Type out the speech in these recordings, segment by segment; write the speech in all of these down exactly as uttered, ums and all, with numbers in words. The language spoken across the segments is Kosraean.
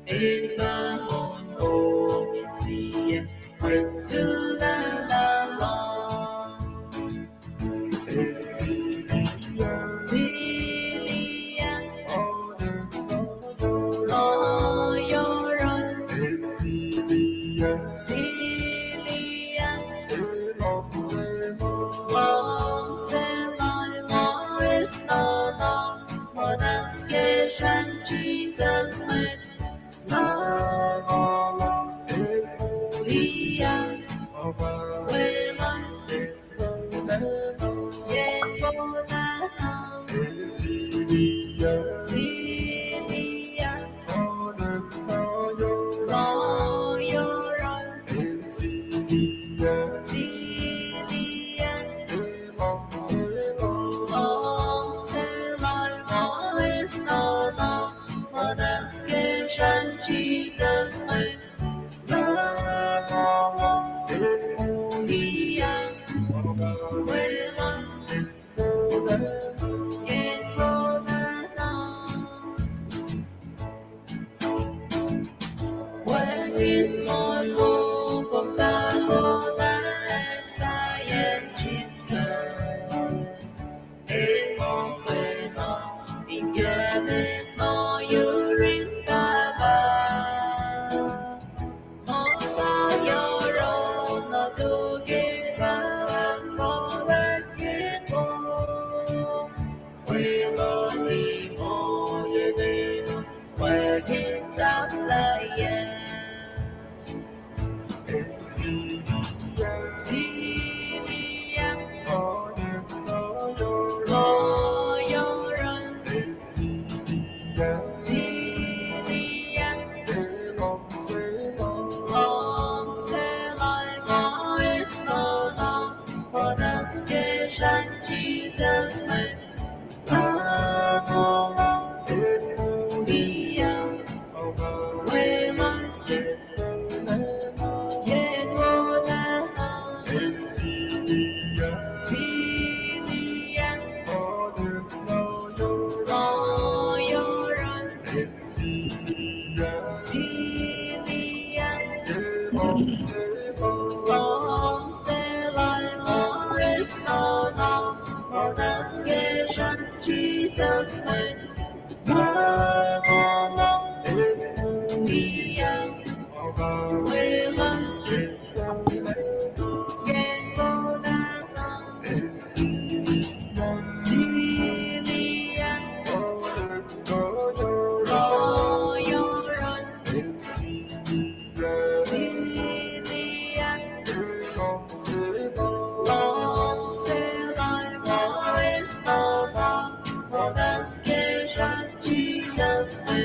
in ma on kom in sie, mwet sulaclah lal. Siliya, oaru, loh yohrohl. Siliya, luhngse lal ma eis nohfohn, muhnahs ke srihpen Jisus Mwet Lahngo. Siliya, weluhl, Jesus, Jesus, Jesus,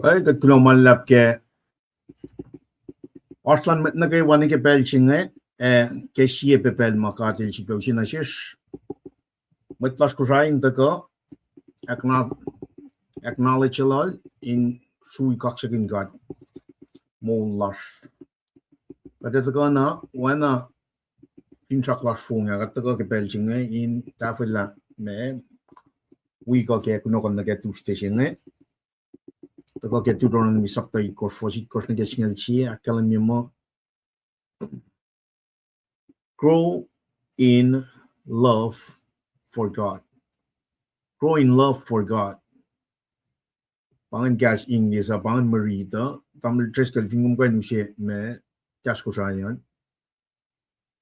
Well, kuht kuloh ma luhlahp ke oasr luhn mwet nuh kwewa nuh ke pacl se inge, ah, ke sie pacl ma God El sifilpac use nuh sesr. Mwet lasr Kosrae in tuhkuh acknow-, acknowledge lal in srui kaksakihn God moul lasr. Kuht ac tuhkuh na oacna finsrak lasr fong ah, kuht tuhkuh ke pacl se inge in tahfwelah ma wi kuh ke kunohkohn nuh ke Tuesday se inge. Tuhkuh ke Deuteronomy sapta itkohsr, fuhs itkohsr nuh ke singucul sie, ahkkahlwemye muh, Grow in love for God. Grow in love for God. Pa ingacn kahs English uh, pa ingacn ma riti uh, Tamuhlwel Driscoll, fin kom kuh in use ma kahs Kosrae an.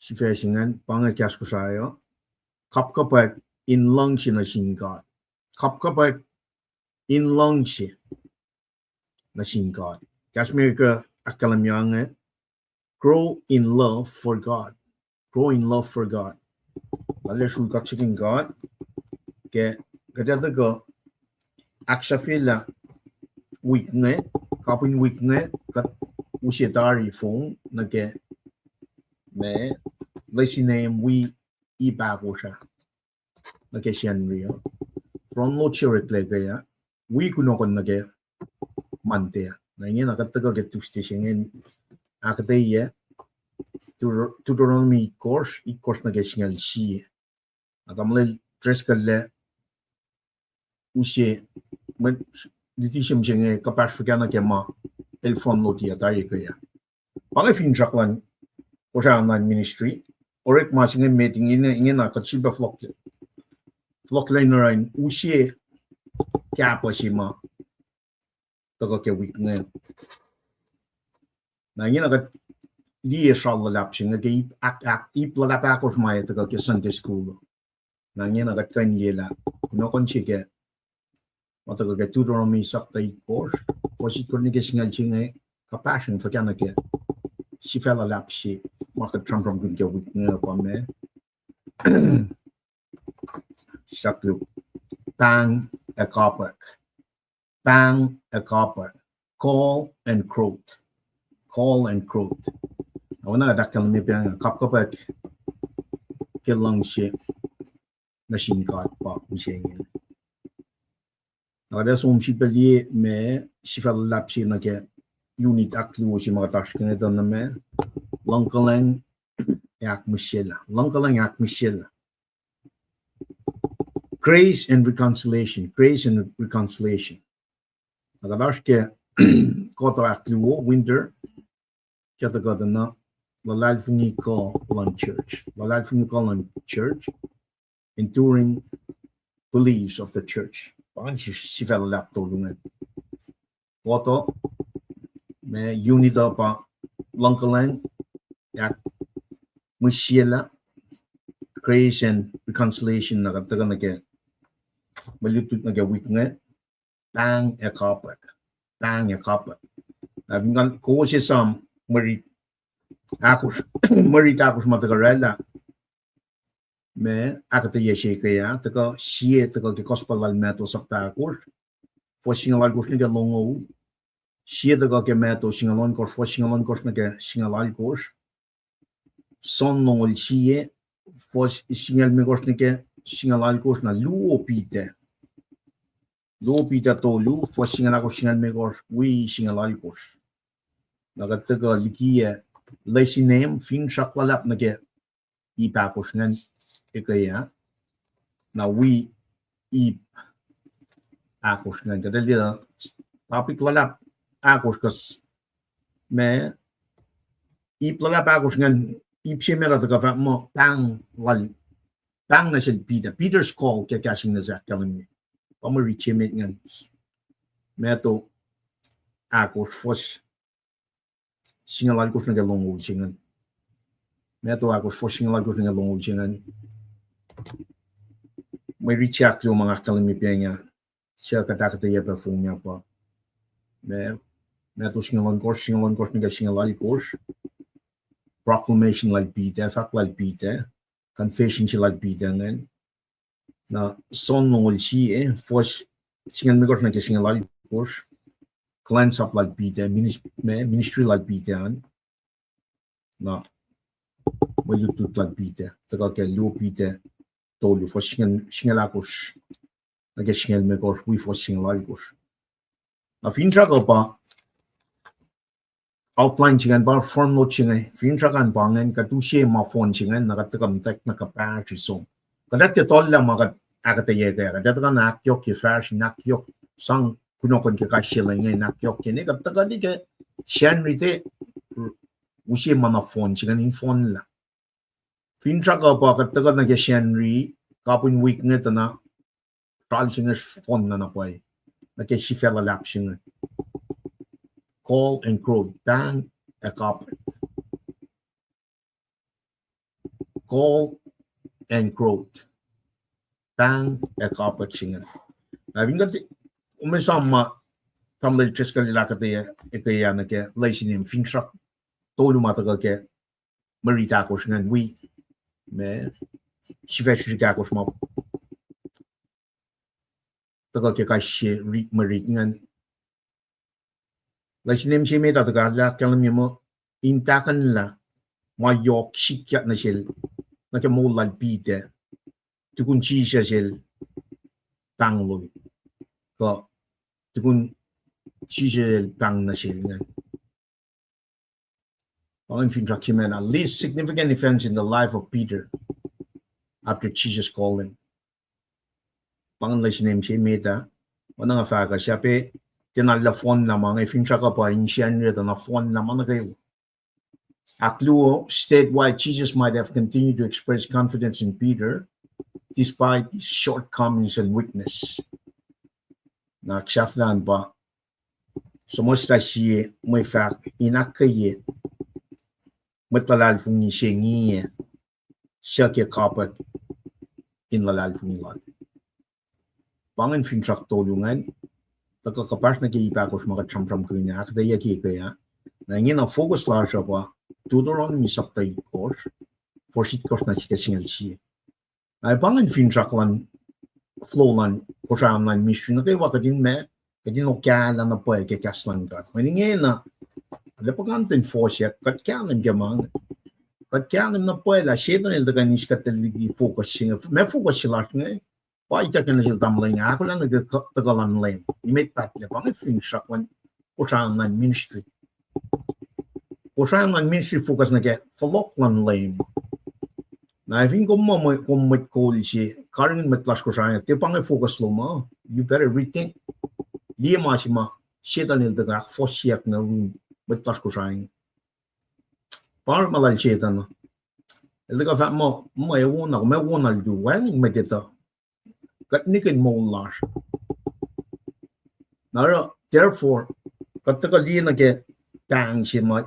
sifac se ingacn, pa inge kahs Kosrae uh: Kapkapwack in luhngse nuh sin God. Kapkapwack in luhngse nuh sin God. Kahs America ahkkahlwemye inge: grow in love for God. Grow in love for God. Lal srul kaksakihn God ke kuht ac tuhkuh ahksahfyelah wik inge, kapihn wik inge, kuht use tari fong nuh ke ma, lesin em wi ip ahkosr ah nuh ke Sacnri uh. Front load se oreklac ke ah, wi kunohkohn nuh ke Monday. Na ingena kuht tuhkuh ke Tuesday se inge, ahkuhtweyac Deuter-, Deuteronomy itkohsr, itkohsr nuh ke singucul sie. Na tamuhlwel Driscoll el use, mwe, luti se inge kuhpahsr fuhkah nuh ke ma el front load ah tari ke ah. Pa inge finsrak luhn Kosrae Online Ministry. Orekma se inge met inge, ingena kuht sifilpac fohlohk, fohlohklac in oruh in use kahpah se ma tuhkuh ke wik inge. Na ingena kuht liye sral luhlahp se inge ke ip, ahk, ahk, ip luhlahp ahkosr ma ac tuhkuh ke Sunday school. Na ingena kuht kuh in liye lah kunohkohn se ke ma tuhkuh ke Deuteronomy sapta itkohsr, fuhs itkohsr nuh ke singucul sie inge, kuhpahsr in fuhkah nuh ke sifac luhlahp se ma kuht sramsramkihn ke wik inge pa ma, sahk luk, pahng ac kapwack. Pahng ac kapwack. Call and quote. Call and quote. Oacna kuht ahkkahlwemye pa inge, kapkapwack ke luhngse nuh sin God pa mihsenge. Na kuht ac som sifilpac liye ma sifac luhlahp se nuh ke unit ahkluo se ma kuht oasr ke inge tuh na ma, luhngkuhlwacng ac ahkmihsyelah. Luhngkuhlwacng ac ahkmihsyelah. Grace and reconciliation. Grace and reconciliation. Na kuht oasr ke kuhtuh ahkluo, winter, kuhtuh kuhtuh na, luhlahlfongi kuh luhn church. Luhlahlfongi kuh luhn church, enduring beliefs of the church. Pa inge si-, sifac luhlahp tolu ingacn. Kuhtuh, ma unit uh pa luhngkuhlwacng, ahkmihsyelah, grace and reconciliation, na kuht tuhkuh nuh ke, mwe lutlut nuh ke wik inge, pahng ac kapwack. Pahng ac kapwack. Na fin kowos esam mwe rit ahkosr, mwe rit ahkosr ma tuhkuh oraclah ma ahkuhtweyac se ke ah, tuhkuh sie tuhkuh ke Gospel lal Matthew sapta ahkosr, fuhs singucul alkosr nuh ke longoul, sie tuhkuh ke Matthew singucul ohnkohsr, fuhs singucul ohnkohsr nuh ke singucul alkosr, John longoul sie, fuhs singucul limekohsr nuh ke singucul alkosr. Na luo Peter, luo Peter tolu, fuhs singucul ahkosr, singucul limekohsr wi singucul alkosr. Na kuht tuhkuh likiyac lesin em, finsrak luhlahp nuh ke ip ahkosr ingacn ekuh ah. Na wi ip ahkosr ingacn, kuht liye topic luhlahp ahkosr, kuh ma ip luhlahp ahkosr ingacn, ip se met uh tuhkuh fahk muh pahng lal, pahng nuh sel Peter, Peter's call ke kahs English ahkkahlwemye. Pa mwe rit se met ingacn, Matthew ahkosr, fuhs singucul alkosr nuh ke longoul se ingacn. Matthew ahkosr, fuhs singucul alkosr nuh ke longoul se ingacn. Mwe rit se ahkluo ma nga ahkkahlwemye pa inge, suc kuht ahkuhtweyac pac fong ah pa, ma, Matthew singucul ohnkohsr, singucul ohnkohsr nuh ke singucul alkosr, proclamation lal Peter, fahk lal Peter, confession se lal Peter ingacn. Na John longoul sie, fuhs singucul limekohsr nuh ke singucul alkosr, kuhlwacnsap lal Peter, minis-, ma, ministry lal Peter an. Na mwe lutlut lal Peter, tuhkuh ke luo Peter tolu, fuhs singucul, singucul ahkosr nuh ke singucul limekohsr wi fuhs singucul alkosr. Na finsrak uh pa outline se ingacn, pa front note se inge, finsrak an pa ingacn, kuht use ma fon se ingacn, na kuht tuhkuh muhtwacwacack na kuhpahsr som. Kuht ac tiac tuhllah ma kuht ahkuhtweyac ke, kuht ac tuhkuh na ahkyohkye fahsr in ahkyohk, sang kunohkohn ke kais sie lwen inge in ahkyohkye ne, kuht tuhkuh liki Sacnri te, use ma na fon se ingacn in fonlah. Finsrak uh pa kuht tuhkuh nuh ke Sacnri, kapihn wik inge tuh na, sral se inge fon na na pwacye, nuh ke sifac luhlahp se inge. Call and quote, pahng ac kapwack. call and growth. Pahng ac kapwack se inge. Na fin kuht, kom esam ma Tamuhlwel Driscoll el ahkuhtweyac, ekuh ah nuh ke lesson in finsrak tolu ma tuhkuh ke mwe rit ahkosr ingacn wi, ma, sifacsr rit ahkosr ma tuhkuh ke kais sie ri-, mwe rit ingacn. Lesson se met ah tuhkuh lah ahkkahlwemye muh in tahkuhnlah ma yohk sikyak nuh sel, nuh ke moul lal Peter, tukun Jisus el pahngol, kuh tukun Jisus el pahng nuh sel ingacn. Pa ingacn finsrak se met ah, least significant events in the life of Peter after Jesus called him. Pa ingacn lesson se met ah, oacna nga fahk uh, sahp tiacna lah fohnlah ma inge, finsrak uh pa in Sacnri tuh na fohnlah ma nuh kwewa. Ahkluo, state why Jesus might have continued to express confidence in Peter despite his shortcomings and weakness. Na ahksahfyelah pa, suhmuhslah sie mwe fahk in ahkkweye mwet luhlahlfongi se inge suc ke kapwack in luhlahlfongi lal. Pa ingacn finsrak tolu ingacn, tuhkuh kuhpahsr nuh ke ip ahkosr ma kuht sramsramkihn ah, ahkuhtweyac ke ekuh ah. Na ingena focus lasr uh pa Deuteronomy sapta itkohsr, fuhs itkohsr nuh ke singucul sie. Na pa ingacn finsrak luhn, flow luhn Kosrae online ministry nuh kwewa, kuht in ma, kuht in okahlah na pwacye ke kahs luhn God. Mweyen ingena, arlac puhkantwen fohsack, kuht kahlwem ke ma inge. Kuht kahlwem na pwacye lah Setuhn el tuhkuh in eis kuht liki focus se inge, ma focus se lasr inge, pa ituckyang nuh sel tamuhlwel inge, ahkolah nuh ke tuhkuh luhn Leum. Nimet pahtlac, pa inge finsrak luhn Kosrae online ministry. Kosrae online ministry focus nuh ke fohlohk luhn Leum. Na fin kom muh mwe, kom mwet kol se, karihngihn mwet lasr Kosrae, tiac pa inge focus lom uh, you better rethink. Liye ma se ma Setuhn el tuhkuh ahkfohsyeyuck nuh yurin mwet lasr Kosrae. Pa orekma lal Setuhn uh. El tuhkuh fahk muh, muh ac wona, kom ac wona lutu, wacngihn mwet etuh. Kuht nihkihn moul lasr. Na oruh, therefore, kuht tuhkuh liye nuh ke pahng se ma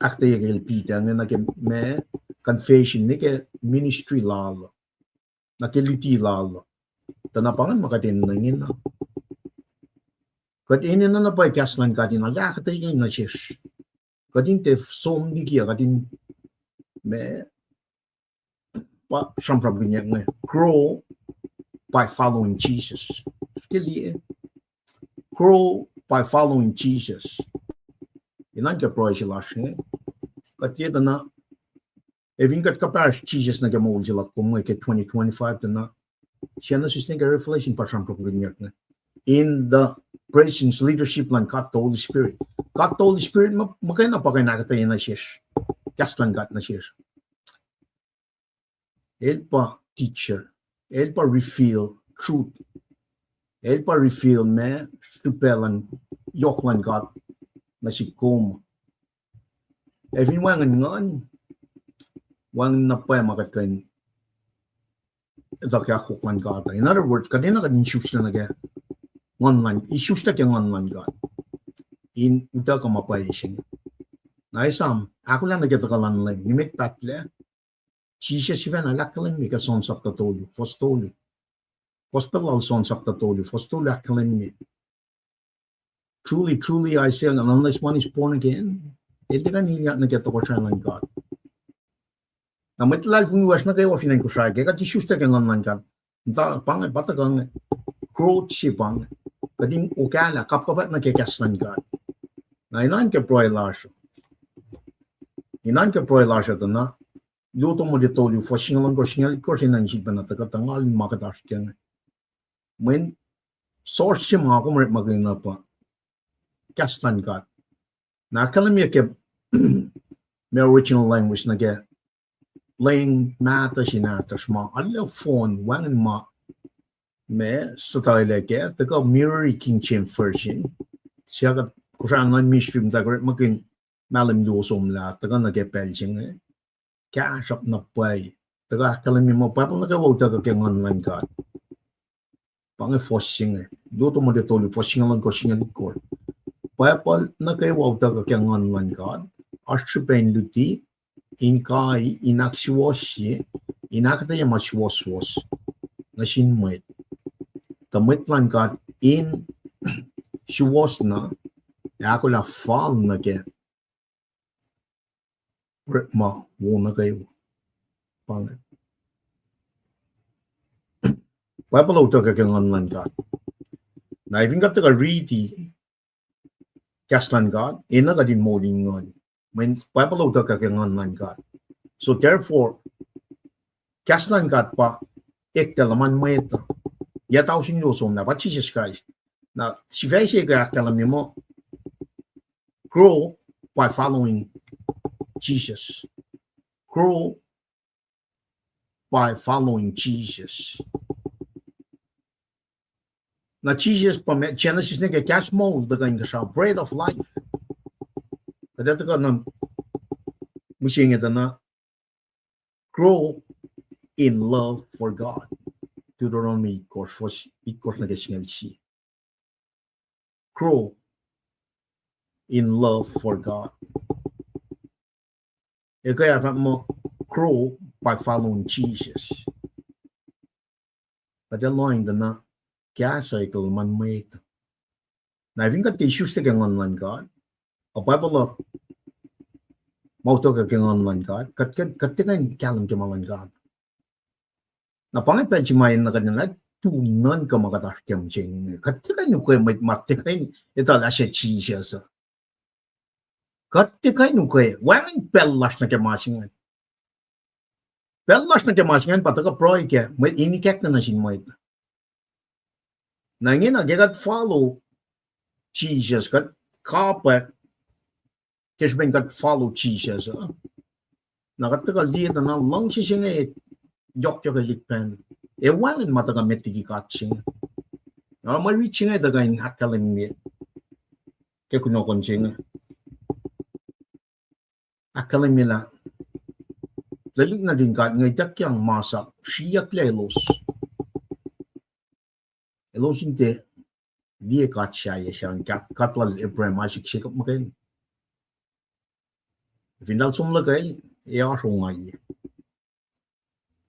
ahkuhtweyac kacl Peter inge nuh ke ma confession nuh ke ministry lal, nuh ke luti lal. Tuh na pa ingacn ma kuht enenuh ingena. Kuht enenuh na pwacye kahs luhn God in ahkuhtweyac nuh sesr. Kuht in tiac som liki uh, kuht in ma, pa sramsramkihnyuck inge, grow by following Jesus. Ke liye, grow by following Jesus. Inen ke pruhe se lasr inge. Kuht liye tuh na, ac fin kuht kuhpahsr Jisus nuh ke moul se luhk kom inge ke twenty twenty-five tuh na, Genesis nuh ke Revelation pa sramsramkihnyuck inge. In the presence, leadership luhn God the Holy Spirit. God the Holy Spirit, muh, muhkwena pa kuh in ahkuhtweyac nuh sesr kahs luhn God nuh sesr. El pa teacher. El pa reveal truth. El pa reveal ma srihpac luhn, yohk luhn God nuh sihk kom. Ac fin wacngihn nguhn, wacngihn na pwacye ma kuht kuh in etuh ke akwuck luhn God. In other words, kuht enenuh kuht in isuslac nuh ke nguhn luhn, isuslac ke nguhn luhn God in utuckuh ma pwacye se inge. Na esam, ahkolah nuh ke tuhkuh luhn Leum, nimet pahtlac, Jisus sifacna el ahkkahlwemye ke John sapta tolu, fuhs tolu. Gospel lal John sapta tolu, fuhs tolu ahkkahlwemye, Truly, truly, I say, unless one is born again, el tiac kuh in ilyak nuh ke tohkohsrahi luhn God. Na mwet luhlahlfongi lasr nuh kwewa fin acn Kosrae, ke kuht isuslac ke nguhn luhn God, muhta pa inge, pa tuhkuh inge, growth se pa inge, kuht in okahlah kapkapwack nuh ke kahs luhn God. Na inen ke pruhe lasr, inen ke pruhe lasr uh tuh na, Luo Timothy tolu, fuhs singucul ohnkohsr, singucul itkohsr, inen sifacna tuhkuh tuh ngal in ma kuht oasr ke inge. Mweyen source se ma kom orekmakihn uh pa kahs luhn God. Na ahkkahlwemye ke ma original language nuh ke leng mahtuh se nahtuhsr ma arlac fohn wacngihn ma, ma suhtuhlac kac, tuhkuh mirrori King James Version. Suc kuht Kosrae online ministry muhta kuh orekmakihn mahlwem luo somlah tuhkuh nuh ke pacl se inge. Kahsruhp na pwacye. Tuhkuh ahkkahlwemye muh Bible nuh kwewa utuckuh ke nguhn luhn God. Pa inge fuhs se inge. Luo Timothy tolu, fuhs singucul ohnkohsr, singucul itkohsr. Bible nuh kwewa utuckuh ke nguhn luhn God. Oasr srihpac in luti, in kai, in ahksuwohsye, in ahkuhtweyac ma suwohswohs nuh sin mwet. Tuh mwet luhn God in suwohs na, ac ahkolah fal nuh ke orekma wo nuh kwewa. Pa inge. Bible uh utuckuh ke Nguhn luhn God. Na, fin kuht tuhkuh riti kahs luhn God, enenuh kuht in moul in nguhn. Mweyen Bible uh utuckuh ke Nguhn luhn God. So therefore, kahs luhn God pa eklac luhman mwet uh. Yac tausin luo somlah, pa Jisus Kraist. Na, sifac se ke ahkkahlwemye muh, grow by following Jesus. Grow by following Jesus. Na Jisus pa ma-, Genesis nuh ke kahs moul tuhkuh inkuhsrao, bread of life. Kuht ac tuhkuh na mihsenge tuh na grow in love for God. Deuteronomy itkohsr, fuhs itkohsr nuh ke singucul sie. Grow in love for God. Ekuh ah fahk muh grow by following Jesus. Kuht ac lohacng tuh na kahs uh eklac luhman mwet. Na fin kuht tiac isuslac ke Nguhn luhn God, a Bible uh ma utuckuh ke Nguhn luhn God, kuht, kuht tiac kuh in kahlwem ke ma luhn God. Na pa inge pacl se ma enenuh kuht in lah tu nuhnkuh ma kuht oasr ke mihsenge. Kuht tiac kuh in ukwe mwet ma tiac kuh in etuh lah se Jisus uh. Kuht tiac kuh in ukwe, wacngihn pacl lasr nuh ke ma se ingacn. Pacl lasr nuh ke ma se ingacn pa tuhkuh pruhe ke mwet in ikackna nuh sin mwet. Na ingena ke kuht follow Jisus, kuht kapwack ke srihpen kuht follow Jisus uh, na kuht tuhkuh liye tuh na luhngse se inge yohkyohkelihk pac, ac wacngihn ma tuhkuh met liki God se inge. Na mwe rit se inge tuhkuh in ahkkahlwemye ke kunohkohn se inge. Ahkkahlwemye lah tuhlihk nuhtin God inge ituckyang masap sriyucklac elos. Elos in tiac liye God sahyac se an, God, God lal Abraham, Isaac, Jacob muhkwena. Fin eltahl som luhkwel, ac oasr ongaiyac.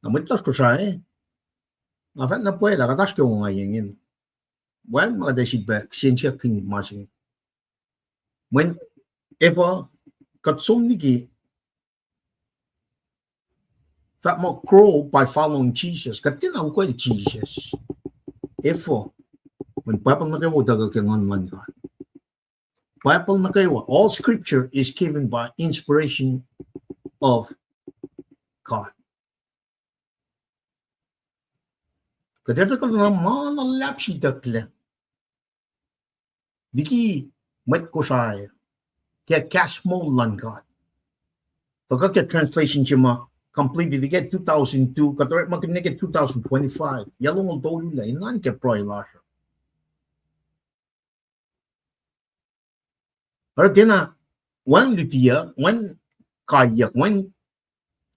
Na mwet lasr Kosrae, nga fahk na pwacye lah kuht oasr ke ongaiyac ingacn. Wacngihn ma kuht ac sifilpac kihsen siyuck kihn ma se inge. Mweyen efuh kuht som liki fahk muh grow by following Jesus. Kuht tiacna ukwacl Jisus. Efuh? Mweyen Bible nuh kwewa utuckuh ke Nguhn luhn God. Bible nuh kwewa, all scripture is given by inspiration of God. Kuht etuh kuh na ma luhlahp se itucklac liki mwet Kosrae ke kahs moul luhn God. Tuhkuh ke translation se ma completed ke two thousand two, kuht orekmakihn nuh ke two thousand twenty-five, yac longoul tolu lah, engan ke pruhe lasr uh. Oruh tiacna wacngihn lutiyuck, wacngihn kaiyuck, wacngihn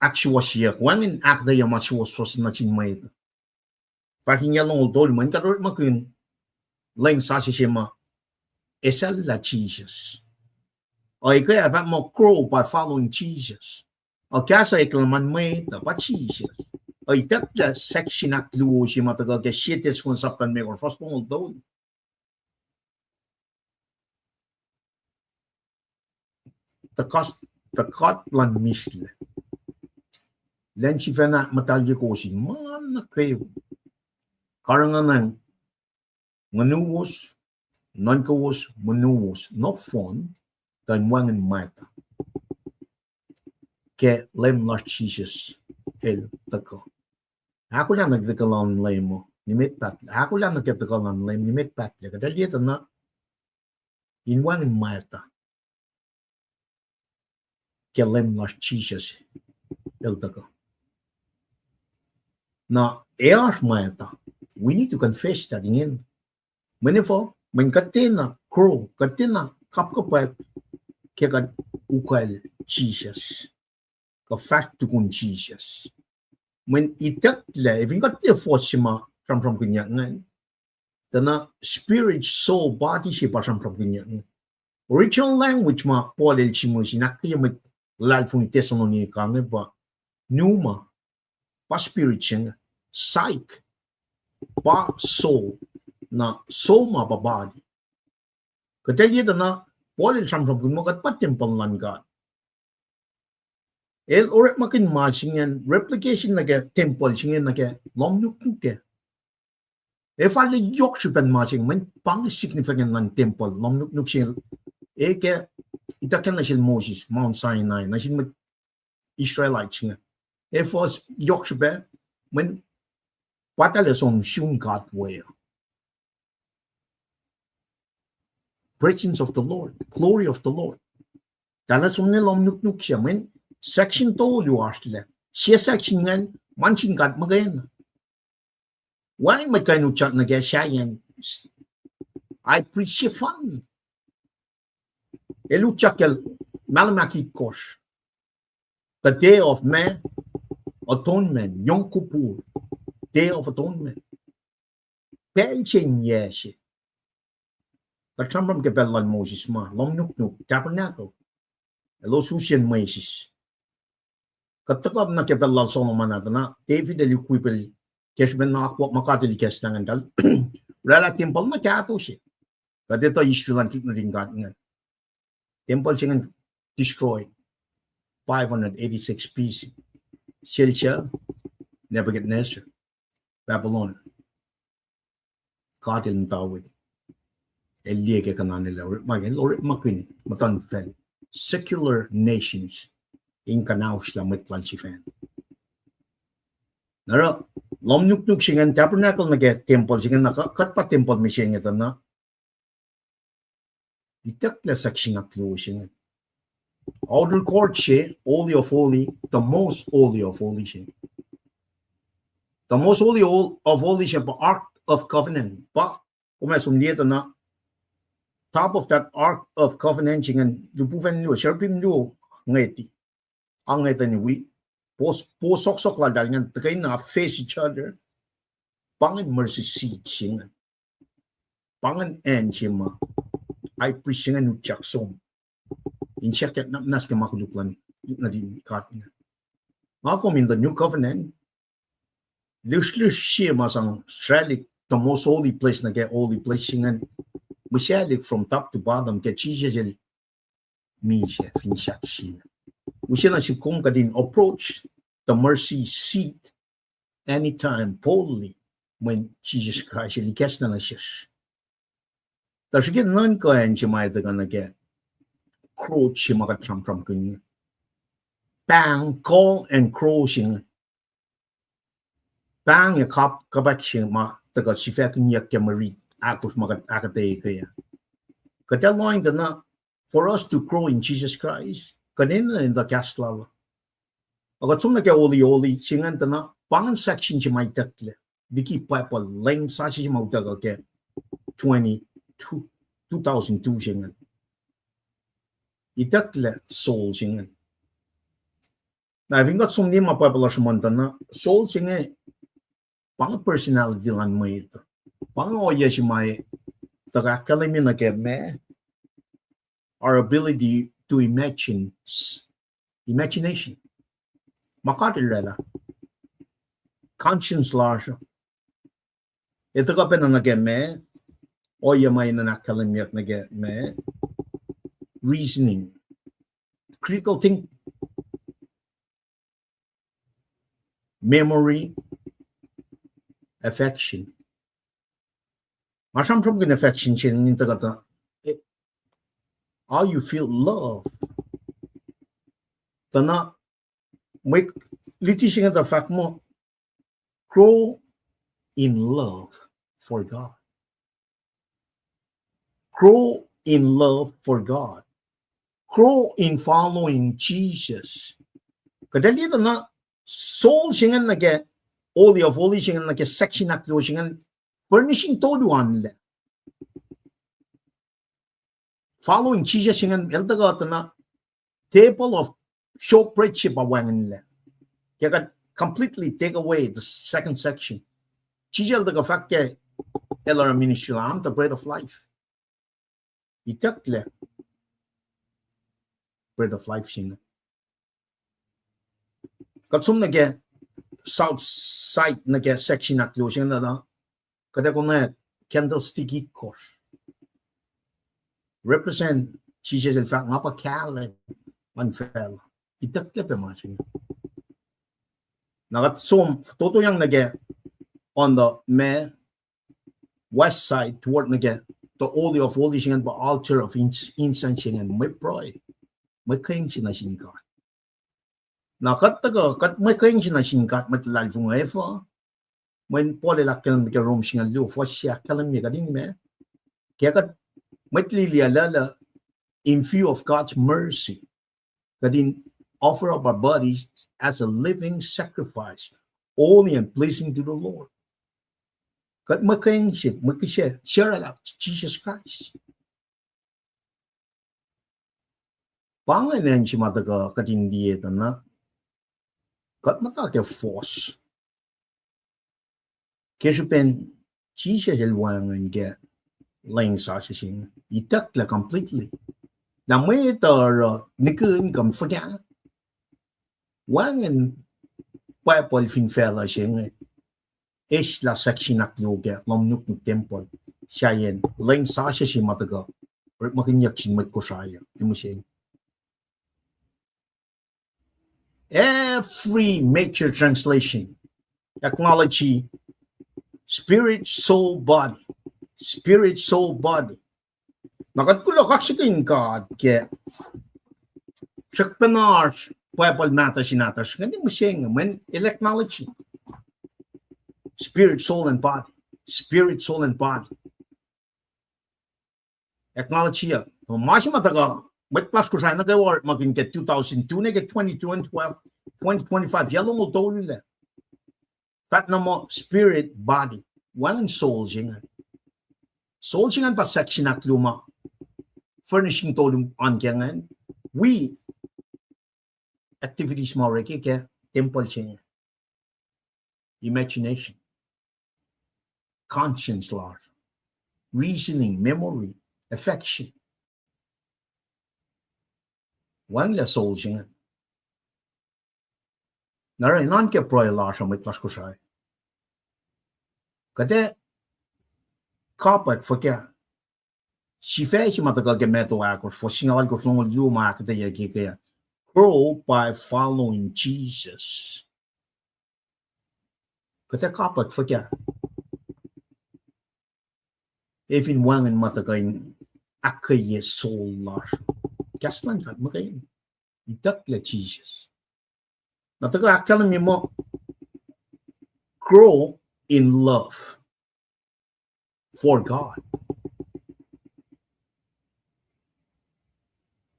ahksuwohsyeyuck, wacngihn ahkuhtweyac ma suwohswohs nuh sin mwet. Fahsr in yac longoul tolu, mweyen kuht orekmakihn lwen sasuc se ma esacllah Jisus. Ac ekuh ah fahk muh grow by following Jesus. Ac kahs uh eklac luhman mwet uh pa Jisus. Ac itucklac section ahkluo se ma tuhkuh ke Sie Tessalonians sapta limekohsr, fuhs longoul tolu. Tuh God, tuh God luhn mihslac, lwen sifacna muhtahlye kowos in ma nuh kwewa, karihngihn ngunuwos, nuhnkowos, monuwos nohfohn, tuh in wacngihn mwacta ke Leum lasr Jisus el tuhkuh. Ahkolah nuh ke tuhkuh luhn Leum uh nimet pahtlac. Ahkolah nuh ke tuhkuh luhn Leum nimet pahtlac. Kuht ac liye tuh na in wacngihn mwacta ke Leum lasr Jisus el tuhkuh. Na ac oasr mwacta, we need to confess that ingena. Mweyen efuh? Mweyen kuht tiacna grow, kuht tiacna kapkapwack ke kuht ukwacl Jisus, kuh fahsr tukun Jisus. Mweyen itucklac, efin kuht liye fuhs se ma sramsramkihnyuck ingacn, tuh na spirit, soul, body se pa sramsramkihnyuck ingacn. Original language ma Paul el sihmihs in ahkkweye mwet luhlahlfongi Thessalonica inge pa pneuma, pa spirit se inge, psyche, pa soul, na soma pa body. Kuht ac liye tuh na Paul el sramsramkihn muh kuht pa tempuhl luhn God. El orekmakihn ma se ingacn, replication nuh ke tempuhl se inge nuh ke lohm nuknuk ac. Ac fal yohk srihpen ma se inge, mweyen pa inge significant luhn tempuhl, lohm nuknuk se inge, e ke ituckyang nuh sel Moses, Mount Sinai, nuh sin mwet Israelite se inge. E fuhs yohk srihpac, mweyen pa eltahl ac som sun God we. Presence of the Lord, glory of the Lord. Eltahl ac som nuh lohm nuknuk se, mweyen section tolu oasr lah. Sie section ingacn, ma sin God muhkwena. Wacngihn mwet kuh in utyak nuh ke sahyacn high priest sefanna. El utyak kacl mahlwem ahkitkosr. The Day of ma-, Atonement, Yom Kippur, Day of Atonement. Pacl se in yac se. Kuht sramsram ke pacl lal Moses ma, lohm nuknuk, tabernacle. Elos usyen mwesis. Kuht tuhkuh nuh ke pacl lal Solomon ah, tuh na David el equip el, ke srihpen na akwuck ma God el ikacslah ingacn, eltahl oraclah tempuhl na kahto se. Kuht etuh Israel an tuhlihk nuhtin God ingacn. Tempuhl se ingacn destroyed, five hundred eighty-six B C. Sel suc? Nebuchadnezzar, Babylon. God el muhta we. El liye ke kuhnanuclac, orekma, el orekmakihn muhtuhnfacl, secular nations, in kuhnaoslah mwet lal sifacna. Na oruh, lohm nuknuk se ingacn, tabernacle nuh ke tempuhl se ingacn, na kuht, kuht pa tempuhl mihsenge tuh na. Itucklac section ahkluo se ingacn. Outer court se, Holy of Holy, the most holy of holy se. The most holy of holy se pa Ark of Covenant. Pa, kom ac som liye tuh na, top of that Ark of Covenant se ingacn, lihpufacn luo, cherubim luo, ngweti. Angwetani wi, pos, pos sohksohk laltahl ingacn tuhkweni na face each other. Pa ingacn mercy seat se ingacn. Pa ingacn acn se ma high priest se ingacn utyak som in siyuckyak nuhnak ke ma koluk luhn nuhtin God ingacn. Nga kom in the New Covenant, lihsrlihsr se ma sang sraclihk the most holy place nuh ke holy place se ingacn, mihsaclihk from top to bottom ke Jisus el misac, finsrak se. Use na sihk kom kuht in approach the mercy seat anytime boldly mweyen Jisus Kraist el ikacslah nuh sesr. Tuh srihke nuhnkuh acn se ma etuh kuh nuh ke cross se ma kuht sramsramkihn. Pahng, skull and cross se inge. Pahng ac kap-, kapkapwack se ma tuhkuh sifackinyuck ke mwe rit ahkosr ma kuht ahkuhtweyac. Kuht ac lohacng tuh na, for us to grow in Jesus Christ, kuht enenuh in tuh kahs lal. Ac kuht som nuh ke holy, holy se ingacn tuh na, pa ingacn section se ma itucklac liki Bible length sasuc se ma utuckuh ke twenty-two, two thousand two se ingacn. Itucklac soul se ingacn. Na fin kuht som nuh ma Bible uh sruhmuhn tuh na, soul se inge pa inge personality luhn mwet. Pa inge ohiyac se ma tuhkuh ahkkahlwemye nuh ke ma, our ability to imagine, imagination. Ma God el oraclah, conscience lasr uh. Ac tuhkuh pacna nuh ke ma, ohiyac ma enenuh in ahkkahlwemyeyuck nuh ke ma, reasoning, critical thinking, memory, affection. Nga sramsramkihn affection se inge tuhkuh tuh, eh, how you feel love. Tuh na, mwe luti se inge tuh fahk muh, grow in love for God. Grow in love for God. Grow in following Jesus. Kuht ac liye tuh na soul se ingacn nuh ke holy of holy se ingacn nuh ke section ahkluo se ingacn, furnishing tolu an lah. Following Jesus ingacn, el tuhkuh tuh na table of showbread se pa wacngihnlac. Ke kuht completely take away the second section. Jisus el tuhkuh fahk ke el oruh ministry lah, I'm the bread of life. Itucklac bread of life se inge. Kuht som nuh ke south side nuh ke section ahkluo se inge na, kuht ac konwacack candlestick itkohsr. Represent Jisus El fahk, nga pa kahlwem luhn facluh. Itucklac pac ma se inge. Na kuht som fototoyang nuh ke on the ma west side toward nuh ke the Holy of Holies ingacn pa altar of ins-, incense ingacn, mwe pruhe, mwe keng se nuh sin God. Na kuht tuhkuh, kuht mwe keng se nuh sin God, mwet luhlahlfongi efuh? Mweyen Paul el ahkkahlwemye ke Rom singucul luo, fuhs se ahkkahlwemye kuht in ma, ke kuht mwet lili aluhluh, in view of God's mercy, kuht in offer up our bodies as a living sacrifice, holy and pleasing to the Lord. Kuht mwe keng se, mwe kihsac, se oraclah Jisus Kraist. Pa ingacn acn se ma tuhkuh kuht in liye tuh na, kuht muhta ke fohs. Ke srihpen Jisus El wacngihn ke lwen sasuc se inge, itucklac completely. Na mwet uh oruh nihkihn kuh fuhkah, wacngihn Bible fin facluh se inge, eslah section ahkluo ke lohm nuknuk tempuhl, sahyacn lwen sasuc se ma tuhkuh orekmakihnyuck sin mwet Kosrae uh, e mihsenge. Every major translation acknowledge spirit, soul, body. Spirit, soul, body. Na kuht kuloh kaksakihn God ke srackpacna oasr Bible mahtuh se nahtuhsr inge, mihsenge, mweyen el acknowledge spirit, soul, and body. Spirit, soul, and body. Acknowledge uh. Ma se ma tuhkuh mwet lasr Kosrae nuh kwewa orekmakihn ke two thousand two nuh ke twenty twenty-five, twenty twenty-five, yac longoul tolu lac. Fahk na muh spirit, body, wacngihn soul se ingacn. Soul se ingacn pa section ahkluo ma furnishing tolu an ke ingacn. Wi activities ma orek ke tempuhl se inge. Imagination, conscience lasr, reasoning, memory, affection. Wacngihnlac soul se inge. Na oruh inan ke pruhe lasr uh, mwet lasr Kosrae, kuht ac kapwack fuhkah? Sifac se ma tuhkuh ke Matthew ahkosr, fuhs singucul alkosr, longoul luo ma ahkuhtweyac ke, ke grow by following Jesus. Kuht ac kapwack fuhkah ac fin wacngihn ma tuhkuh in ahkkweye soul lasr? Kahs luhn God muhkwena, itucklac Jisus. Na tuhkuh ahkkahlwemye muh grow in love for God.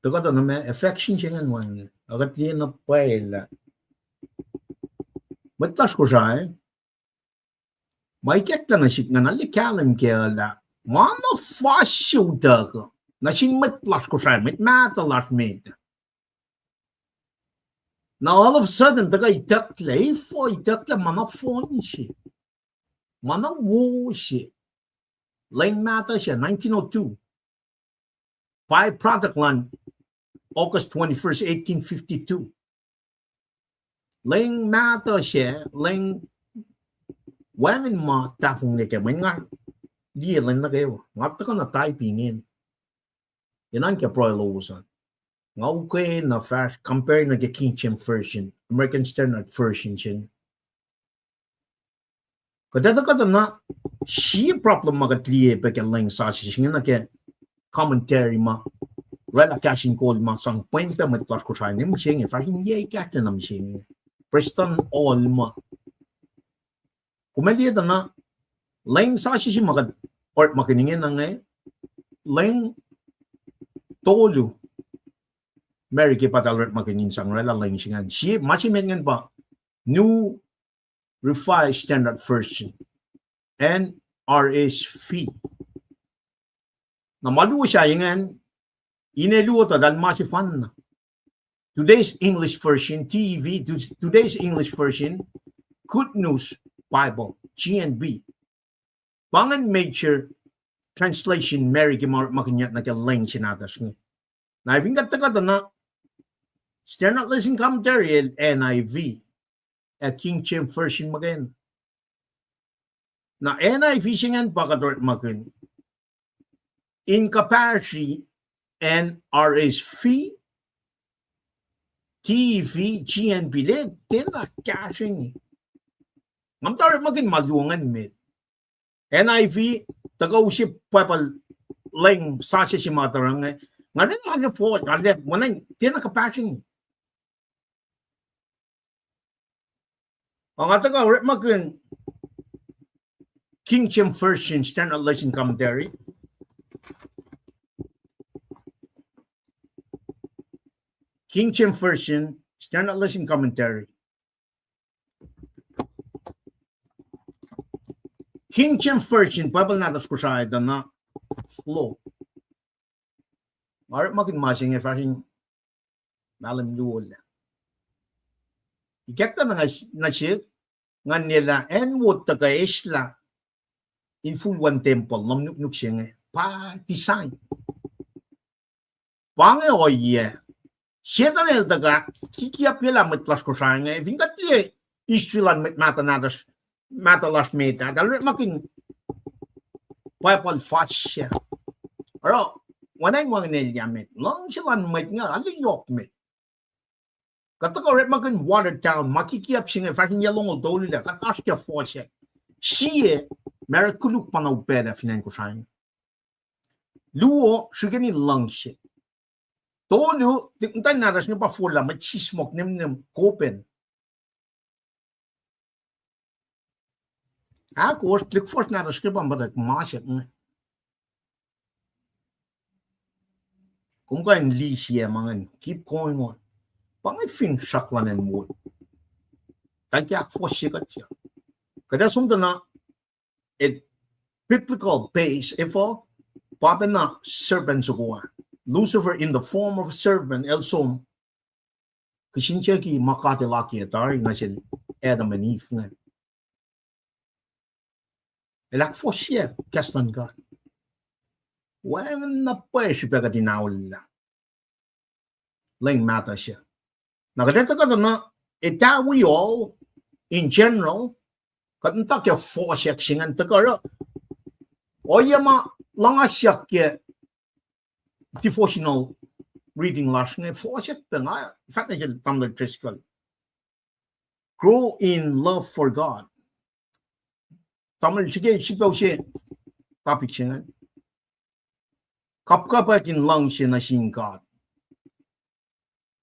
Tuhkuh tuh na ma affection se ingacn wacngihn, ac kuht liye na pwacye lah mwet lasr Kosrae, ma ikacklah nuh sihk ingacn, arlac kahlwem kac lah ma na fuhs se utuckuh nuh sin mwet lasr Kosrae, mwet mahtuh lasr met. Na all of a sudden tuhkuh itucklac, efuh itucklac? Ma na fohn se, ma na wo se. Lwen mahtuh se, nineteen oh two. Byproduct luhn August twenty-first, eighteen fifty-two. Lwen mahtuh se, lwen wacngihn ma tahfonglac kac, mweyen nga liye lwen nuh kwewa, nga tuhkuh na type ingena. Inan ke pruhe lowos an, nga ukwe na fahsr compare nuh ke King James Version, American Standard Version se inge. Kuht etuh kuhtuh na, sie problem ma kuht liye pac ke lwen sasuc se inge nuh ke commentary ma oraclah kahs in kol ma sang pweng pac mwet lasr Kosrae, ne mihsenge, fahsr in yac ikacklah na mihsenge. Prestuhn Hall ma, kom liye tuh na, lwen sasuc se ma kuht orekmakihn ingena inge, lwen tolu Mary ke pacl el orekmakihn in sang oraclah lwen se ingacn. Sie, ma se met ingacn pa New Revised Standard Version, N R S V. Na ma luo sahyacn, ine luo tuh lal ma sefanna. Today's English Version, T E V, to-, Today's English Version, Good News Bible, G N B. Pa ingacn major translation Mary ke ma orekmakihnyuck nuh ke lwen se nahtuhsr inge. Na fin kuht tuhkuh tuh na, Standard Lesson Commentary el N I V. ac King James Version muhkwena. Na N I V se ingacn pa kuht orekmakihn in kapahsri N R S V, T E V, G N B, tiacna kahsruh inge. Nga muhta orekmakihn ma luo ingacn met. N I V, tuhkuh use Bible lwen sasuc se ma tuhruh inge. Nga arulacna fohs, arulacna, ma na tiacna kapahsri inge. Ac nga tuhkuh orekmakihn King James Version Standard Lesson Commentary. King James Version Standard Lesson Commentary. King James Version, Bible nahtuhsr Kosrae tuh na slow. Nga orekmakihn ma se inge fahsr in mahlwem luo lah. Ikacktuh na nga s-, nuh sihk, nga liye lah acn wo tuhkuh eslah infulwacn tempuhl, lohm nuknuk se inge, pa design. Pa inge ohiyac Setuhn el tuhkuh ahkkikiapyelah mwet lasr Kosrae inge, fin kuht liye history luhn mwet mahtuh nahtuhsr, mahtuh lasr met ah, eltahl orekmakihn Bible fuhsr se. Oruh, oacna in wacngihn elyah met, luhngse luhn mwet inge arlac yohk met. Kuht tuhkuh orekmakihn watered down, ma kikiap se inge fahsr in yac longoul tolu lah, kuht oasr ke fuhsr se. Sie, macruht koluk pa na upac lah fin acn Kosrae inge. Luo, srihkeni luhngse. Tolu, tuhlihk muhtwacn nahtuhsr inge pa forlah mwet sismohk nihmnihm Copan. Ahkosr, tuhlihk fuhsr nahtuhsr inge pa muhtwacwacack ma se inge. Kom kuh in liye sie ma ingacn, keep going on. Pa inge finsrak luhn acn wo. Tahl ke ahkfohsye kuht uh. Kuht ac som tuh na, el biblical base, efuh, pa pacna serpent soko ah. Lucifer in the form of a serpent, el som kihsen siyucki ma God El akiyac tari nuh sel Adam and Eve inge. El ahkfohsye kahs luhn God. Wacngihn na pwacye srihpac kuht in aollah lwen mahtuh se. Na kuht etuh kuht na, etawi all, in general, kuht muhta ke fohsack se ingacn tuhkuh oruh, ohiyac ma luhngasyak ke devotional reading lasr inge, fohsack pac nga fahk nuh sel Tamuhlwel Driscoll, Grow in Love for God. Tamuhlwel, srihke srihpac use topic se ingacn. Kapkapwack in luhngse nuh sin God.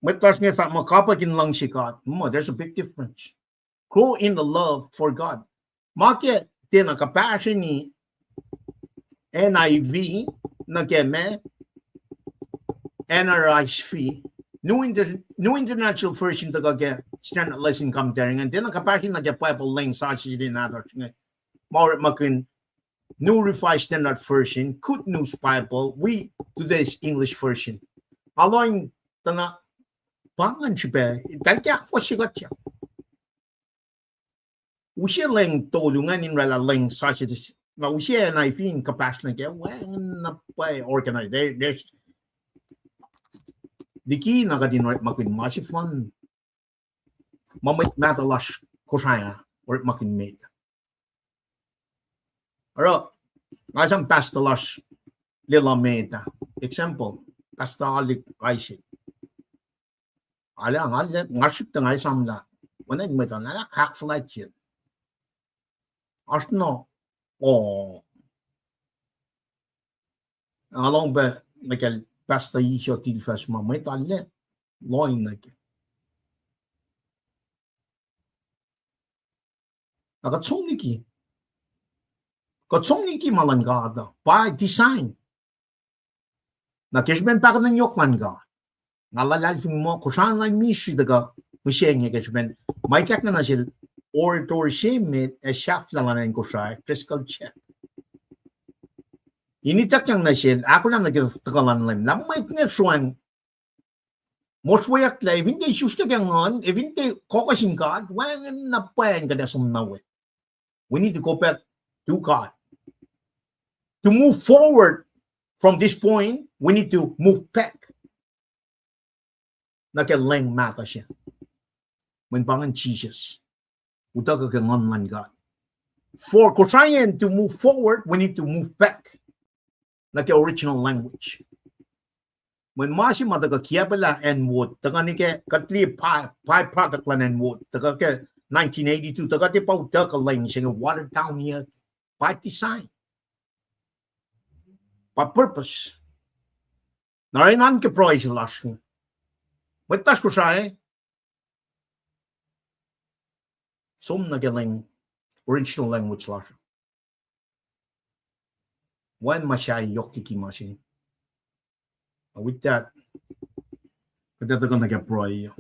Mwet lasr inge fahk muh kapwack in luhngse God. Muh, there's a big difference. Grow in the love for God. Ma ke tiacna kuhpahsrweni N I V nuh ke ma, N R S V, New Inter-, New International Version tuhkuh ke Standard Lesson Commentary ingacn, tiacna kuhpahsrweni nuh ke Bible lwen sasuc se nahtuhsr inge. Ma orekmakihn New Revised Standard Version, Good News Bible, wi today's English version. Alu in tuh na pa ingacn srihpac, tahl ke ahkfohsye kuht uh. Use lwen tolu ingacn in oraclah lwen sasuc, na use N I V in kuhpahsr nuh ke, wacngihn na pwacye organize. There, there's, liki na kuht in orekmakihn ma sefanna, ma mwet mahtuh lasr Kosrae ah orekmakihn met. Oruh, nga esam pastor lasr lwelah met ah. Example, Pastor Alik Isaac. Arlac, nga, nga srihk tuh nga esam lah, oacna in mwet an, arlac ahkfuhlwactye. Oasr no, o, nga lohng pac nuh kacl Pastor Isio Tilfas ma mwet arlac lohng nuh ke. Na kuht som liki. Kuht som liki ma luhn God uh, by design. Na ke srihpen pahkotwen yohk luhn God, nga luhlahlfongi muh Kosrae na ministry tuhkuh mihsenge ke srihpen ma ikackna nuh sel orator se met ac sahflah luhn acn Kosrae, Driscoll Jack. In ituckyang nuh sel, ahkolah nuh ke tuhkuh luhn Leum, lah mwet inge sroacng mosrweyucklah, efin tiac isuslah ke nguhn, efin tiac kohkoh sin God, wacngihn na pwacye kuht ac som nuh we. We need to go back to God. To move forward from this point, we need to move back nuh ke lwen mahtuh se. Mweyen pa ingacn Jisus. utuckuh ke Nguhn luhn God. For Kosrae to move forward, we need to move back nuh ke original language. Mweyen ma se ma tuhkuh kiacpwelah N-word, tuhkuh nuh ke kuht liye by, byproduct luhn N-word, tuhkuh ke nineteen eighty-two, tuhkuh tiac pa utuckuh lwen se inge watered down, by design, by purpose. Na oruh in oan ke pruhe se lasr inge, mwet lasr Kosrae, som nuh ke original language lasr. Wacngihn ma sahyac yohk liki ma se inge. With that, kuht ac tuhkuh nuh ke pruhe.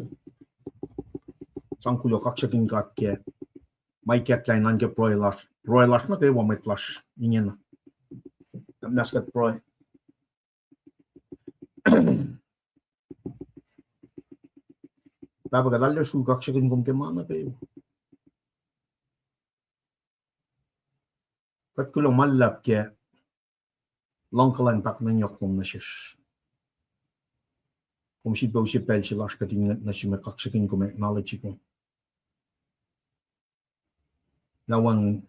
Sang kuloh, kaksakihn God ke ma ikacklah in oan ke pruhe lasr, pruhe lasr nuh kwewa, mwet lasr ingena. Muhnahs kuht pruhe. Pahpah, kuht arlac sul kaksakihn kom ke ma nuh kwewa. Kuht kuloh ma luhlahp ke luhngkuhlwacng pahkotwen yohk lom nuh sesr. Kom sifilpac use pacl se lasr kuht in ngwet nuh sum ac kaksakihn kom, acknowledge kom lah wacngihn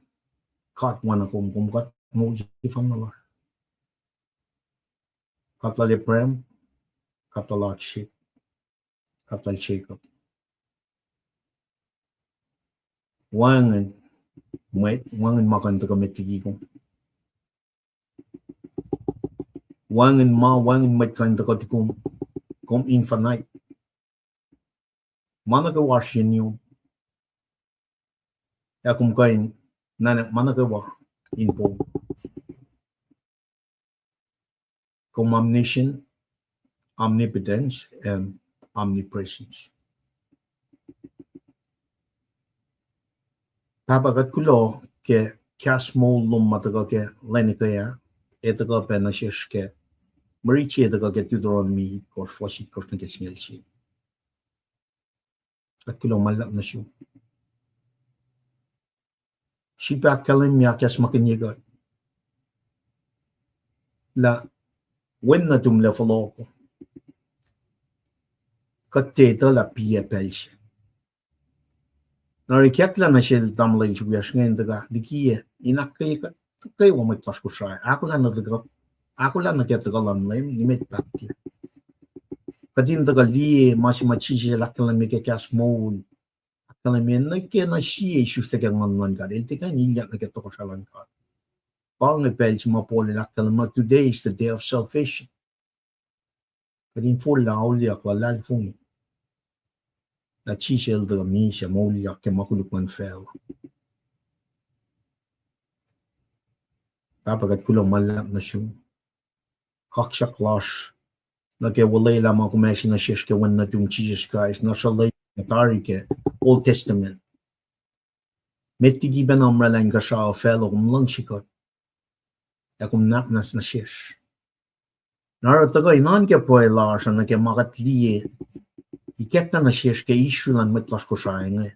God oacna kom, kom God moul sefanna lasr. God lal Abraham, God lal Isaac, God lal Jacob. Wacngihn mwet, wacngihn ma kuh in tuhkuh met liki kom. Wacngihn ma, wacngihn mwet kuh in tuhkuh liki kom. Kom infinite. Ma nuh kwewa oasr yen lom. Ac kom kuh in nuhnak ma nuh kwewa in poum. Kom omniscient, omnipotence, and omnipresence. Pahpah, kuht kuloh ke kahs moul lom ma tuhkuh ke lwen ekuh ah, ac tuhkuh pac nuh sesr ke, mwe riti ac tuhkuh ke Deuteronomy itkohsr, fuhs itkohsr nuh ke singucul sie. Kuht kuloh ma luhlahp nuh sum. Srihpac ahkkahlwemye, ahkacsmakihnye kuht lah Wen nuhtum lac fohlohko. Kuht tiac etuh lah piyac pacl se. Na oruh ikacklah nuh sel tamuhlwel se wiyacsr inge in tuhkuh likiyac in ahkkweye kuht kwewa, mwet lasr Kosrae, ahkolah nuh ke tuhkuh luhn Leum, nimet pahtlac. Kuht in tuhkuh liye ma se ma Jisus el ahkkahlwemye ke kahs moul, ahkkahlwemye nuh ke na sie isuslac ke Nguhn luhn God, el tiac kuh in ilyak nuh ke tohkohsrahi luhn God. Pa inge pacl se ma Paul el ahkkahlwemye, today is the day of salvation. Kuht in forlah auliyak luhlahlfongi lah Jisus el tuhkuh misac moulyak ke ma koluk luhn facluh. Pahpah, kuht kuloh ma luhlahp nuh sum. Kaksak lasr nuh ke olwelah ma kom ase nuh sesr ke Wen nuhtum Jisus Kraist, na sruhlwaclah tari ke Old Testament. Met liki pacna kom oraclah inkuhsrao facluh, kom luhngse kuht ac kom nwacklah nuh sesr. Na oruh tuhkuh in oan ke pruhe lasr uh nuh ke ma kuht liye ikacklah nuh sesr ke issue luhn mwet lasr Kosrae inge,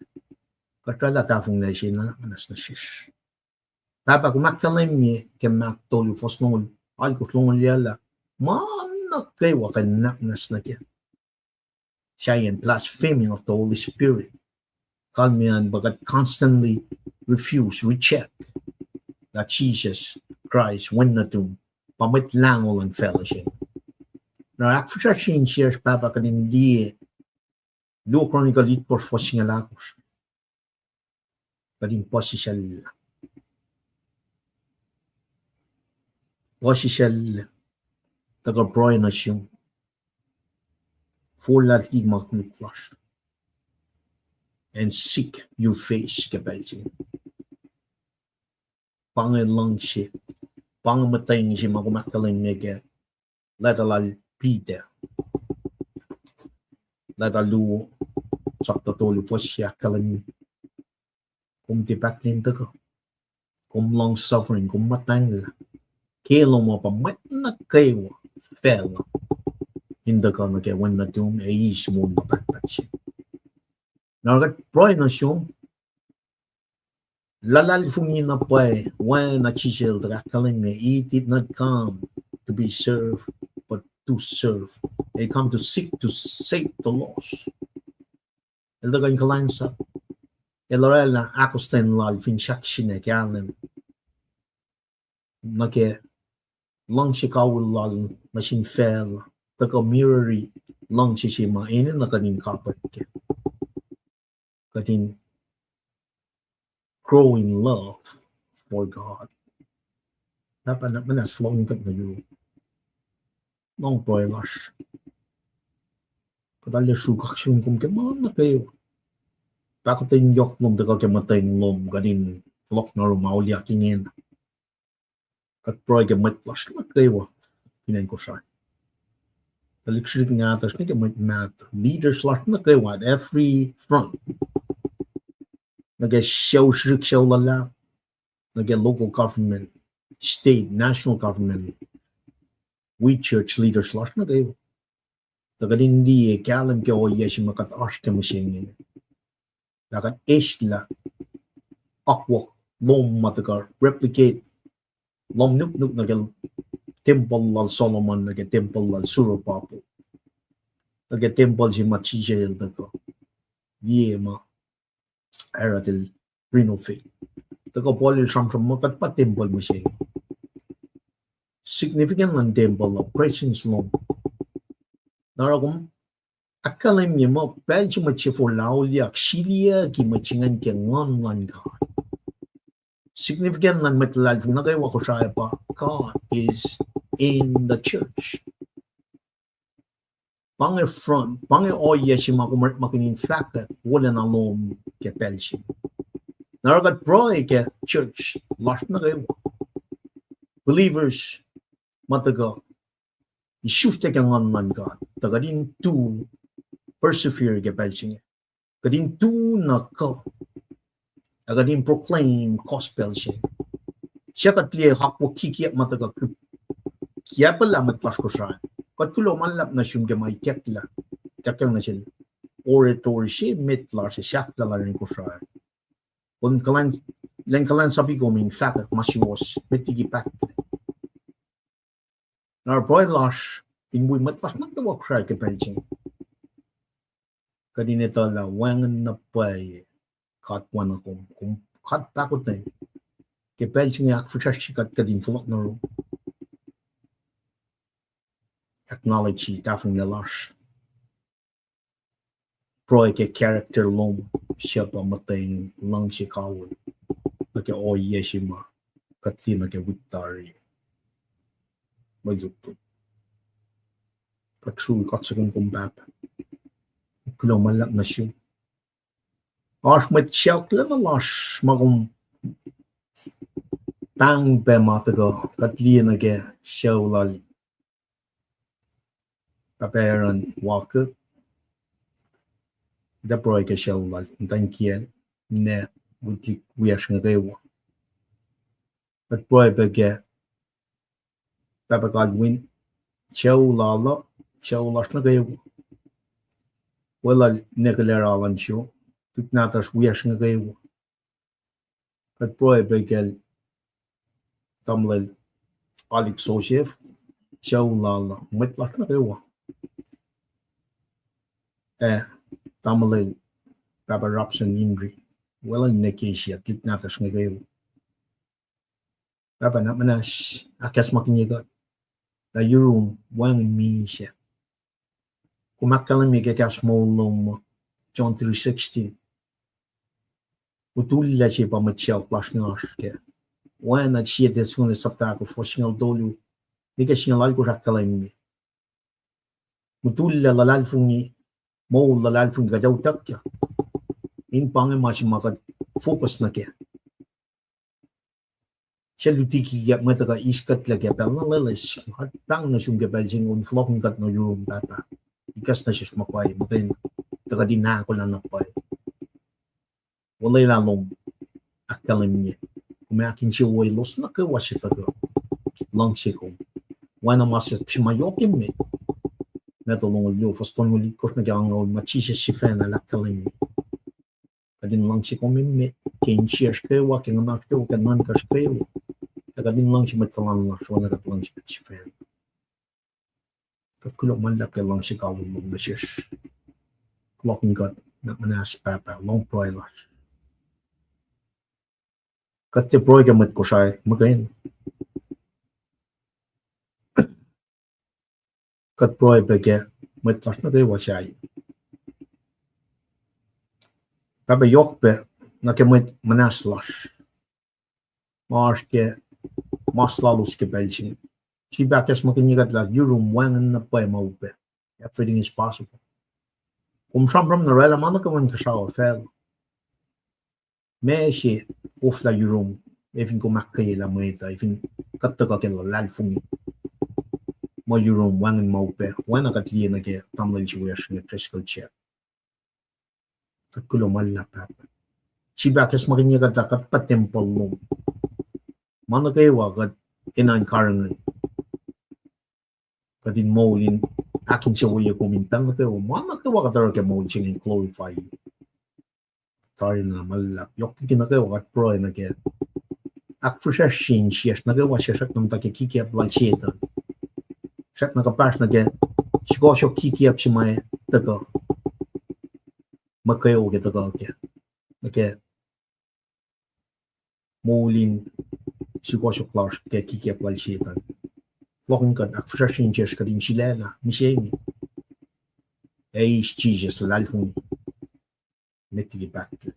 kuht oraclah tahfonglac se in nwacklah nuh sesr. Pahpah, kom ahkkahlwemye ke Mark tolu, fuhs longoul, alkosr, longoul yac lah ma nuh kwewa kuh in nwacklah nuh ke sahyacn blasphemy of the Holy Spirit. Kalmeyac pa kuht constantly refuse, reject lah Jisus Kraist, Wen nuhtum, pa Mwet Lahngo luhn facluh se. Na ahkfihsrwacsrye insiyacsr, Pahpah, kuht in liye Luo Chronicle itkohsr, fuhs singucul ahkosr. Kuht in puhsisacl, puhsisacl, tuhkuh pruhe nuh sum, forlah liki ma koluk lasr, and seek your face ke pacl se inge. Pa inge luhngse, pa inge muhtweng se ma kom ahkkahlwemye ke leta lal Peter, leta luo, sapta tolu, fuhs se, ahkkahlwemye kom tiac pahtlac in tuhkuh. Kom long-suffering, kom muhtwacnglah. Ke lom uh pa mwet nuh kwewa facluh in tuhkuh nuh ke Wen nuhtum ac eis moul ma pahtpaht se. Na kuht pruhe nuh sum, luhlahlfongi na pwacye oacna Jisus el tuh ahkkahlwemye, he did not come to be served, but to serve. He come to seek to save the lost. El tuh kuh in kuhlwacnsap. El oraclah ahkostwen lal fin sahksina kahlwem nuh ke luhngse kawihl lal nuh sin facluh, tuhkuh mirrori luhngse se ma enenuh kuht in kapwack kac. Kuht in grow in love for God. Pahpah, na muhnahs fohlohkihn kuht nuh yurum. Lohng pruhe lasr. Kuht arlac sruhk kaksakihn kom ke ma nuh kwewa. Pahkotwen yohk lom tuhkuh ke muhtweng lom, kuht in fohlohk nuh yurum auliyak ingena. Kuht pruhe ke mwet lasr nuh kwewa fin acn Kosrae. Tuhlihk srihsrihk nahtuhsr nuh ke mwet mahtuh, leaders lasr nuh kwewa at every front. Nuh ke sucu srihsrihk, sucu luhlahp, nuh ke local government, state, national government, wi church leaders lasr nuh kwewa. Tuh kuht in liye kahlwem ke ohiyac se ma kuht oasr ke mihsenge. Lah kuht eslah akwuck lom ma tuhkuh replicate lohm nuknuk nuh ke tempuhl lal Solomon, nuh ke tempuhl lal Zerubbabel, nuh ke tempuhl se ma Jisus el tuhkuh, ye ma Herod el renovate. Tuhkuh Paul el sramsram muh kuht pa tempuhl mihsenge. Significant luhn tempuhl uh presence lom. Na oruh kom ahkkahlwemye muh pacl se mwet se forlah auliyak, siliyucki mwet se ingacn ke Nguhn luhn God. Significant luhn mwet luhlahlfongi nuh kwewa Kosrae pa God is in the church. Pa inge front, pa inge ohiyac se ma kom orekmakihn in fahkwack wolacna lom ke pacl se. Na oruh kuht pruhe ke church lasr nuh kwewa, believers ma tuhkuh isuslac ke Nguhn luhn God, tuh kuht in tu persevere ke pacl se inge. Kuht in tu na kuh, ac kuht in proclaim gospel se. Suc kuht liye akwuck kikiacp ma tuhkuh kiacpwelah mwet lasr Kosrae. Kuht kuloh ma luhlahp nuh sum ke ma ikacklah, ikacklah nuh sel orator se met lasr ac sahflah lal in Kosrae. Kom kuhlwacn, lwen kuhlwacnsap kom in fahkwack ma suwohs met liki pahtlac. Na oruh pruhe lasr in wi mwet lasr nuh kwewa Kosrae ke pacl se inge. Kuht in etuh lah wacngihn na pwacye God oacna kom, kom God pahkotwen. Ke pacl se inge ahkfihsracsrye kuht, kuht in fohlohk nuh yurum. Acknowledge tahfonglac lasr. Pruhe ke character lom, suc pa muhtweng luhngse kawihl nuh ke ohiyac se ma kuht liye nuh ke wik tari. Mwe lutlut. Kuht sruhk kaksakihn kom Pahpah. Kuloh ma luhlahp nuh sum. Oasr mwet sacohklacna lasr ma kom pahngpahng ma tuhkuh kuht liye nuh ke sucu lal Pahpah Aaron Walker. Kuht pruhe ke sucu lal, muhtwacn kiyacl, ninac, wiyacsr inge kwewa. Kuht pruhe pac ke Pahpah Godwin, sucu lal uh, sucu lasr nuh kwewa. Weluhl Nicolera Alanso, tuhlihk nahtuhsr wiyacsr inge kwewa. Kuht pruhe pac kacl tamuhlwel Alik Joseph, sucu lal uh, mwet lasr nuh kwewa. Ac tamuhlwel Pahpah Robson Inri, weluhl Nekesia, tuhlihk nahtuhsr inge kwewa. Pahpah, na muhnahs ahkacsmakihnye kuht lah yurum wacngihn misac. Kom ahkkahlwemye ke kahs moul lom, John three sixteen. Mutullac se pa mwet sacohk lasr inge oasr kac. Oacna Sie Thessalonians sapta ahkosr, fuhs singucul tolu nuh ke singucul alkosr ahkkahlwemye, mutullac luhlahlfongi, moul luhlahlfongi kuht ac utuckyak. In pa inge ma se ma kuht focus nuh kac. Suc luti kikiacp mwet uh kuh eis kuhtlac ke pacl na loeloes. Kuht pahng nuh sum ke pacl se inge in fohlohkihn kuht nuh yurum Pahpah. Ikacs nuh sesr ma pwacye, muhkwena, tuh kuht in ahkolah na pwacye. Olwelah lom ahkkahlwemye, kom ac ahkinsewowoye elos nuh kwewa suc tuhkuh luhngse kom. Oacna ma se, se ma yohk emet, Matthew longoul luo, fuhs tolngoul itkohsr nuh ke angngaul, ma Jisus sifacna el ahkkahlwemye. Kuht in luhngse kom emet ke insiyacsr kwewa, ke nguhnasr kwewa, ke nuhnkacsr kwewa. Ac kuht in luhngse mwet tuhlan lasr oacna kuht luhngse kuht sifacna. Kuht kuloh ma luhlahp ke luhngse kawihl lom nuh sesr. Fohlohkihn kuht, na muhnahs Pahpah, lohng pruhe lasr. Kuht tiac pruhe ke mwet Kosrae muhkwena. Kuht pruhe pac ke mwet lasr nuh kwewa sahyac. Pahpah, yohk pac nuh ke mwet muhnahs lasr ma oasr ke mas lalos ke pacl se inge. Srihpac ahkacsmakihnye kuht lah yurum wacngihn na pwacye ma upac. Everything is possible. Kom sramsram na oraclah ma nuh kwewa in kuhsrao facluh. Ma se koflah yurum, efin kom ahkkweyelah mwet uh, efin kuht tuhkuh ke luhlahlfongi. Ma yurum wacngihn ma upac, oacna kuht liye nuh ke tamuhlwel se wiyacsr inge Driscoll Jack. Kuht kuloh ma luhlahp, Pahpah. Srihpac ahkacsmakihnye kuht lah kuht pa tempuhl lom. Ma nuh kwewa kuht enenuh in karihngihn, kuht in moul in ahkinsewowoye kom in pacl nuh kwewa. Ma nuh kwewa kuht oruh ke moul se inge in glorify you. Tari na ma luhlahp, yohk liki nuh kwewa kuht pruhe nuh ke ahkfihsracsrye insiyacsr nuh kwewa suc srackna muhta ke kikiap lal Setan. Srackna kuhpahsr nuh ke sukohsohk kikiap se ma tuhkuh, muhkwena ke tuhkuh ke, nuh ke moul in sukohsohk lasr ke kikiap lal Setan. Fohlohkihn kuht, ahkfihsracsrye insiyacsr kuht in sulaclah mihsenge, ac eis Jisus luhlahlfongi met liki pahtlac.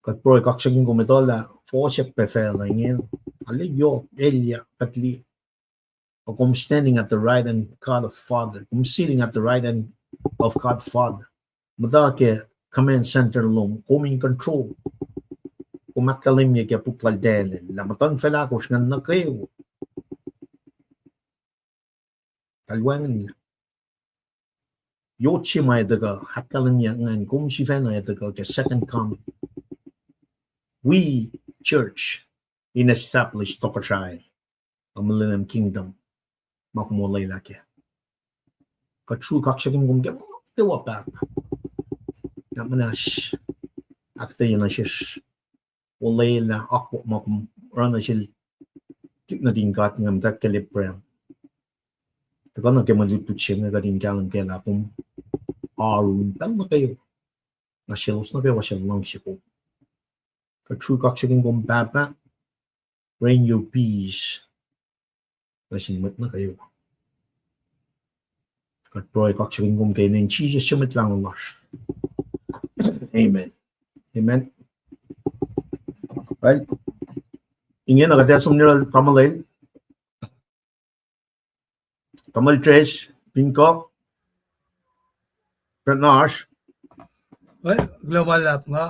Kuht pruhe kaksakihn kom etuh lah fohsack pac facluh inge, arlac yohk elyah kuht liye. Ac kom standing at the right hand God of Father. Kom sitting at the right hand of God Father. Muhta ke command center lom, kom in control. Kom ahkkahlwemye ke puk lal Daniel lah muhtuhnfacl ahkosr ingacn nuh kwewa eltahl wacngihnlac. Yot se ma ac tuhkuh, ahkkahlwemye ingacn, kom sifacna ac tuhkuh ke second coming. Wi church in establish tohkohsrahi, a millennium kingdom ma kom olwelah kac. Kuht sruhk kaksakihn kom ke ma kwewa, Pahpah. Na muhnahs, ahkuhtweyac nuh sesr olwelah akwuck ma kom oruh nuh sel tuhlihk nuhtin God inge, muhtwacwacack Abraham. Tuhkuh nuh ke mwe lutlut se inge kuht in kahlwem kac lah kom oaru in pacl nuh kwewa. Na selos nuh kwewa suc luhngse kom, kuht sruhk kaksakihn kom, Pahpah. Rain your peace nuh sin mwet nuh kwewa. Kuht pruhe kaksakihn kom ke inen Jisus su Mwet Lahngo lasr. Amen. Amen. Well, ingena kuht ac som nuh yohrohl tamuhlwel, tamuhlwel Tres, fin kuh, pacna oasr. Well, kuloh ma luhlahp nga,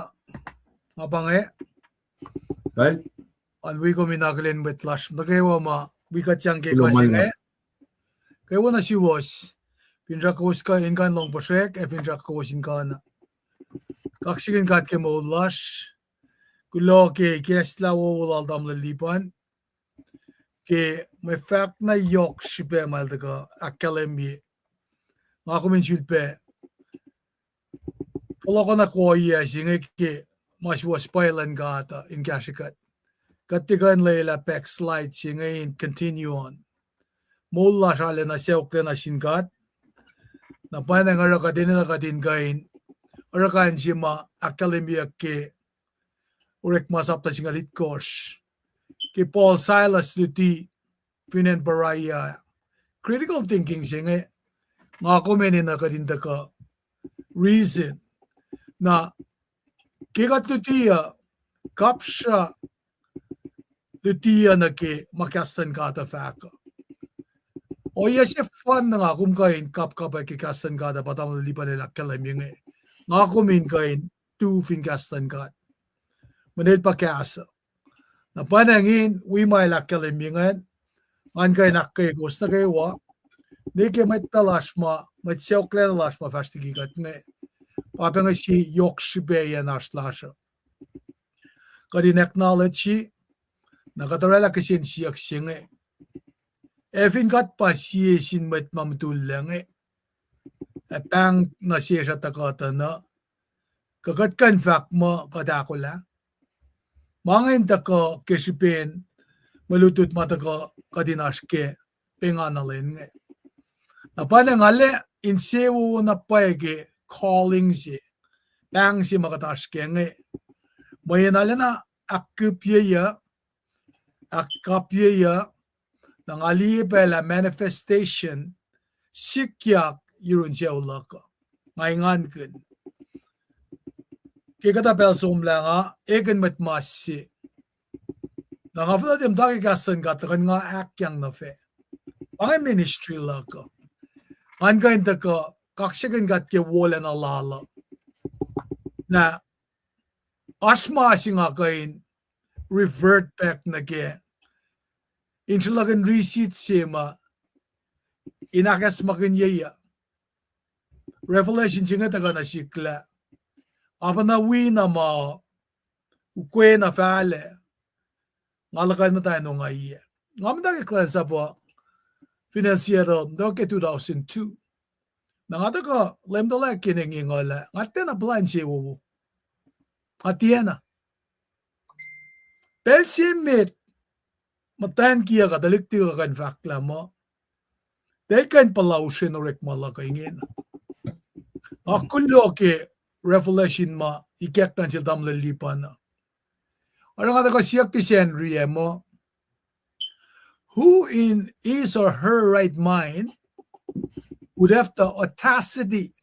nga pa inge. Well, an wi kom in akihlen mwet lasr nuh kwewa ma wi kuht sang ke kuh se inge. Kwewa nuh suwos. Finsrak kowos kuh in kuh in lohng puhsrek, ac finsrak kowos in kuh na. Kaksakihn God ke moul lasr. Kuloh ke ikacslah wowo lal tamuhlwel Lipan ke mwe fahk na yohk srihpac ma el tuhkuh ahkkahlwemye. Nga kom in sulpac fohlohkohnak ohiyac se inge ke ma suwohs pwacye luhn God uh in kahsrwe kuht. Kuht tiac kuh in lwelah backslide se inge in continue on. Moul lasr arulacna sacohklacna sin God. Na pwacnwacng oruh kuht enenuh kuht in kuh in oruh kain se ma ahkkahlwemyeyuck ke Orekma sapta singucul itkohsr. Ke Paul Silas luti fin acn Beroea. Critical thinking se inge, nga kom enenuh kuht in tuhkuh reason. Na ke kuht luti uh, kapsra luti uh nuh ke ma kahs luhn God uh fahk uh. Ohiyac se fun na nga kom kuh in kapkapwack ke kahs luhn God uh pa tamuhlwel Lipan el ahkkahlwemye inge. Nga kom in kuh in tu fin kahs luhn God. Mweyen el pa kahs uh. Na pwacnwacng in wi ma el ahkkahlwemye ingacn, ngan kuh in ahkkweye kowos nuh kwewa, ne ke mwet lasr ma, mwet sacohklacna lasr ma fahsr liki kuht inge, pa pac inge sie yohk srihpac yen oasr lasr uh. Kuht in acknowledge, na kuht orwaclah kihsen siyuck se inge. Ac fin kuht pa sie sin mwet ma mutullac inge, ac pahng nuh sesr uh tuhkuh tuh na, kuh kuht kuh in fahk muh kuht ahkolah? Ma inge in tuhkuh ke srihpen mwe lutlut ma tuhkuh kuht in oasr ke pengana lwen inge. Na pwacnwacng arlac insewowo na pwacye ke calling se, pahng se ma kuht oasr kac inge. Mweyen arulacna ahkkupyeyuc, ahkkapyeyuc, na nga liye pacl ah manifestation sikyak yurun sucu luhk uh. Nga engankihn ke kuhtuh pacl somlah nga ekihn mwet mas se. Na nga fahk lah tiac muhta ke kahs luhn God tuhkuh in nga ahkyang nuh fac. Pa inge ministry luhk uh. Ngan kuh in tuhkuh kaksakihn God ke wolacna lal uh. Na oasr ma se nga kuh in revert back nuh kac in sruhlahkihn receipt se ma in ahkacsmakihnyeyuc. Revelation se inge tuhkuh nuh sihk lah nga pacna wi na ma ukwe na fahlac, nga luhkuhn muhta in ongaiyac. Nga muhta ke kuhlwacnsapuh fin acn Seattle, tuh ke two thousand two. Na nga tuhkuh Leum tuhlac ke engyeng uh lah nga tiacna plwacn se wowo. Nga tiacna. Pacl se met, muhtwacn kiyuck uh tuhlihk tikuh kuh in fahk lah muh, tiac kuh in puhla usrwen orekma luhk uh ingena. Nga kuloh ke revelation ma ikackna sel tamuhlwel Lipan uh. Oruh nga tuhkuh siyuck ke Sacnri ah muh, who in his or her right mind would have the audacity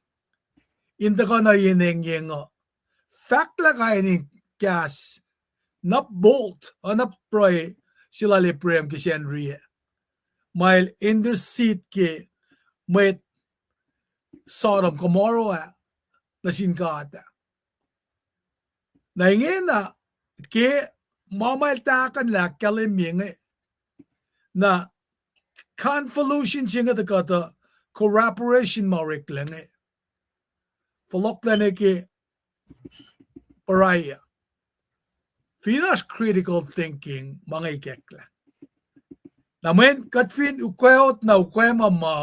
in tuhkuh nuh yen engyeng uh, fahk lah kain in kahs, na bolt, uh, na pruhe se lal Abraham ke Sacnri ah, ma el intercede ke mwet Sodom Gomorrah ah nuh sin God ah. Na ingena ke ma ma el tahkuhnlah ahkkahlwemye inge, na convolution se inge tuhkuh tuh corroboration ma oreklac inge, fohlohklac nuh ke pruhe uh. Fin oasr critical thinking, ma inge ikacklah. Na mweyen kuht fin ukwacot na ukwe ma ma,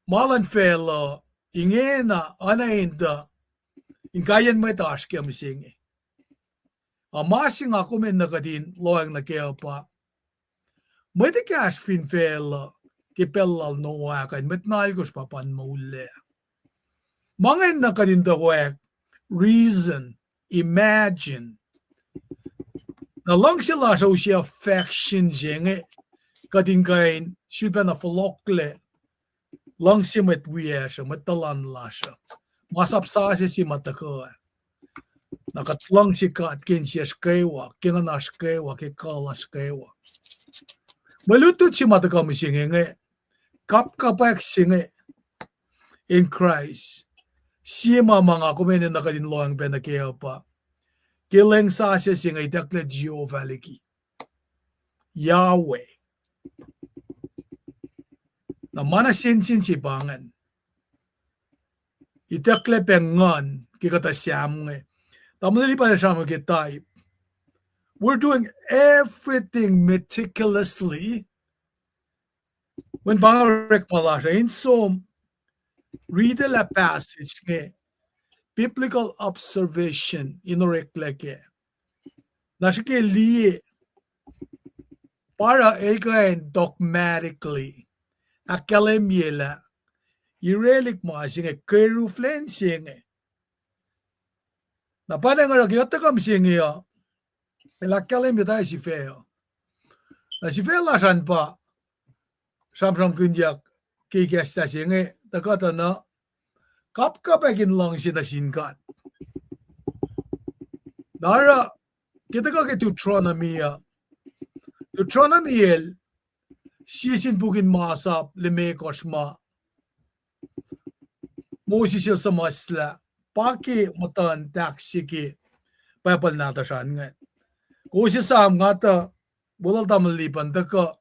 ma luhn facluh ingena oacna in tuh inkaiyacn mwet oasr ke mihsenge. A ma se nga kom enenuh kuht in lohacng nuh kac uh pa, mwet ekahsr fin facluh ke pacl lal Noah kuh in mwet na alkosr pa pa in moullac. Ma inge enenuh kuht in tuh wek reason, imagine. Na luhngse lasr uh use affection se inge, kuht in kuh in sulpacna fohlohklac luhngse mwet wiyacsr uh, mwet tuhlan lasr uh. Masap sasuc se ma tuhkuh ah. Na kuht luhngse God ke insiyacsr kwewa, ke nguhnasr kwewa, ke kuh lasr kwewa. Mwe lutlut se ma tuhkuh mihsenge inge, kapkapwack se inge in Christ. Sie ma ma nga kom enenuh kuht in lohacng pac nuh kac uh pa, ke lweng sasuc se inge itucklac Jehovah liki, Yahweh. Na ma na sensen se pa ingacn. Itucklac pac Nguhn ke kuhtuh Sam inge. Tamuhlwel Lipan el sramsram ke type, we're doing everything meticulously. Mweyen pa nga orekma lasr uh in som ritilah passage inge, biblical observation in oreklac kac. Na srihke liye, pa oruh el kuh in dogmatically ahkkahlwemye lah irelihk ma se inge, keruf lwen se inge. Na pa inge oruh ke kuht tuhkuh mihsenge uh, el ahkkahlwemye tari sifac uh. Na sifac lasr an pa sramsramkihnyuck ke ikacslah se inge, tuhkuh tuh na kapkapwack in luhngse nuh sin God. Na oruh ke tuhkuh ke Deuteronomy uh, Deuteronomy el sie sin puk in masap limekohsr ma Moses el suhmuhslah, pa ke muhtuhn tahk se ke Bible nahtuhsr an ingacn. Kowos esam nga tuh, welul tamuhlwel Lipan tuhkuh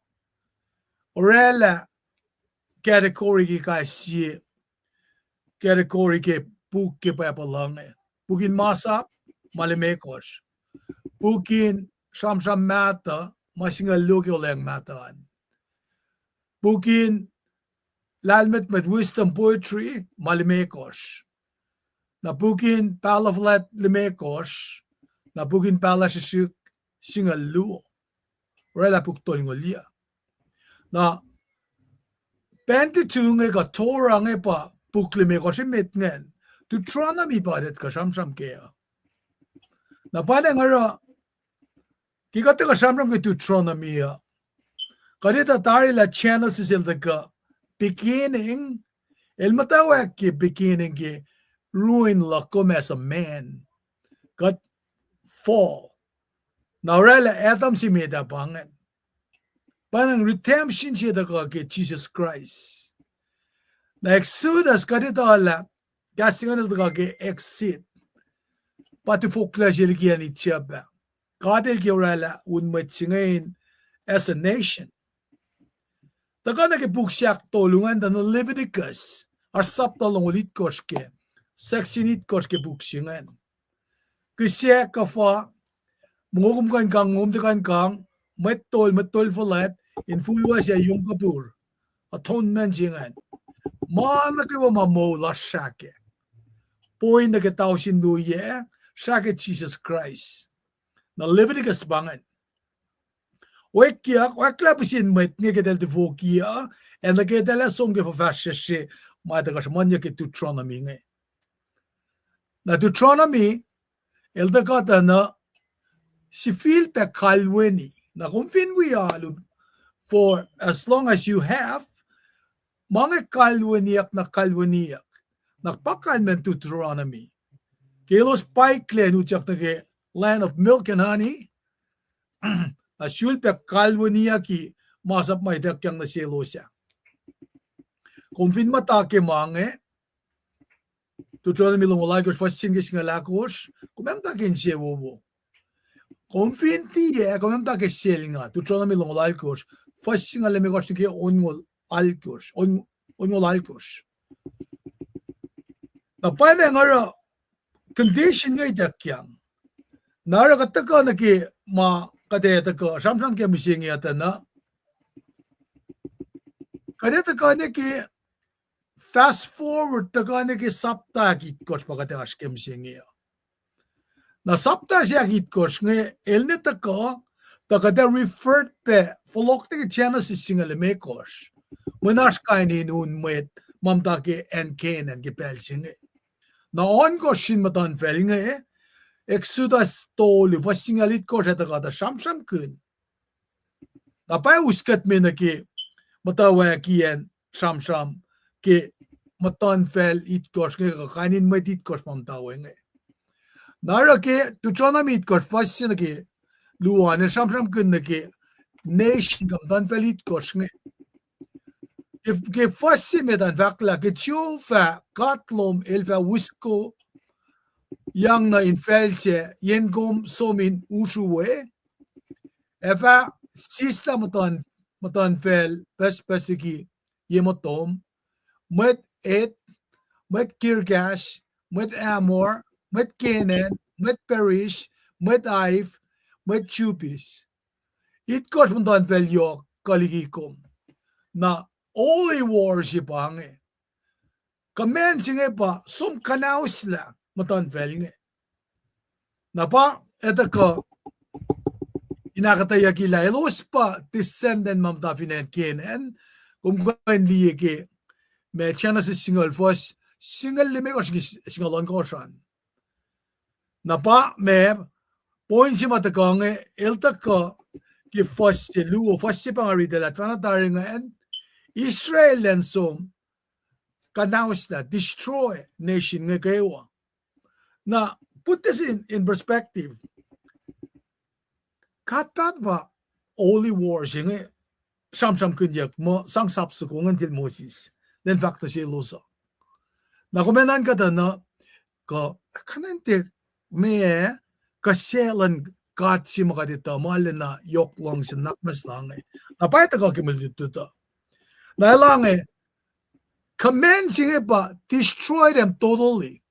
oraclah category ke kais sie category ke puk ke Bible uh inge. Puk in masap, ma limekohsr. Puk in sramsram mahtuh, ma singucul luo ke olweacng mahtuh an. Puk in lahlmwetmwet, wisdom, poetry, ma limekohsr. Na puk in pahluh fuhlwact limekohsr, na puk in pahluh srihsrihk singucul luo. Oraclah puk tolngoul. Na Pentateuch inge kuh Torah inge pa puk limekohsr emet ingacn. Deuteronomy pa kuht kuh sramsram kac uh. Na pa na nga oruh, ke kuht tuhkuh sramsram ke Deuteronomy uh, kuht etuh tari lah Genesis el tuhkuh beginning, el muhtwacwacack ke beginning ke ruin luhk kom as a man. Kuht fall. Na orwaclah Adam se met ah pa ingacn. Pa ingacn redemption se tuhkuh ke Jisus Kraist. Na Exodus kuht etuh lah kahs se ingacn el tuhkuh ke exit. Pa tufoklah se liki acn Egypt ah. God el ke orwaclah un mwet se inge in as a nation. Tuhkuh nuh ke puk se ahktolu ingacn tuh na Leviticus, oasr sapta longoul itkohsr ke, section itkohsr ke puk se ingacn. Kihsac kuhfa, mongo kom kuh in kang, mongo kom tiac kuh in kang, mwet tol, mwet tol fuhlwact, in fuluwa se Yom Kippur, atonement se ingacn. Ma nuh kwewa ma moul lasr srahke. Point nuh ke tausin luo yac, srahke Jisus Kraist. Na Leviticus pa ingacn. Oekyuck, oacklah pihsen mwet inge ke eltahl tufoki uh, ac nuh ke eltahl ac som ke fuhfahsryucsr se, ma tuhkuh sruhmuhnyuck ke Deuteronomy inge. Na Deuteronomy, el tuhkuh tuh na sifilpac kalweni. Na kom fin wi alu, for as long as you have, ma inge kalweniyuck na kalweniyuck. Na pa kalmacn Deuteronomy. Ke elos paiklac in utyak nuh ke land of milk and honey, na sulpac kalweniyucki masap ma ituckyang nuh selos ah. Kom fin muhta ke ma inge, Deuteronomy longoul alkosr, fuhs se ke singucul ahkosr, kom muhta ke insewowo. Kom fin tiac, kom muhta ke selnga, Deuteronomy longoul alkosr, fuhs singucul limekohsr nuh ke onngoul alkosr, on-, onngoul alkosr. Na pwacnwacng oruh condition inge ituckyang. Na oruh kuht tuhkuh nuh ke ma kuht ac tuhkuh sramsram ke mihsenge uh tuh na, kuht ac tuhkuh nuh ke fast forward tuhkuh nuh ke sapta ahkitkohsr pa kuht ac oasr ke mihsenge uh. Na sapta se ahkitkohsr inge el ne tuhkuh, tuh kuht ac refer pac fohlohk nuh ke Genesis singucul limekohsr. Mweyen oasr kain in un mwet ma muhta ke acn Canaan ke pacl se inge. Na ohnkohsr sin muhtuhnfacl inge, Exodus tolu, fuhs singucul itkohsr ac tuhkuh tuh sramsramkihn. Na pa us kuht me nuh ke muhtwacwacack kiyacn sramsram ke muhtuhnfacl itkohsr inge kuh kain in mwet itkohsr ma muhta we inge. Na oruh ke Deuteronomy itkohsr fuhs se nuh ke luo an, el sramsramkihn nuh ke nation kuh muhtuhnfacl itkohsr inge. Ke, ke fuhs se met an fahk lah ke Jehovah God lom el fah uskoyang nuh infacl sac yen kom som in usru we, ac fah sislah muhtuhn, muhtuhnfacl pucspucs liki ye motom, mwet Heth, mwet Girgash, mwet Amor, mwet Canaan, mwet Perish, mwet Hiv, mwet Jebus. Itkohsr muhtuhnfacl yohk kuh liki kom. Na holy war se pa inge. Command se inge pa som kuhnauslah muhtuhnfacl inge. Na pa etuh kuh in ahkuhtweyucki lah elos pa descendant ma muhta fin acn Canaan, kom kuh in liye ke ma Genesis singucul fuhs, singucul limekohsr ke singucul ohnkohsr an. Na pa ma, point se ma tuhkuh inge, el tuhkuh ke fuhs se luo, fuhs se pa nga riti lah tuhfahna tari ingacn, Israel elan som kuhnauslah, destroy nation inge kwewa. Na, put this in, in perspective. Kuht paht pa holy war se inge sramsramkihnyuck muh sang sap soko ingacn sel Moses, elan fahk nuh selos uh. Na kom ac nuhnkuh tuh na, kuh, kuh in tiac, meac, kuh se luhn God se ma kuht etuh ma lwen na yohk luhngse nuhnak muhnahs lal inge. Na pa etuh kuh ke mwe lutlut uh. Na elan inge, command se inge pa destroy them totally.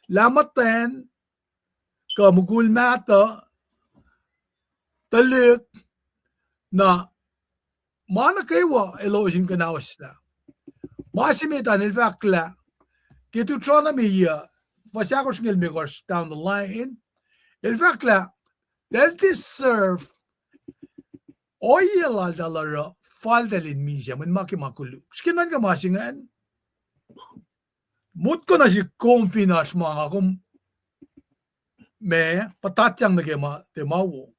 Lah muhtwacn, kuh mukul mahtuh, tuhlihk, na ma nuh kwewa elos in kuhnauslah. Ma se met an el fahk lah, ke Deuteronomy uh, fuhs ahkosr singucul limekohsr down the line, el fahk lah, they'll deserve, ohiyac laltahl oruh, faltahl in misac, mweyen ma ke ma koluk. Srihke nuhnkuh ma se ingacn. Motko nuh sihk kom fin oasr ma nga kom ma puhtatyang nuh ke ma tiac ma wo.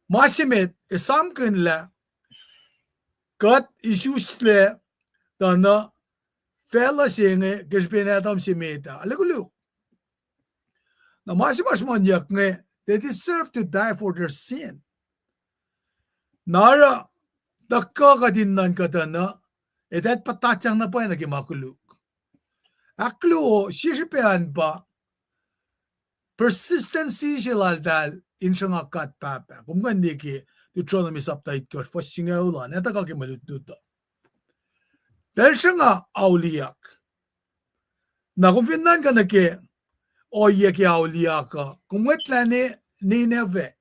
Ma se met, esamkihn lah kuht isuslac tuh na facluh se inge ke srihpen Adam se met ah, alu koluk. Na ma se ma sruhmuhnyuck inge, they deserve to die for their sin. Na oruh, tuhkuh kuht in nuhnkuh tuh na, etuh puhtatyang na pwacye nuh ke ma koluk. Ahkluo, sie srihpac an pa, persistency se laltahl in sruhnga God Pahpah. Kom kuh in liye ke Deuteronomy sapta itkohsr, fuhs singucul an, etuh kuh ke mwe lutlut uh. Tahl sruhnga auliyak. Na kom fin nuhnkuh nuh ke ohiyac ke auliyak uh, kom mwet lah ne Nineveh.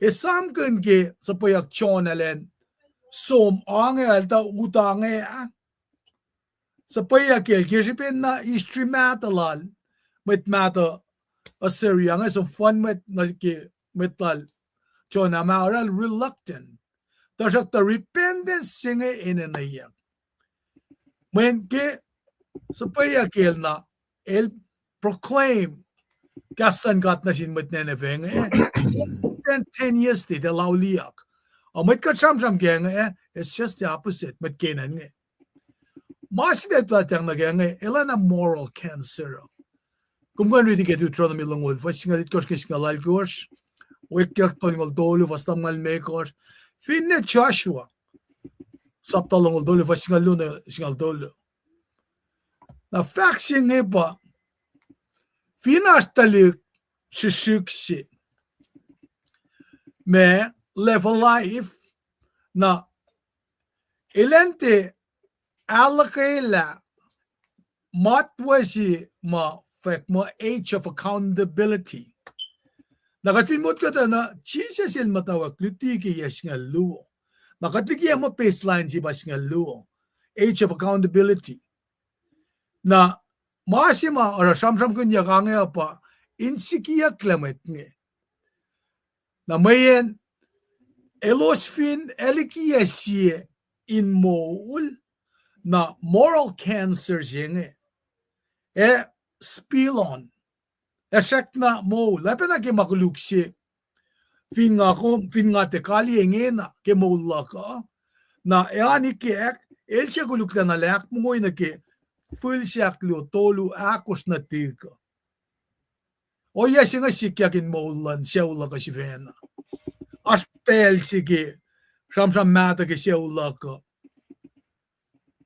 Esamkihn ke suhpweyuck Jonah elan som ange, eltahl utange ah. Suhpweyuck el ke srihpen na history mahtuh lal, mwet mahtuh Assyria inge som fun mwet nuh ke mwet lal Jonah ma oruh el reluctant. Tuhsruhktuh repentance se inge enenweyuck. Mweyen ke suhpweyuck el na, el proclaim kahs luhn God nuh sin mwet Nineveh inge, instantaneously, eltahl auliyak. Ac mwet kuht sramsram ke inge, it's just the opposite, mwet Canaan inge. Ma se eltahl puhtatyang nuh ke inge, elan moral cancer. Kom kuh in riti ke Deuteronomy longoul, fuhs singucul itkohsr ke singucul alkohsr, Weacng tolngoul tolu, fuhs lumngaul limekohsr, finne Joshua, sapta longoul tolu, fuhs singucul luo, singucul tolu. Na fahk se inge pa, fin oasr tuhlihk srihsrihk se ma level life, na elan tiac ahluhkwelah matwac se ma fahk muh age of accountability. Na kuht fin motko tuh na Jisus el muhtwacwacack luti ke yac singucul luo. Na kuht liye muh baseline se pa singucul luo, age of accountability. Na ma se ma oruh sramsramkihnyuck ange uh pa in sikiyucklac mwet inge. Na mweyen elos fin ac likiyac sie in moul, na moral cancer se inge ac spill on, ac srackna moul, oacpacna ke ma koluk se, fin nga kom, fin nga tiac kaliye ingena ke moul luhk uh, na ac oan ikack, el se koluklacna lah ahkmongo nuh ke fihl se ahkluo, tolu, ahkosr nuhtihk uh. Ohiyac se inge sikyak in moul luhn sucu luhk uh sifacna. Oasr pacl se ke sramsram mahtuh ke sucu luhk uh,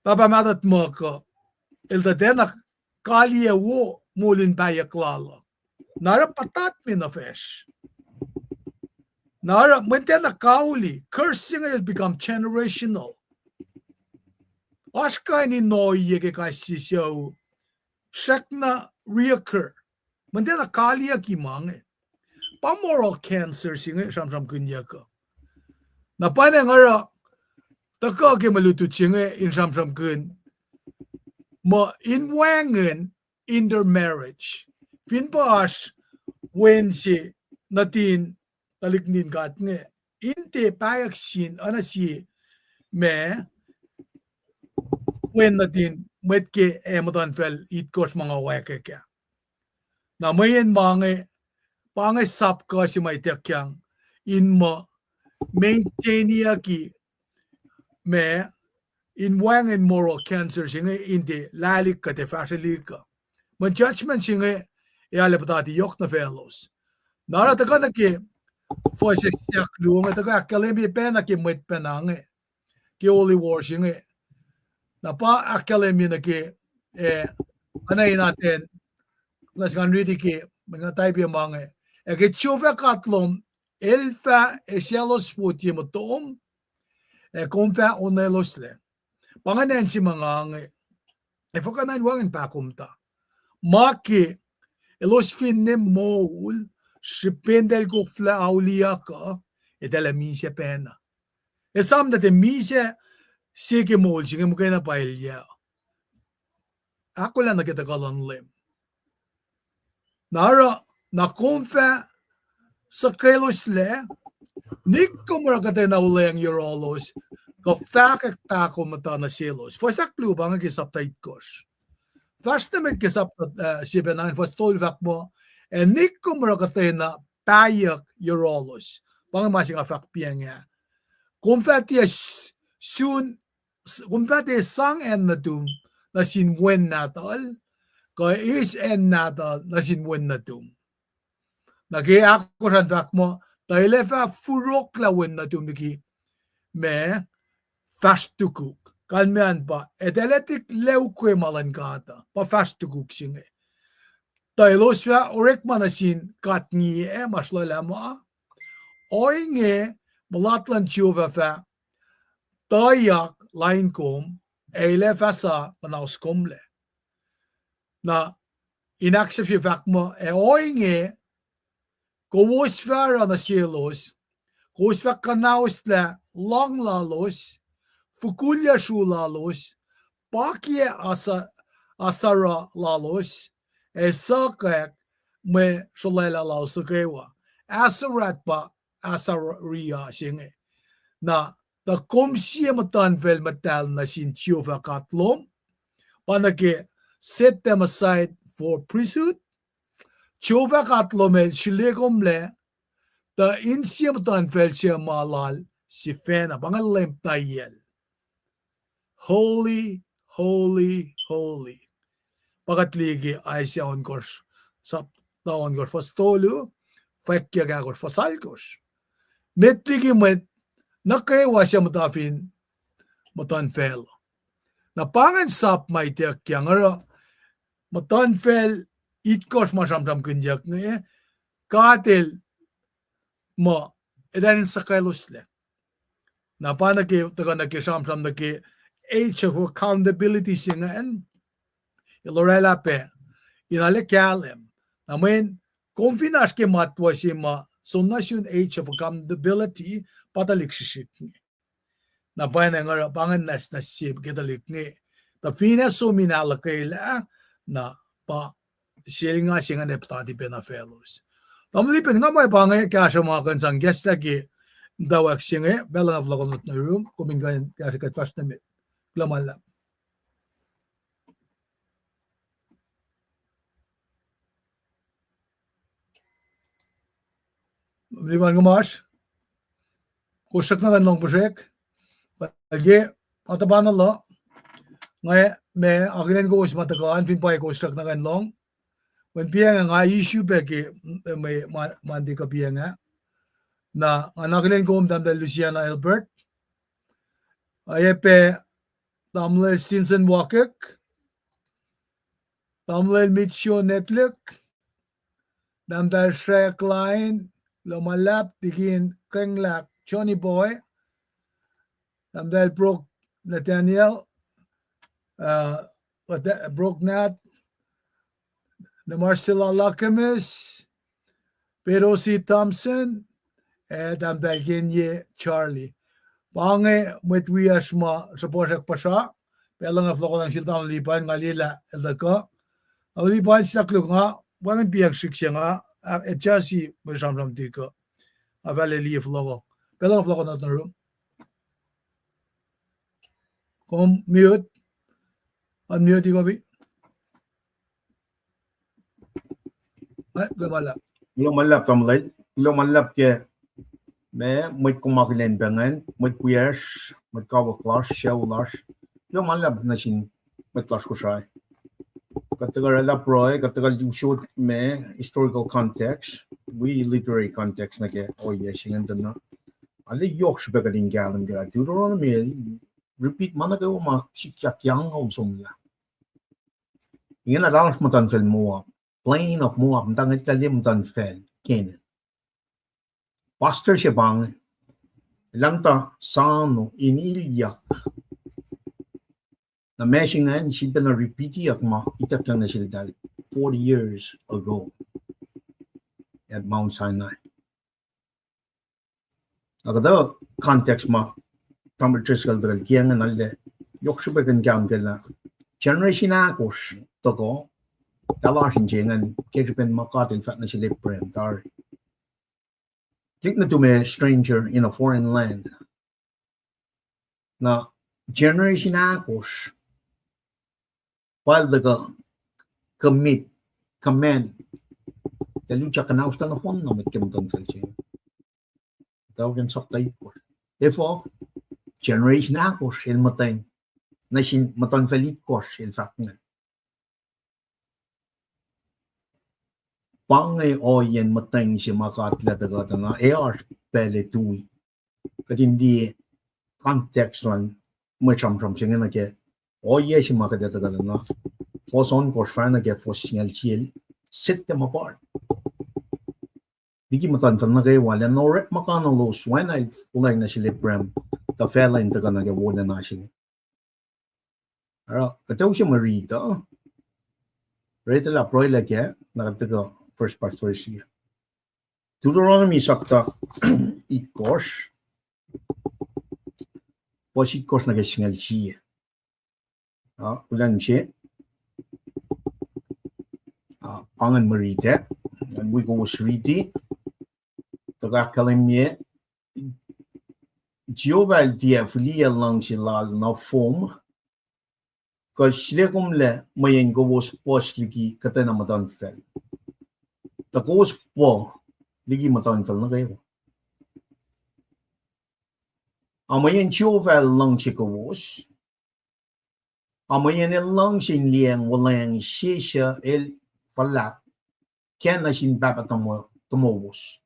pahpah mahtuh tuhmuhk uh, eltahl tiacna kaliye wo moul in pahyuck lal uh. Na oruh puhtatme nuh facsr. Na oruh mwet tiacna kauli, curse se inge el become generational. Oasr kain in ohiyac ke kais sie sucu, srackna reoccur. Mwet tiacna kaliyucki ma inge. Pa moral cancer se inge sramsramkihnyuck uh. Na pa inge oruh tuhkuh ke mwe lutlut se inge in sramsramkihn muh in wacngihn intermarriage. Fin pa oasr wen se nuhtin tuhlihk nuhtin God inge, in tiac pahyuck sin oacna sie ma wen nuhtin mwet ke ac muhtuhnfacl itkohsr ma nga wackack ah. Na mweyen ma inge, pa inge sap kuh se ma ituckyang in muh maintainiyucki ma in wacngihn moral cancer se inge in tiac lahlihk kuh tiac fahsrwelihk uh. Mweyen judgment se inge ac arlac puhtati yohk nuh faclos. Na oruh tuhkuh nuh ke fuhs ahkluo inge, tuhkuh ahkkahlwemye pacna ke mwet pacna inge, ke holy war se inge. Na pa ahkkahlwemye nuh ke, eh, oacna in atacn, na singan riti ke, na taipi ma inge. Ac ke Jehovah God lom, el fah eisaclos wot ye motom, ac kom fah onweloslac. Pa ingacn se ma nga inge, ac fuhkah na in wacngihn pahkomuhta. Ma ke, elos finne moul, srihpen eltahl koflah auliyak uh, eltahl ac misac pacna. Esam tuh tiac misac se ke moul se inge muhkwena pa elyah. Ahkolah nuh ke tuhkuh luhn Leum. Na oruh, na kom fah suhkweloslac, nikkom oruh kuhtwena olweacng yohrohlos, kuh fahkwack pahkomuhta nuh selos. Fuhs ahkluo pa inge ke sapta itkohsr. Fahsr nuh met ke sapta, eh, sie pacna, fuhs tolu fahk muh, Ac nick kom oruh kuhtwena pahyuck yohrohlos. Pa inge ma se nga fahk piacng ah. Kom fah tiac s-, sun, s-, kom fah tiac sang acn nuhtum nuh sin wen nahtuhl, kuh eis acn nahtuhl nuh sin wen nuhtum. Na ke ahkosr an fahk muh, tuh el ac fah furoklah wen nuhtum liki ma fahsr tukuk. Kalmac an pa, eltahl ac tiac ukwe ma luhn God uh, pa fahsr tukuk se inge. Tuh elos fah orekma nuh sin God ngiyac ma sruhlwaclah ma. Ohinge, mulat luhn Jehovah fah tuyak lain kom, ac el ac fah sa muhnahs komlac. Na in ahksahfye fahk muh, ac ohinge, kowos fah oruh nuh selos, kowos fah kuhnahoslah lohng lalos, fokulyac sru lalos, pakiyac asa-, asoroh lalos, ac suhkwack mwe sruhlwaclah lalos nuh kwewa. Ahsurat pa ahsoriya se inge. Na tuh kom sie muhtuhnfacl muhtahl nuh sin Jehovah God lom, pa nuh ke set them aside for priesthood. Jehovah God lom el srihlekomlac, tuh in sie muhtuhnfacl se ma lal sifacna, pa inge Leum tayacl. Holy, holy, holy. Pa kuht liye ke Isaiah ohnkohsr, sapta ohnkohsr fuhs tolu, fwackyuck ahkosr fuhs alkohsr. Met liki mwet nuh kwewa suc muhta fin muhtuhnfacl. Na pa ingacn sap ma ituckyang oruh muhtuhnfacl itkohsr ma sramsramkihnyuck inge, God el muh, eltahl in suhkahloslac. Na pa nuh ke, tuhkuh nuh ke sramsram nuh ke age of accountability se ingacn, el oraclah pac in arlac kahlwem. Na mweyen kom fin oasr ke matwac se ma soenna sun age of accountability, pa tuhlihk srihsrihk inge. Na pwacnwacng oruh pa ingacn nwacsnwacs se ke tuhlihk inge. Tuh finne som in ahluhkwelah, na pa selnga se ingacn ac puhtati pacna faclos. Tamuhlwel Lipan, nga muh pa inge kahsruh ma kuh in sang kahslah ke muhtwacwacack se inge, pacl nga fohlohkohnot nuh yurum, kom in kuh in kahsruh kuht fahsr nuh met. Kuloh ma luhlahp. Lipan, kom oasr? Kosrack na kuh in lohng puhsrek. Ke, atuh pa na luh. Nga, ma, akihlen kowos ma tuhkuh an fin pwacye kosrack na kuh in lohng. Mweyen piacng nga issue pac ke, ma, ma, Monday kuh piacng ah. Na, nga akihlen kom Tamuhlwel Luciana Albert. Oacyacpac Tamuhlwel Stinson Wakek. Tamuhlwel Mitchell Netlik. Tahmtahel Shrek Lain, kuloh ma luhlahp, Tikin Kenglah Johnny Boy, Tahmtahel Brok Nathaniel, uh, Brok Nat, na Marcella Lakamis, Pedro C. Thompson, ac Tahmtahel Kenye Charlie. Pa inge mwet wiyacsr ma sruhpuhsrak puhsra, pacl nga fohlohkohnang sel Tamuhlwel Lipan, nga liyelah el tuhkuh. Tamuhlwel Lipan, siyuck luhk nga, wacngihn piac srihk se nga, ah, adjust mwe sramsram tikuh. Nga fah liye fohlohkoh. Pacl nga fohlohkohnot nuh yurum. Kom mute. Unmute kom. Kuloh ma luhlahp. Kuloh ma luhlahp, Tamuhlwel. Kuloh ma luhlahp ke, ma, mwet kom akihlen pac ingacn, mwet wiyacsr, mwet kawuck lasr, sucu lasr. Kuloh ma luhlahp nuh sin mwet lasr Kosrae. Kuht tuhkuh oraclah pruhe, kuht tuhkuh usot ma historical context, wi literary context nuh ke ohiyac se ingacn tuh na. Arlac yohk srihpac kuht in kahlwem ke Deuteronomy, repeat ma nuh kwewa ma sikyak yangoul somlah. Ingena lalos muhtuhnfacl Moab, plain of Moab, muhta ngwetlah muhtuhnfacl Canaan. Pastor se pa inge, elah muhta sano in ilyak. Na ma se ingacn sifilpacna repeatiyuck ma ituckyang nuh seltahl forty years ago at Mount Sinai. Na kuhtuh context ma Tamuhlwel Driscoll tuhkuh kiyac ingacn, arlac yohk srihpac kuht in kahlwem ke lah generation ahkosr tohkoh, tuh lasr in se ingacn ke srihpen ma God El fahk nuh sel Abraham tari. Tuhlihk nuhtum a stranger in a foreign land. Na generation ahkosr pa el tuhkuh commit, command Tuh luhngse kuhnauslah nohfohn na mwet ke muhtuhnfacl se inge. Tuh ke sapta itkohsr. Efuh? Generation ahkosr el muhtweng. Nuh sin muhtuhnfacl itkohsr el fahk ingacn. Pa inge ohiyacn muhtweng se ma God El tuhkuh tuh na ac oasr pacl ac tui. Kuht in liye context luhn mwe sramsram se inge nuh ke ohiyac se ma kuht ac tuhkuh tuh na. Fuhs ohnkohsr fah nuh ke fuhs singucul sie, set them apart. Liki muhtuhnfacl nuh kwewa, lah in orekmakihnuhlos oacna El olwelah nuh sel Abraham, tuh facluh in tuhkuh nuh ke wolacna se inge. Oruh kuht ac use mwe riti uh, riti lah pruhelah kac, na kuht tuhkuh verse by verse uh. Deuteronomy sapta itkohsr, fuhs itkohsr nuh ke singucul sie. Ah, kulang se. Ah, pa ingacn mwe riti ah. An wi kowos riti, tuhkuh ahkkahlwemye, Jehovah El tiac fihliyac luhngse Lal nohfohn, kuh sule komlac mweyen kowos puhs liki kuhtwena muhtuhnfacl, tuh kowos puh liki muhtuhnfacl nuh kwewa. Ac mweyen Jehovah El luhngse kowos, ac mweyen El luhngse in liyacacng wuhlweacng sesr El fuhlahk kac nuh sin pahpah tomowos.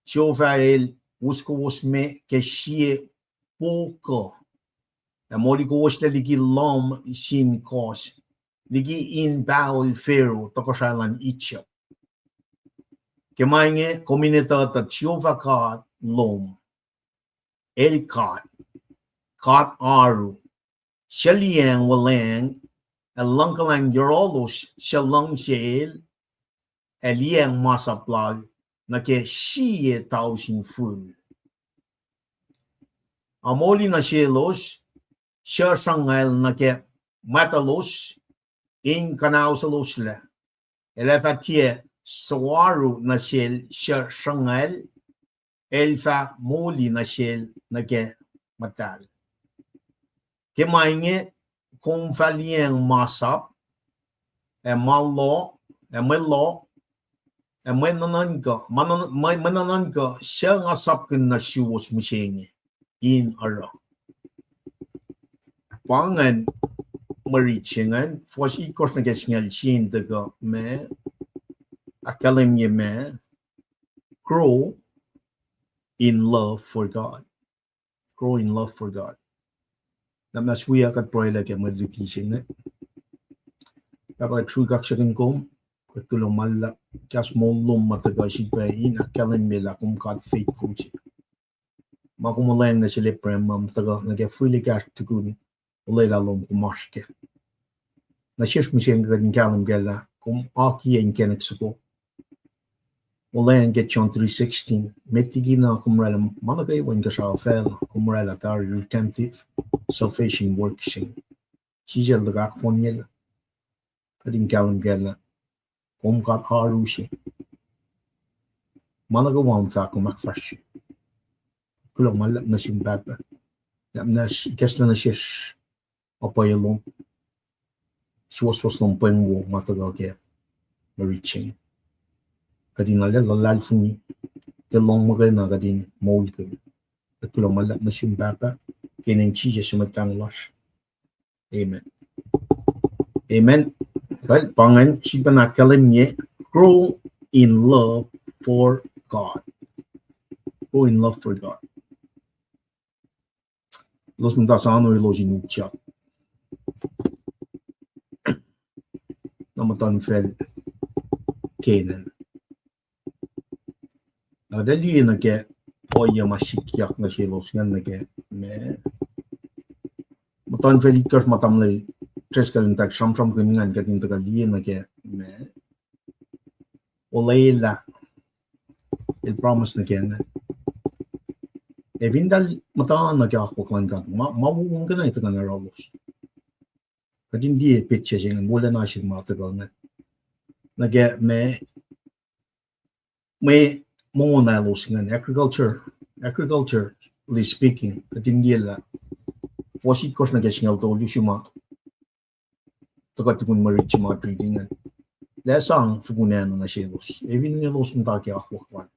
Jehovah El us kowos me ke sie po kuh, ac moli kowoslac liki lohm sin kohs, liki in pahol Pharaoh tohkohsrahi luhn Egypt. Ke ma inge kom in etuh tuh Jehovah God lom, El God, God oaru, suc liyacacng wuhlweacng, ac luhngkuhlwacng yohrohlos suc luhngse El, ac liyacacng masap Lal nuh ke sie tausin fihl. Ac moli nuh selos suc sruhngwacl nuh ke mahtuhlos in kuhnauseloslac, El ac fah tiac suwohs nuh sel suc sruhngwacl, El fah moli nuh sel nuh ke muhtahl. Ke ma inge kom fah liyacacng masap, ac ma loh, ac mwe loh, ac mwe nuhnuhnkuh, ma nuhn-, mwe, mwe nuhnuhnkuh suc nga sapkihn nuh suwos mihsenge in oruh. Pa ingacn mwe riti se ingacn, fuhs itkohsr nuh ke singucul sie in tuhkuh ma ahkkahlwemye ma grow in love for God. Grow in love for God. Na muhnahs wiyuck kuht pruhelah ke mwe luti se inge. Pahpah, kuht sruhk kaksakihn kom, kuht kuloh ma luhlahp kahs moul lom ma tuhkuh srihpac in ahkkahlwemye lah kom God faithful se. Ma kom olweacng nuh sel Abraham ma tuhkuh nuh ke fihl ekahsr tukun olwelah lom kom oasr kac. Nuh sesr mihsenge kuht in kahlwem kac lah kom akiyac inkacnek soko. Olweacng ke John three sixteen, met liki na kom oraclah ma nuh kwewa in kuhsrao facluh, kom oraclah tari redemptive salvation work se inge. Jisus El tuhkuh ahkfohnyelah. Kuht in kahlwem kac lah kom God oaru se. Ma nuh kwewa kom fahk kom ahkfahsrye. Kuloh ma luhlahp nuh sum Pahpah. Lah muhnahs ikacslah nuh sesr ma pwacye lom, suwohswohs lom pweng wo ma tuhkuh ke mwe riti se inge. Kuht in arlac luhlahlfongi, ke lohng muhkwena kuht in moulkihn. Kuht kuloh ma luhlahp nuh sum Pahpah, ke inen Jisus Mwet Lahngo lasr. Amen. Amen. Kuh pa ingacn sifilpac ahkkahlwemye, grow in love for God. Grow in love for God. Elos muhta sano elos in utyak nuh muhtuhnfacl Canaan. Na kuht liye nuh ke ohiyac ma sikyak nuh selos ingacn nuh ke ma muhtuhnfacl itkohsr ma tamuhlwel Driscoll in tuh sramsramkihn ingacn, kuht in tuhkuh liye nuh ke ma olwelah El promise nuh ke ingacn. Ac fin eltahl muhta nuh ke akwuck luhn God, ma, ma wowo kena tuhkuh nuh yohrohlos. Kuht in liye petsac se ingacn, wolacna se ma tuhkuh ingacn. Nuh ke ma, mwe mongo na elos ingacn, agriculture, agriculturally speaking, kuht in liye lah fuhs itkohsr nuh ke singucul tolu se ma tuhkuh tukun mwe riti se ma riti ingacn. Lah sang fokun acn nuh selos, ac fin elos muhta ke akwuck lal.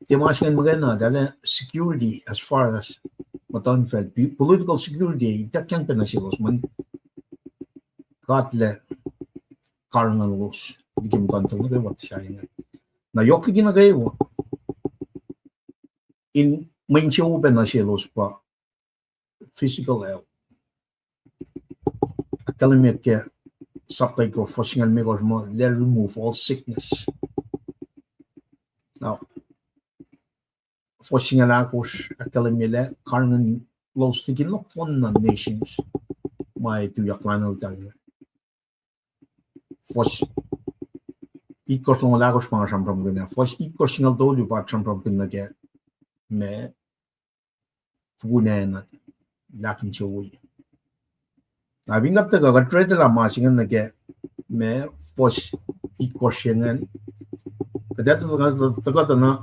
Tiac ma se ingacn muhkwena, lah security as far as muhtuhnfacl, political security, ituckyang pac nuh selos, mweyen God El karihngihnuhlos liki muhtuhnfacl nuh kwewa tuh sahyac ingacn. Na yohk liki nuh kwewa, in mwe insewowo pac nuh selos pa physical health. Ahkkahlwemye ke sapta itkohsr, fuhs singucul limekohsr muh, lah remove all sickness. Na fuhs singucul ahkosr ahkkahlwemye lah karihngihn lalos liki nohfohn na nations ma tuyak lain eltahl. Fuhs itkohsr longoul ahkosr pa nga sramsramkihn ah. Fuhs itkohsr singucul tolu pa sramsramkihn nuh ke ma fokun acn an, lah insewowo. Na fin kuht tuhkuh, kuht read lah ma se ingacn nuh ke ma fuhs itkohsr se ingacn. Kuht ac tuhkuh tuh na,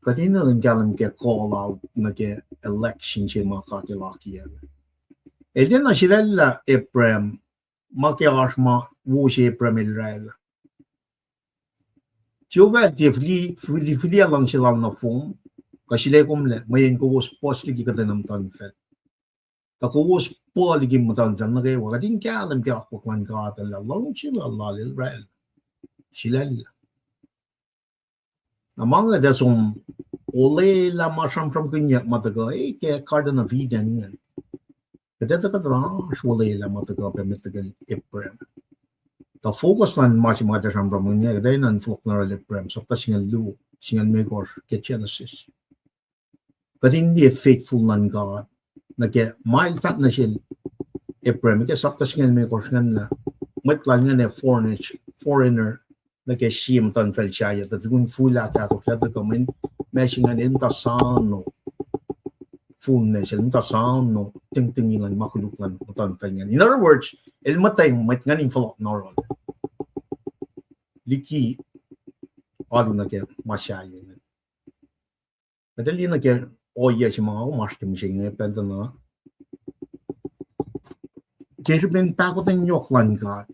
kuht in nuh in kahlwem ke call out nuh ke election se ma God El akiyac. El tiacna sulaclah Abraham, ma ke oasr ma wo se Abraham el oraclah. Jehovah El tiac fihli, fihli, fihliyac luhngse Lal nohfohn, kuh sulaclah kom lah mweyen kowos puhs liki kuhtwena muhtuhnfacl. Tuh kowos puhs liki muhtuhnfacl nuh kwewa, kuht in kahlwem ke akwuck luhn God lah luhngse Lal, Lal El oraclah. Sulaclah. Na ma inge tuh som olwelah ma sramsramkihnyuck ma tuhkuh, eh, ke Garden of Eden ingacn. Kuht ac tuhkuh tuh oasr olwelah ma tuhkuh pac met liki Abraham. Tuh focus luhn ma se ma kuht ac sramsramkihn inge, kuht ac nuhnkuh fohlohk nuh yohrohl Abraham, sapta singucul luo, singucul limekohsr ke Genesis. Kuht in liye faithful luhn God nuh ke ma El fahk nuh sel Abraham ke sapta singucul limekohsr ingacn lah mwet lal ingacn ac foreigner, foreigner nuh ke sie muhtuhnfacl sahyac, tuh tukun fihl ahkosr ah tuhkuh, mweyen ma se ingacn el muhta soano, fullness, el muhta soano tengteng luhn ma koluk luhn muhtuhnfacl ingacn. In other words, el muhtweng mwet ingacn in fohlohk nuh yohrohl liki alu nuh ke ma sahyac ingacn. Kuht ac liye nuh ke ohiyac se ma kom oasr ke mihsenge pacntuhna. Ke srihpen pahkotwen yohk luhn God,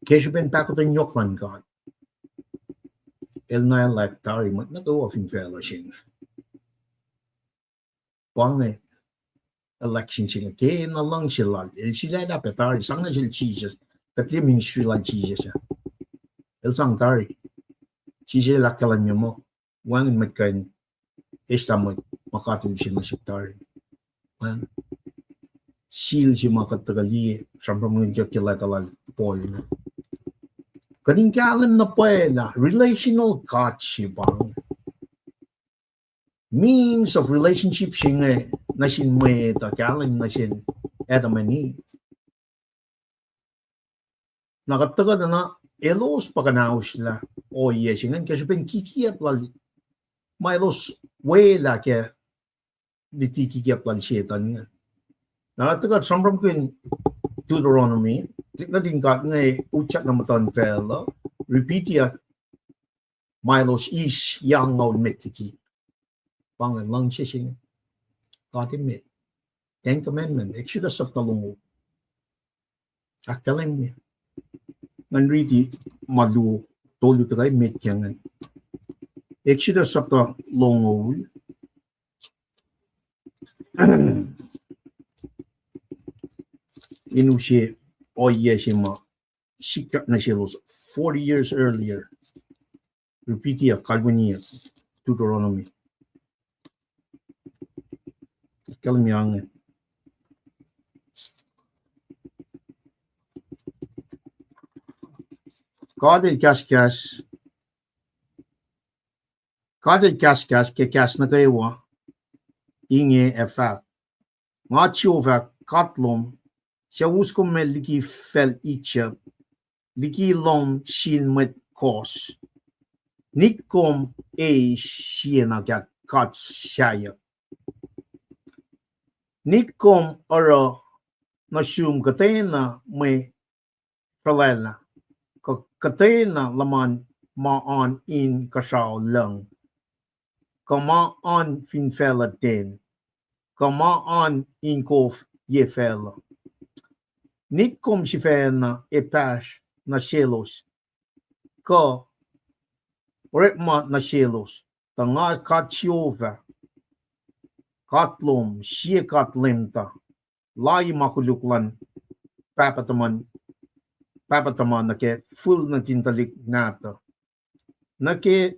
ke srihpen pahkotwen yohk luhn God, El na elect tari mwet nuh kwewa fin facluh se inge. Pa inge election se inge, ke na luhngse Lal, El sulaclah pac tari, sang nuh sel Jisus, kuht liye ministry lal Jisus ah. El sang tari. Jisus El ahkkahlwemye muh wacngihn mwet kuh in eslah mwet ma God El use nuh sihk tari. Wacngihn. Seal se ma kuht tuhkuh liye, sramsramkihnyuck ke leta lal Paul inge. Kuht in kahlwem na pwacye lah relational God se pa inge. Means of relationship se inge nuh sin mwet uh kahlwem nuh sel Adam and Eve. Na kuht tuhkuh tuh na elos pa kuhnauslah ohiyac se ingacn ke srihpen kikiacp lal, ma elos welah ke luti kikiacp lal Setuhn ingacn. Na kuht tuhkuh sramsramkihn Deuteronomy, nuhtin God inge utyak na muhtuhnfacl uh, repeat-i ma elos eis yac angngaul met liki. Pa inge luhngse se inge God emet. Ten Commandment, Exodus sapta longoul. Ahkkahlwemye. Ngan riti ma luo, tolu tuhkuh emet ke ingacn. Exodus sapta longoul. In use ohiyac se ma sikyak nuh selos forty years earlier. Repeat-i kalweniyuck Deuteronomy. Kalweniyuck inge. God El kahskahs, God El kahskahs ke kahs nuh kwewa inge ac fahk, Nga Jehovah God lom, suc us kom liki facl Egypt, liki lohm sin mwet kohs. Nik kom eis siena ke god sahyac. Nik kom oruh nuh sum kuhtwena mwe fuhlwaclah, kuh kuhtwena luhman ma oan inkuhsrao lucng, kuh ma oan fin facluh ten, kuh ma oan inkof ye facluh. Nikkom sifacna epahsr nuh selos, kuh orekma nuh selos, tuh nga God Jehovah, God lom, sie God lemta, lain ma koluk luhn pahpah tuhma, pahpah tuhma nuh ke fihl nuhtin tuhlihk nahtuh, nuh ke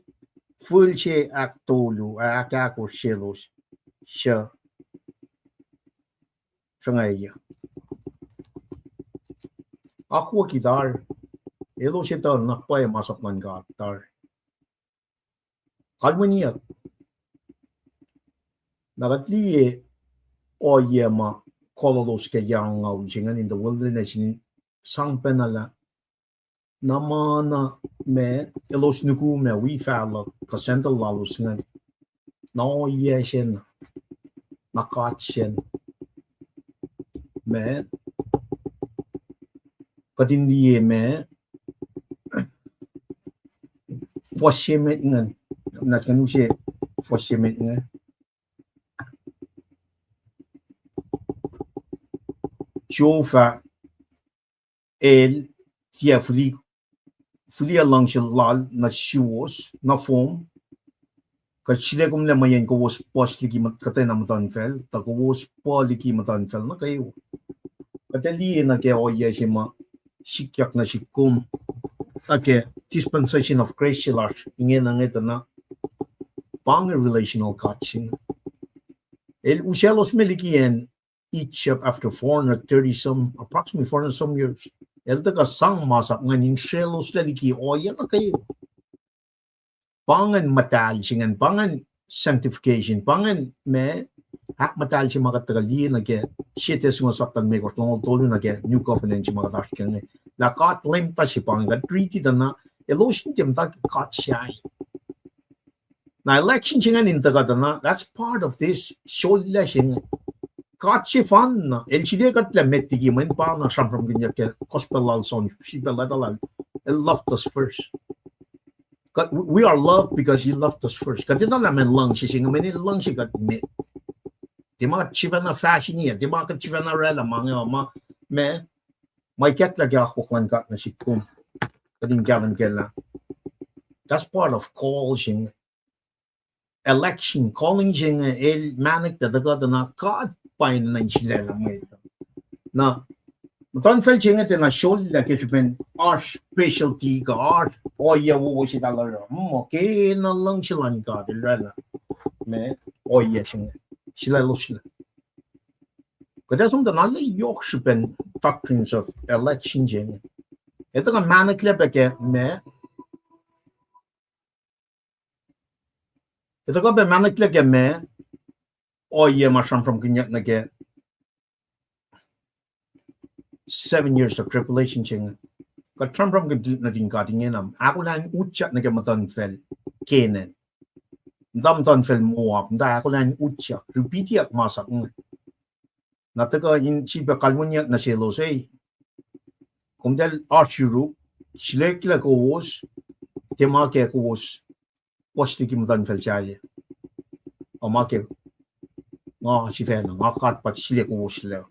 fihl se ahktolu ac ahkahkosr selos suc sruhngwacyuc. Akwucki tari, elos etuh na pwacye masap luhn God tari. Kalweniyuck. Na kuht liye ohiyac ma kololos ke yac angngaul se ingacn in the wilderness in sang pacna lah na ma na ma elos nuku ma wi facluh kuh sandal lalos ingacn, na ohiyac sacna, na God sacna. Ma kuht in liye ma fuhs se met ingacn, na kuht in use fuhs se met ingacn. Jehovah el tiac fihliyac luhngse lal nuh suwos, nohfohn, kuht sule kom lah mweyen kowos puhs liki kuhtwena muhtuhnfacl, tuh kowos puh liki muhtuhnfacl nuh kwewa. Kuht ac liye nuh ke ohiyac se ma sikyak nuh sihk kom, nuh ke dispensation of grace se lasr ingena inge tuh na pa inge relational God se inge. El usaclos me liki acn Egypt after four hundred thirty some, approximately four hundred some years. El tuhkuh sang masap ingacn in sreloslac liki ohiyac nuh kwewa. Pa ingacn muhtahl se ingacn, pa ingacn sanctification, pa ingacn ma ahkmuhtahl se ma kuht tuhkuh liye nuh ke Sietes Sungo sapta limekohsr, longoul tolu nuh ke New Covenant se ma kuht oasr ke inge. Lah God lemta se pa inge, kuht riti tuh na elos in tiac muhta ke God sahyac. Na election se ingacn in tuhkuh tuh na, that's part of this, sollac se inge. God sefanna, el sile kuht lah met liki mweyen pa na sramsramkihnyuck ke gospel lal John, sifilpac lwelah lal, el loved us first. Kuht, we, we are loved because he loved us first. Kuht etuh lah ma luhngse se inge, mweyen el luhngse kuht met. Tiac ma kuht sifacna fahsreni, tiac ma kuht sifacna oraclah ma inge, ma, ma, ma ikacklah ke akwuck luhn God nuh sihk kom. Kuht in kahlwem kac lah that's part of call se inge. Election, calling se inge, el mahnek lah tuhkuh tuh na God pa in nuh in sulaclah mwet uh. Na muhtuhnfacl se inge tiacna sollac ke srihpen oasr specialty kuh oasr ohiyac wowo se lal oruh, muh kena luhngse luhn God el oraclah ma ohiyac se inge, sulacloslac. Kuht ac som tuh na lah yohk srihpen doctrines of election se inge. Ac tuhkuh mahneklac pac ke ma, ac tuhkuh pac mahneklac ke ma ohiyac ma sramsramkihnyuck nuh ke seven years of tribulation se inge. Kuht sramsramkihn tuhlihk nuhtin God ingena, ahkolah in utyak nuh ke muhtuhnfacl Canaan, muhta muhtuhnfacl Moab, muhta ahkolah in utyak, ripitiyuck masap inge. Na tuhkuh in sifilpac kalweniyuck nuh selos, e, komtacl oasr yuruk, sulaclah kowos, tiac ma ke kowos puhs liki muhtuhnfacl sahyac, a ma ke nga sifacna, nga God pa sule kowoslac.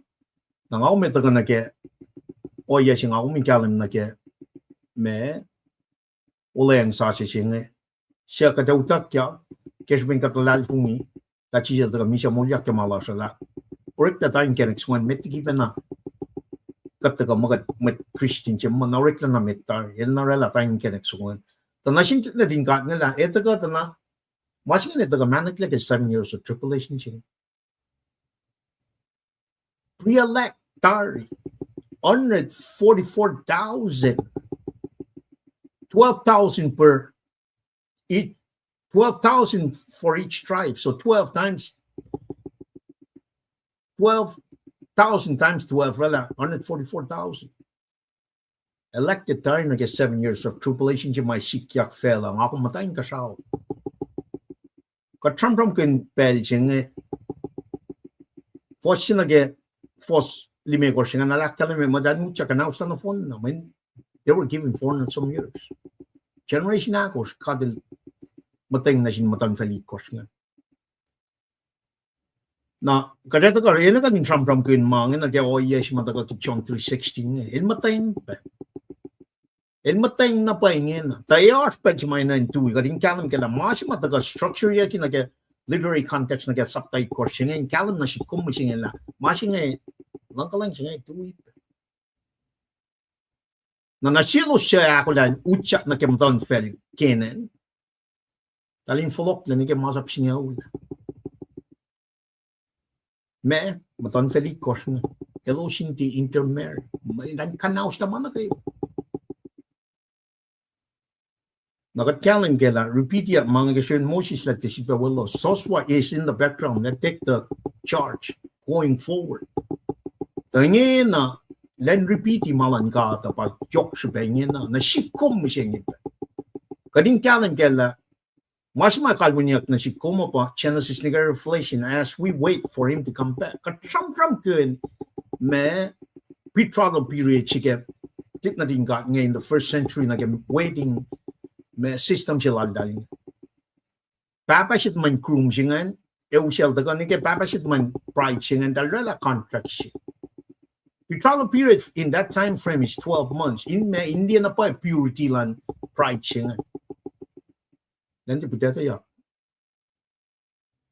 Na nga kom etuh kuh nuh ke ohiyac se nga kom in kahlwem nuh ke ma olweacng sasuc se inge, suc kuht ac utuckyak ke srihpen kuht luhlahlfongi lah Jisus El tuhkuh misac moulyak ke ma lasr uh, lah oreklac ta inkacnek soenna met liki pacna kuht tuhkuh muh kuht mwet Christian se ma na oreklac na met tari, el na oraclah ta inkacnek soenna. Tuh nuh sin tuhlihk nuhtin God inge lah e tuhkuh tuh na, ma se inge e tuhkuh mahneklac ke seven years of tribulation se inge. Pre-elect tari, hundred forty-four thousand, twelve thousand per each, twelve thousand for each tribe. So twelve times, twelve thousand times twelve, oraclah hundred forty-four thousand. Elected tari nuh ke seven years of tribulation se ma sikyak facluh, nga kom muhta inkuhsrao. Kuht sramsramkihn pacl se inge, fuhs se nuh ke fuhs limekohsr se inge, na lah ahkkahlwemye muhtuhn utyak an, ahkos nohfohn na, mweyen they were given four hundred some years. Generation ahkosr God El muhtweng nuh sin muhtuhnfacl itkohsr inge. Na, kuht etuh kuh, enenuh kuht in sramsramkihn ma inge nuh ke ohiyac se ma tuhkuh ke John three sixteen inge. El muhtweng pac. El muhtweng na pwacye ingena. Tuh oasr pacl se ma enenuh in tui, kuht in kahlwem kac lah ma se ma tuhkuh structure-yucki nuh ke literary context nuh ke sapta itkohsr se inge, in kahlwem nuh sihk kom mihsenge lah ma se inge, luhngkuhlwacng se inge tui pac. Na nuh selos suc ahkolah in utyak nuh ke muhtuhnfacl Canaan, eltahl in fohlohklac nuh ke masap singucul. Ma, muhtuhnfacl itkohsr inge, elos in tiac intermarry. Eltahl in kuhnauslah ma nuh kwewa. Na kuht kahlwem kac lah repeat-i ma inge ke srihpen Moses el tiac sifilpac weluhl. Joshua is in the background, el take the charge going forward. Tuh ingena, elan repeat-i ma luhn God uh pa yohk srihpac ingena nuh sihk kom mihsenge pac. Kuht in kahlwem kac lah ma se ma kalweniyuck nuh sihk kom uh pa Genesis nuh ke Revelation, as we wait for him to come back. Kuht sramsramkihn ma betrothal period se ke tit nuhtin God inge in the first century nuh ke waiting, ma system se laltahl inge. Pahpah se tuhmwacn groom se ingacn, ac usacl tuhkuh nuh ke pahpah se tuhmwacn bride se ingacn, eltahl oraclah contract se. Betrothal period in that time frame is twelve months. In ma in liye na pwacye purity luhn bride se ingacn. Elan tiac puhtatlac.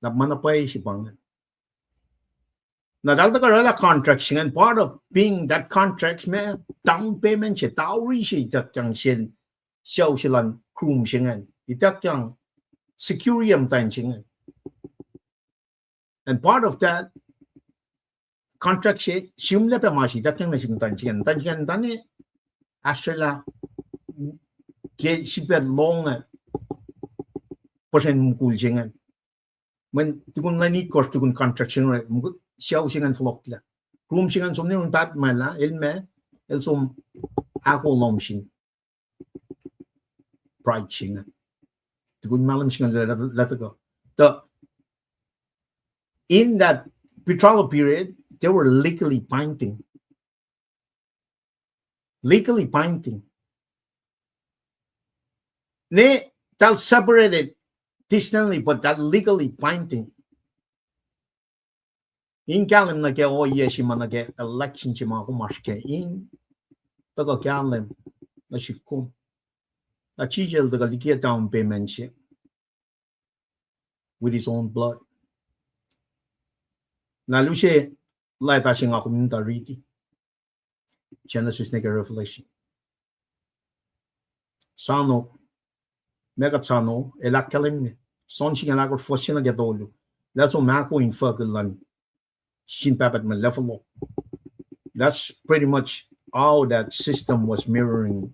Na ma na pwacye se pa inge. Na eltahl tuhkuh oraclah contract se ingacn, part of being that contract ma down payment se, dowry se ituckyang sel, sucu se luhn groom se ingacn. Ituckyang secure muhtwacn se ingacn. And part of that contract se, sihmlac pac ma se ituckyang nuh sin muhtwacn se ingacn. Muhtwacn se ingacn tuh ne, ahsrwelah ke sifilpac lohng puhsren mukul se ingacn. Mweyen tukun lwen itkohsr tukun contract se inge, sucu se ingacn fohlohklac. Groom se ingacn som nuh yurin pahtmahlah, el ma, el som ahko lohm sin bride se ingacn. Tukun mahlwem se ingacn lah tuhkuh. Tuh in that betrothal period, they were legally binding. Legally binding. Ne, eltahl separated distantly, but eltahl legally binding. In kahlwem nuh ke ohiyac se ma nuh ke election se ma kom oasr kac in, tuhkuh kahlwem nuh sihk kom lah Jisus El tuhkuh likiyac down payment se with his own blood. Na el use leta se nga kom in tuh riti, Genesis nuh ke Revelation. Soano, ma kuht soano, el ahkkahlwemye, John singucul ahkosr fuhs se nuh ke tolu, lah som ahko infuckihl luhn sin Pahpah tuhmwacl Lefolok. That's pretty much how that system was mirroring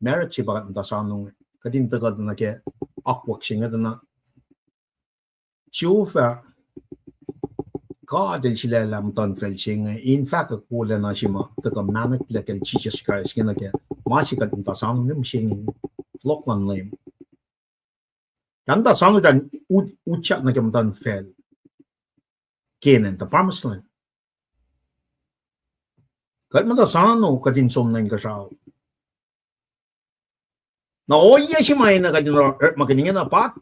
marriage se pa kuht muhta soano inge. Kuht in tuhkuh nuh ke akwuck se inge tuh na Jehovah God El sulaclah muhtuhnfacl se inge in fahkwack wolacna se ma tuhkuh mahneklac kacl Jisus Kraist inge nuh ke ma se kuht muhta soano inge mihsenge, fohlohk luhn Leum. Kuht muhta soano tuh ut-, utyak nuh ke muhtuhnfacl Canaan, the promised land. Kuht muhta soano kuht in som nuh inkuhsrao. Na ohiyac se ma enenuh kuht in orekmakihn ingena pa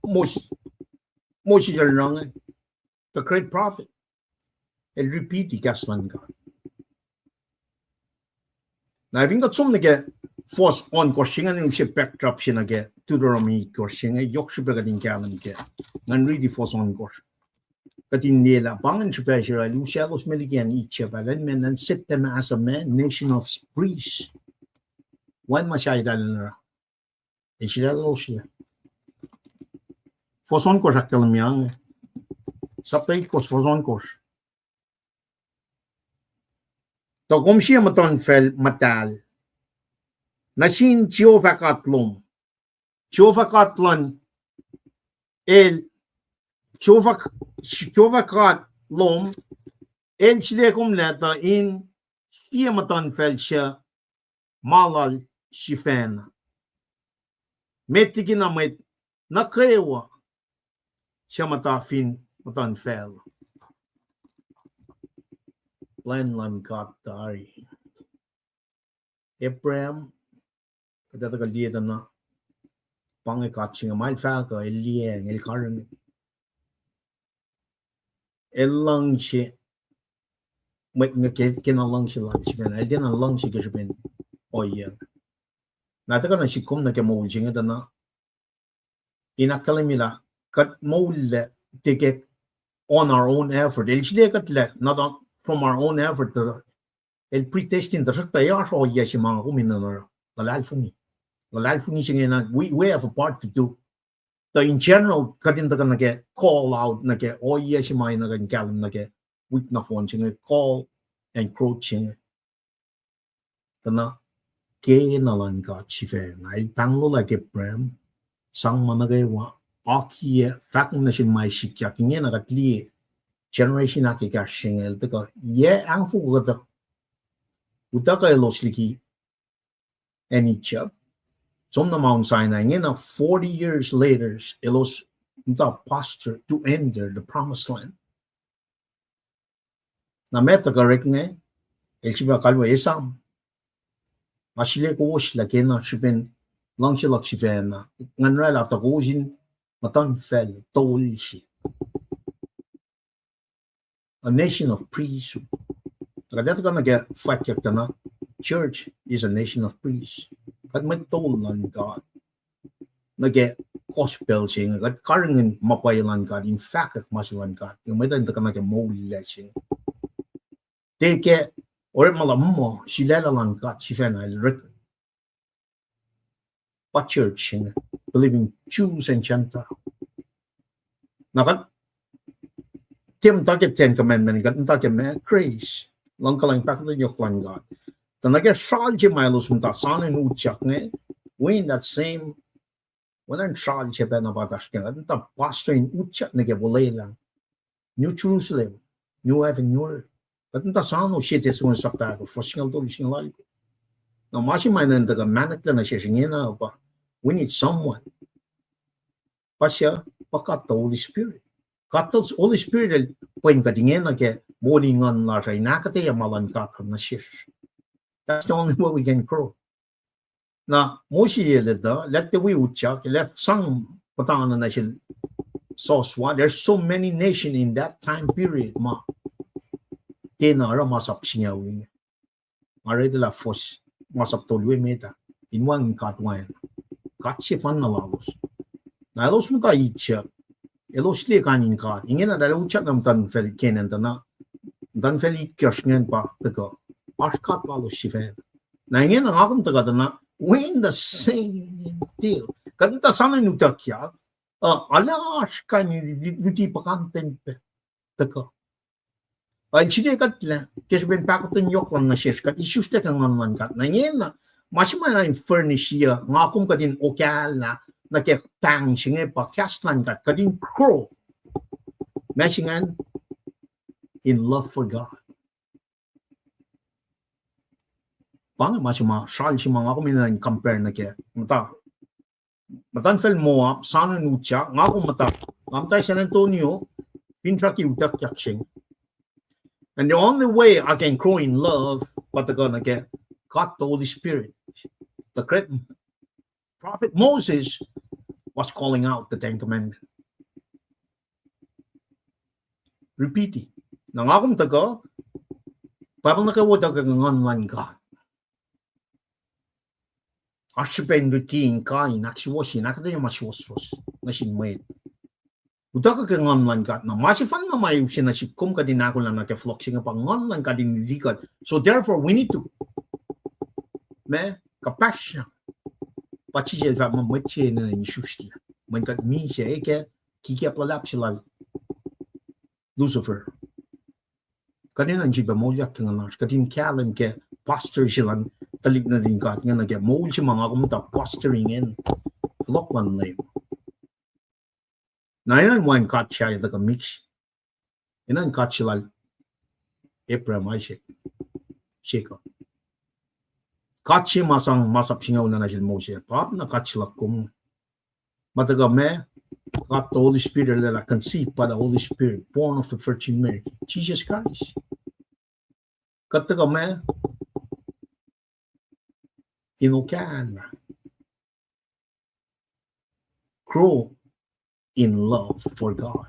Mos-, Moses el oruh inge, the great prophet. El repeat-i kahs luhn God. Na fin kuht som nuh ke fuhs ohnkohsr se inge, use backdrop se nuh ke Deuteronomy itkohsr se inge, yohk srihpac kuht in kahlwem kac. Ngan riti fuhs ohnkohsr. Kuht in liyelah pa ingacn srihpac se el usaclos me liki acn Egypt ah, el ma, el set them as a ma-, nation of priests. Wacngihn ma se eltahl oruh, el sulacloslah. Fuhs ohnkohsr ahkkahlwemye inge. Sapta itkohsr, fuhs ohnkohsr. Tuh kom sie muhtuhnfacl muhtahl nuh sin Jehovah God lom. Jehovah God luhn, el, Jehovah, Jehovah God lom, el sulaclah kom tuh in sie muhtuhnfacl suc ma lal sifacna. Met liki na mwet nuh kwewa suc muhta fin muhtuhnfacl. Plwacn luhn God tari. Abraham, kuht ac tuhkuh liye tuh na, pa inge God se inge ma el fahk uh, el liyacacng, el karihngihn. El luhngse mwet inge ke, kena luhngse lal sifacna, el tiacna luhngse ke srihpen ohiyac. Na tuhkuh nuh sihk kom nuh ke moul se inge tuh na, in ahkkahlwemye lah kuht moullac tiac ke on our own effort. El srihke kuht lah not on, from our own effort, tuh el predestined, tuhsruhktuh oasr ohiyac se ma nga kom in oruh. Luhlahlfongi. Luhlahlfongi se inge na, we, we have a part to do. Tuh in general, kuht in tuhkuh nuh ke call out, nuh ke ohiyac se ma in kuh in kahlwem nuh ke wik nohfohn se inge, call and growth se inge. Tuh na kena luhn God sifacna, el pahngonlah ke Abraham, sang ma nuh kwewa, akiyac, fahk nuh sin ma sikyak, ingena kuht liye generation ahkekahsr se inge, el tuhkuh, yac ahngfoko kuhtuh, utuckuh elos liki acn Egypt, som nuh Mount Sinai, ingena forty years later, elos muhta pastor to enter the promised land. Na met tuhkuh orek inge, el sifilpac kalmac esam. Nga sule kowos lah kena srihpen luhngse luhk sifacna, ngan oraclah tuh kowos in muhtuhnfacl tol se. A nation of priests. Kuht ac tuhkuh nuh ke fwackyuck tuh na, church is a nation of priests. Kuht mwet tol luhn God. Nuh ke gospel se inge, kuht karihngihn ma pwacye luhn God, in fahkwack ma se luhn God. Ke mwet in tuhkuh nuh ke moul se inge. Tiac ke orekma la muh, sulaclah luhn God sifacna el orek. Pa church inge, believing Jews and Gentile. Na kuht tiac muhta ke Ten Commandment, kuht muhta ke ma, grace, luhngkuhlwacng, pahkotwen yohk luhn God. Tuh nuh ke sral se ma elos muhta soano in utyak inge, we in that same, oacna in sral se pacna pa oasr ke, kuht muhta pastor in utyak nuh ke olwelah, New Jerusalem, New Heaven, New Earth. Kuht muhta soano Sie Thessalonians sapta ahkosr, fuhs singucul tolu, singucul alkosr. Na ma se ma enenuh in tuhkuh mahnoklac nuh sesr ingena pa, we need someone. Pa suc, pa God the Holy Spirit. God the Holy Spirit el pwen kuht ingena ke moul in nguhn lasr uh in ahkuhtweyac ma luhn God uh nuh sesr. That's the only way we can grow. Na Moses el etuh, lah tiac wi utyak, el ac sang puhtana nuh sel Joshua. There's so many nation in that time period ma tiacna oruh masap singucul inge. Nga read lah fuhs, masap tolu emet ah, in wacngihn God wacngihn, God sefanna lalos. Na elos muhta Egypt, elos liye kain in God ingena, tuh elos utyak nuh muhtuhnfacl Canaan tuh na, muhtuhnfacl itkohsr ingacn pa tuhkuh, oasr God lalos sifacna. Na ingena nga kom tuhkuh tuh na, we in the same deal. Kuht muhta soano in utuckyak, uh, arlac oasr kain in luti puhkantwen pac tuhkuh. El srihke kuht lah ke srihpen pahkotwen yohk luhn nuh sesr, kuht isuslac ke nguhn luhn God. Na ingena, ma se ma in furnish uh nga kom kuht in okahlah nuh ke pahng se inge pa kahs luhn God, kuht in grow, ma se ingacn, in love for God. Pa inge ma se ma sral se ma nga kom enenuh in compare nuh kac. Muhta muhtuhnfacl Moab soano in utyak, nga kom muhta, nga muhta San Antonio, finsrak utuckyak se inge. And the only way I can grow in love pa tuhkuh nuh ke God the Holy Spirit. The great prophet Moses was calling out the Ten Commandments. Repeat. Na nga kom tuhkuh, Bible nuh kwewa tuhkuh ke nguhn luhn God. Oasr srihpen luti in kuh in ahksuwohsye, in ahkuhtweyac ma suwohswohs nuh sin mwet. Utuckuh ke nguhn luhn God. Na ma sefanna ma use nuh sihk kom kuht in ahkolah nuh ke fohlohk se inge pa nguhn luhn God in luti kuht. So therefore we need to, ma, kuhpahsryang. Pa Jisus el fahk muh mwet se enenuh in isuslac, mweyen kuht misac ke kikiacp luhlahp se lal Lucifer. Kuht enenuh in sifilpac moulyak ke nguhnasr, kuht in kahlwem ke pastor se luhn tuhlihk nuhtin God inge nuh ke moul se ma nga kom muhta pastor ingacn, fohlohk luhn Leum. Na enenuh in wacngihn God sahyac tuhkuh mix. Enenuh in God se lal Abraham, Isaac, Jacob. God se ma sang masap singucul nuh sel Moses, pa na God se luhk kom. Ma tuhkuh ma, God the Holy Spirit, el lah conceived by the Holy Spirit, born of the Virgin Mary, Jesus Christ. Kuht tuhkuh ma, in okahlah, grow in love for God.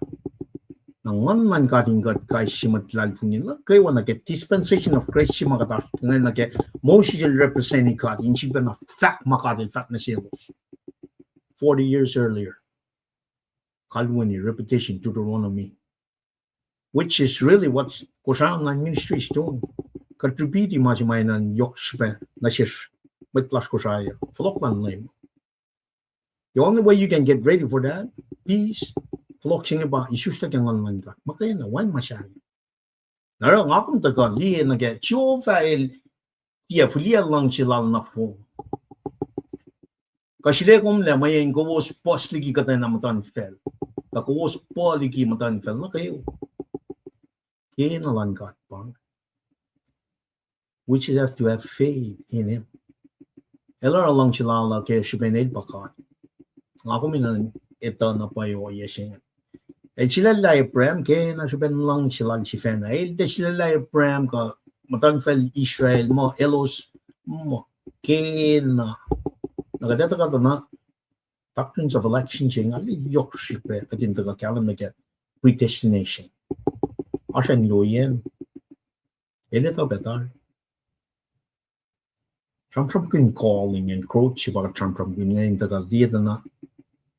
Na Nguhn luhn God in kuht kais sie mwet luhlahlfongi nuh kwewa nuh ke dispensation of grace se ma kuht oasr inge nuh ke Moses el represent God in sifacna fahk ma God el fahk nuh selos. Forty years earlier. Kalweni, repetition, Deuteronomy, which is really what Kosrae online ministry is doing. Kuht repeat-i ma se ma enenuh yohk srihpac nuh sesr mwet lasr Kosrae, fohlohk luhn Leum. The only way you can get ready for that, peace, fohlohk se inge pa isuslac ke Nguhn luhn God. Muhkwena, wacngihn ma sahyac. Na oruh nga kom tuhkuh liye nuh ke Jehovah el tiac fihliyac luhngse lal nohfohn. Kuh srihke kom lah mweyen kowos puhs liki kuhtwena muhtuhnfacl, tuh kowos puh liki muhtuhnfacl nuh kwewa. Kena luhn God pa inge. We just have to have faith in him. El oruh luhngse lal uh ke srihpen el pa God. Nga kom enenuh etuh na pwacye ohiyac se inge. El sulaclah Abraham kena srihpen luhngse lal sifacna. El tiac sulaclah Abraham kuh muhtuhnfacl Israel muh elos muh kena. Na kuht etuh kuht na doctrines of election se inge, arlac yohk srihpac kuht in tuhkuh kahlwem nuh ke predestination. Oasr an loyal. El etuh pac tari. Sramsramkihn calling and growth se pa kuht sramsramkihn inge in tuhkuh liye tuh na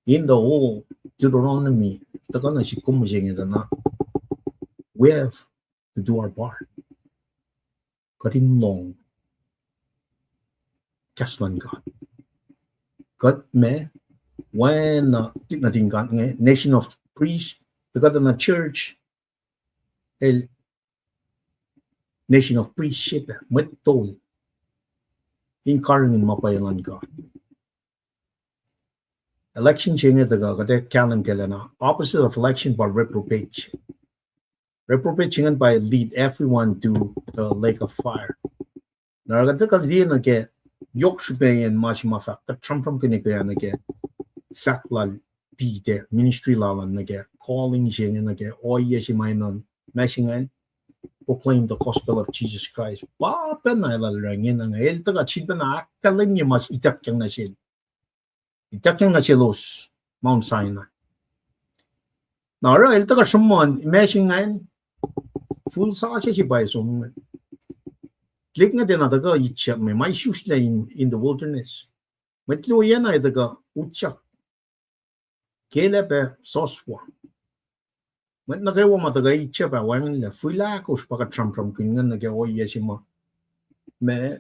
in the whole Deuteronomy, tuhkuh nuh sik kom mihsenge tuh na we have to do our part. Kuht in lohng kahs luhn God. Kuht ma, oacna nuhtin God inge, nation of priests, tuhkuh tuh na church, el nation of priests se pac, mwet tol in karihngihn ma pwacye luhn God. Election se inge tuhkuh, kuht ac kahlwem kac lah na opposite of election pa reprobate. Reprobate se ingacn pa lead everyone to the lake of fire. Na oruh kuht tuhkuh liye nuh ke yohk srihpac in ma se ma fahk, kuht sramsramkihn ke nuh ke fahk lal Peter, ministry lal an nuh ke calling se inge, nuh ke ohiyac se ma enenuh ma se ingacn, proclaim the gospel of Jesus Christ. Pa pacna el lal oruh ingena inge, el tuhkuh sifacna ahkkahlwemye ma ituckyang nuh sel, ituckyang nuh selos Mount Sinai. Na oruh el tuhkuh sruhmuhn ma se ingacn, fihl sasuc se pa som inge. Tuhlihk inge tiacna tuhkuh Egypt me, ma isuslac in, in the wilderness. Mwet loyal na tuhkuh utyak. Caleb ac Joshua. Mwet nuh kwewa ma tuhkuh Egypt ah wacngihnlac, fihl ahkosr pa kuht sramsramkihn inge nuh ke ohiyac se ma, ma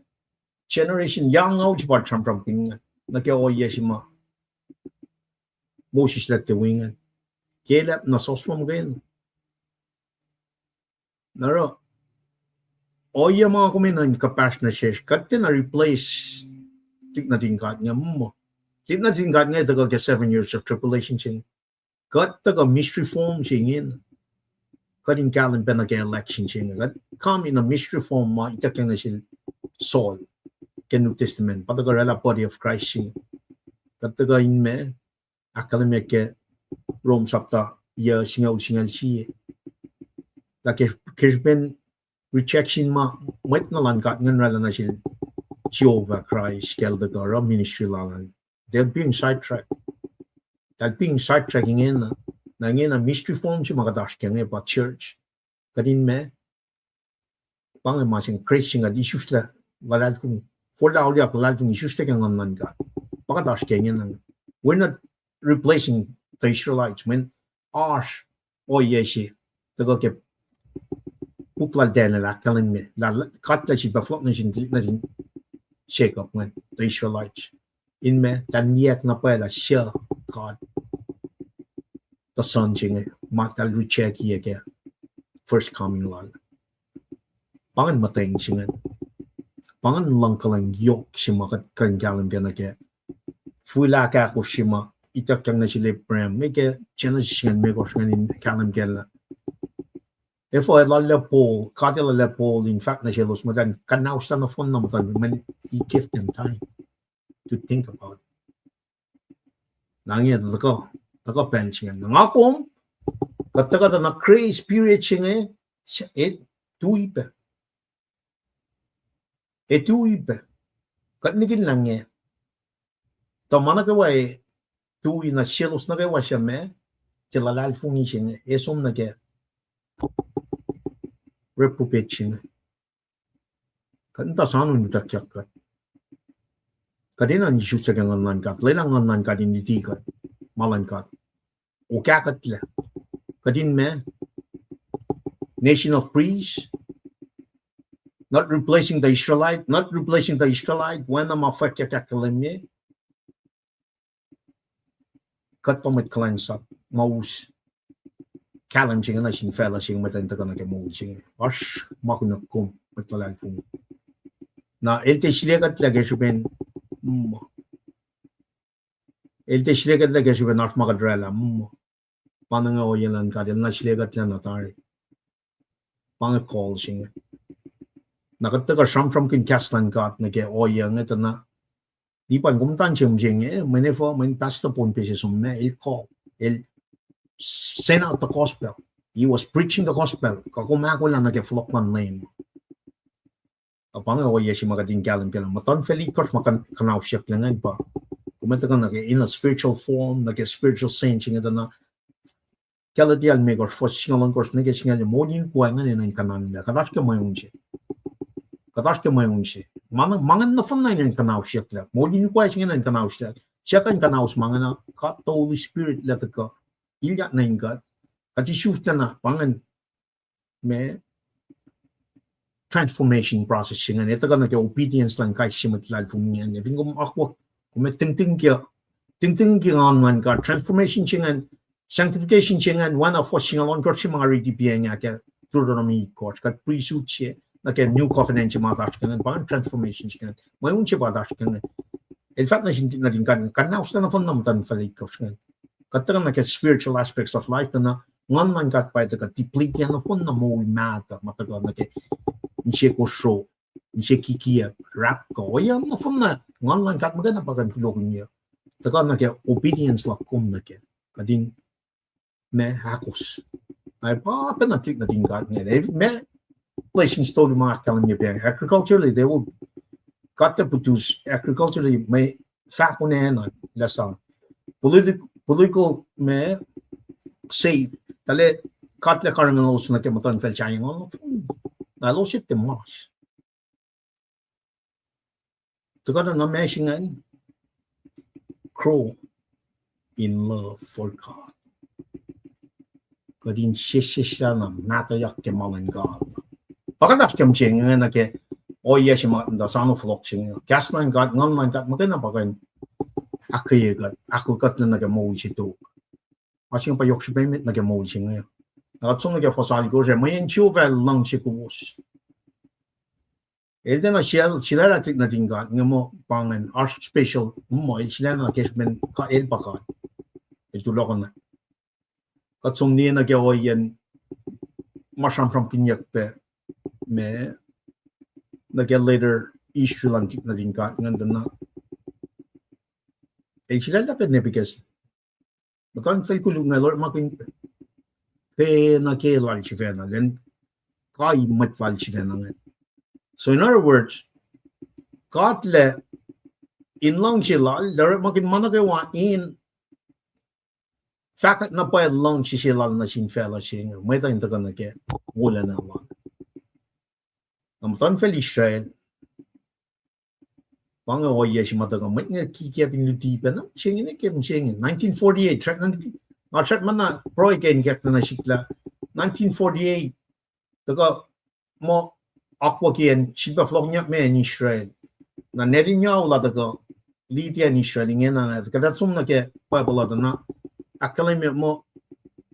generation young out pa sramsramkihn inge nuh ke ohiyac se ma Moses el tuh wi ingacn. Caleb na Joshua muhkwena. Na oruh ohiyac ma kom enenuh in kuhpahsr nuh sesr, kuht tiacna replace tuhlihk nuhtin God inge muh. Tuhlihk nuhtin God inge tuhkuh ke seven years of tribulation se inge. Kuht tuhkuh mystery form se inge. Kuht in kahlwem pac nuh ke election se inge. Kuht come in a mystery form ma ituckyang nuh sel Saul ke New Testament. Pa tuhkuh oraclah body of Christ se inge. Kuht tuhkuh in ma ahkkahlwemye ke Rom sapta yuh singucul singucul sie. Lah ke, ke srihpen rejection ma mwet na luhn God ingacn oraclah nuh sel Jehovah Christ, ke el tuhkuh oruh ministry lal an, they'll being sidetracked. They'll being sidetracked ingena, na ingena mystery form se ma kuht oasr ke inge pa church. Kuht in ma, pa inge ma se inge, Christ se inge kuht isuslac luhlahlfongi, forlah auliyak luhlahlfongi isuslac ke Nguhn luhn God. Pa kuht oasr ke ingena. We're not replacing the Israelites. Mweyen oasr ohiyac se tuhkuh ke puk lal Daniel ahkkahlwemye lah God El sifilpac fohlohk nuh sin, nuh sin Jacob ingacn, the Israelites, in ma, tanliyac na pwacye lah suc God, the Son se inge ma eltahl reject-i ke first coming lal. Pa ingacn muhtweng se ingacn. Pa ingacn luhngkuhlwacng yohk se ma kuht kuh in kahlwem ke nuh ke fihl ahkahkosr se ma ituckyang nuh sel Abraham, ma ke Genesis ingacn, limekohsr ingacn in kahlwem kac lah efuh el lalac Paul, God El lalac Paul in fahk nuh selos muhtwacn kuhnauslah nohfohn na muhtwacn, when he gave them time to think about it. Na inge tuhkuh, tuhkuh pacl se inge. Na nga kom, kuht tuhkuh tuh na grace period se inge, e, tui pac. E tui pac. Kuht nihkihn lah inge, tuh ma nuh kwewa e tui na selos nuh kwewa suc ma, tiac luhlahlfongi se inge, e som nuh ke Reprobate se inge. Kuht muhta soano in utuckyak kuht. Kuht enenuh in isuslac ke Nguhn luhn God, lwelah Nguhn luhn God in luti kuht, ma luhn God. Okah kuhtlac. Kuht in ma, nation of priests, not replacing the Israelite, not replacing the Israelite, oacna ma fwackyuck ahkkahlwemye. Kuht pa mwet kuhlwacnsap ma us kahlwem se inge nuh sin facluh se inge, mwet in tuhkuh nuh ke moul se inge. Oasr ma kunuh kom mwet luhlahlfongi. Na el tiac srihke kuhtlac ke srihpen, mm, el tiac srihke kuhtlac ke srihpen oasr ma kuht oraclah, mm. Pa inge ohiyac luhn God, el na srihke kuhtlac na tari. Pa inge call se inge. Na kuht tuhkuh sramsramkihn kahs luhn God nuh ke ohiyac inge tuh na, Lipan, kom muhta in se mihsenge, mweyen efuh, mweyen Pastor Pohnpei se som ma el call, el send out the gospel. He was preaching the gospel. Kuh kom ahkolah nuh ke fohlohk luhn Leum. A pa inge ohiyac se ma kuht in kahlwem kac lah muhtuhnfacl itkohsr ma kuh-, kuhnahosyucklac ingacn pa, kom tuhkuh nuh ke in a spiritual form, nuh ke spiritual sense inge tuh na, Galatia limekohsr, fuhs singucul ohnkohsr nuh ke singucul, moul in kuh ingacn enenuh in kuhnanlah. Kuht oasr ke mweun se. Kuht oasr ke mweun se. Ma, ma ingacn nohfohnna enenuh in kuhnahosyucklac. Moul in kuh se inge enenuh in kuhnahosyucklac. Siyuck in kuhnahosyucklac ma ingacn, God the Holy Spirit el tuhkuh ilyak nuh in kuht. Kuht isuslac na pa ingacn, ma, transformation process se ingacn, el tuhkuh nuh ke obedience luhn kais sie mwet luhlahlfongi ingacn. Fin kom akwuck, kom ac tingting ke, tingting ke Nguhn luhn God, transformation se ingacn, sanctification se ingacn, oacna fuhs singucul ohnkohsr se ma nga riti piacng ah ke Deuteronomy itkohsr, kuht priesthood se, nuh ke new covenant se ma oasr ke ingacn, pa ingacn transformation se ingacn, mweun se pa oasr ke ingacn. El fahk nuh sin, nuhtin God, kuhnahosyucklac nohfohnna muhtuhnfacl itkohsr ingacn. Kuht tuhkuh nuh ke spiritual aspects of life, tuh na Nguhn luhn God pa el tuhkuh deplete nohfohnna moul mahtuh, ma tuhkuh nuh ke inse kosro, inse kikiacp, rapkuh, ohiyac nohfohnna, Nguhn luhn God muhkwena pa kuh in kulokihnyac. Tuhkuh nuh ke obedience luhk kom nuh ke, kuht in ma, ahkos. Ac pa pacna tuhlihk nuhtin God ingacn. Ma, blessings tolu ma ahkkahlwemye pac. Agriculturally, they will, God will produce agriculturally, ma, fahko na lah sang. Politi-, political, ma, save, tahl God el karihngihn elos nuh ke muhtuhnfacl sahyac, na elos etuh mas. Tuhkuh na ma se ingacn, grow in love for God. Kuht in sesseslah na mahtuhyak ke ma luhn God. Pa kuht oasr ke mihsenge nuh ke ohiyac se ma kuht muhta soano fohlohk se inge. Kahs luhn God, Nguhn luhn God muhkwena pa kuh in ahkkweye kuht, ahkkweye kuht nuh ke moul se tok. Ma se inge pa yohk srihpac emet nuh ke moul se inge. Na kuht som nuh ke fuhs alkosr ah, mweyen Jehovah el luhngse kowos. El tiacna sil-, sulaclah tuhlihk nuhtin God inge muh pa ingacn oasr special, muh el sulaclah ke srihpen el pa God. El tulohkohna. Kuht som liye nuh ke ohiyacn ma sramsramkihnyuck pac, ma, nuh ke later history luhn tuhlihk nuhtin God ingacn tuh na, el sulaclah pac Nebuchadnezzar. Muhtuhnfacl koluk inge el orekmakihn ke na ke lal sifacna, lwen kai mwet lal sifacna inge. So in other words, God el in luhngse lal, el orekmakihn ma nuh kwewa in fahkwack na pwacye luhngse se lal nuh sin facluh se inge, mwet uh in tuhkuh nuh ke wolacna lal. Na muhtuhnfacl Israel, pa inge ohiyac se ma tuhkuh mwet inge kikiacp in luti pac na mihsenge, ne ke mihsenge. Nineteen forty-eight, srackna, nga srackna pruhe ke in kahklah nuh sihk lah nineteen forty-eight, tuhkuh muh akwucki acn, sifilpac fohlohkyak me acn Israel. Na Netanyahu la tuhkuh lead acn Israel ingena, kuht ac som nuh ke Bible uh tuh na, ahkkahlwemye muh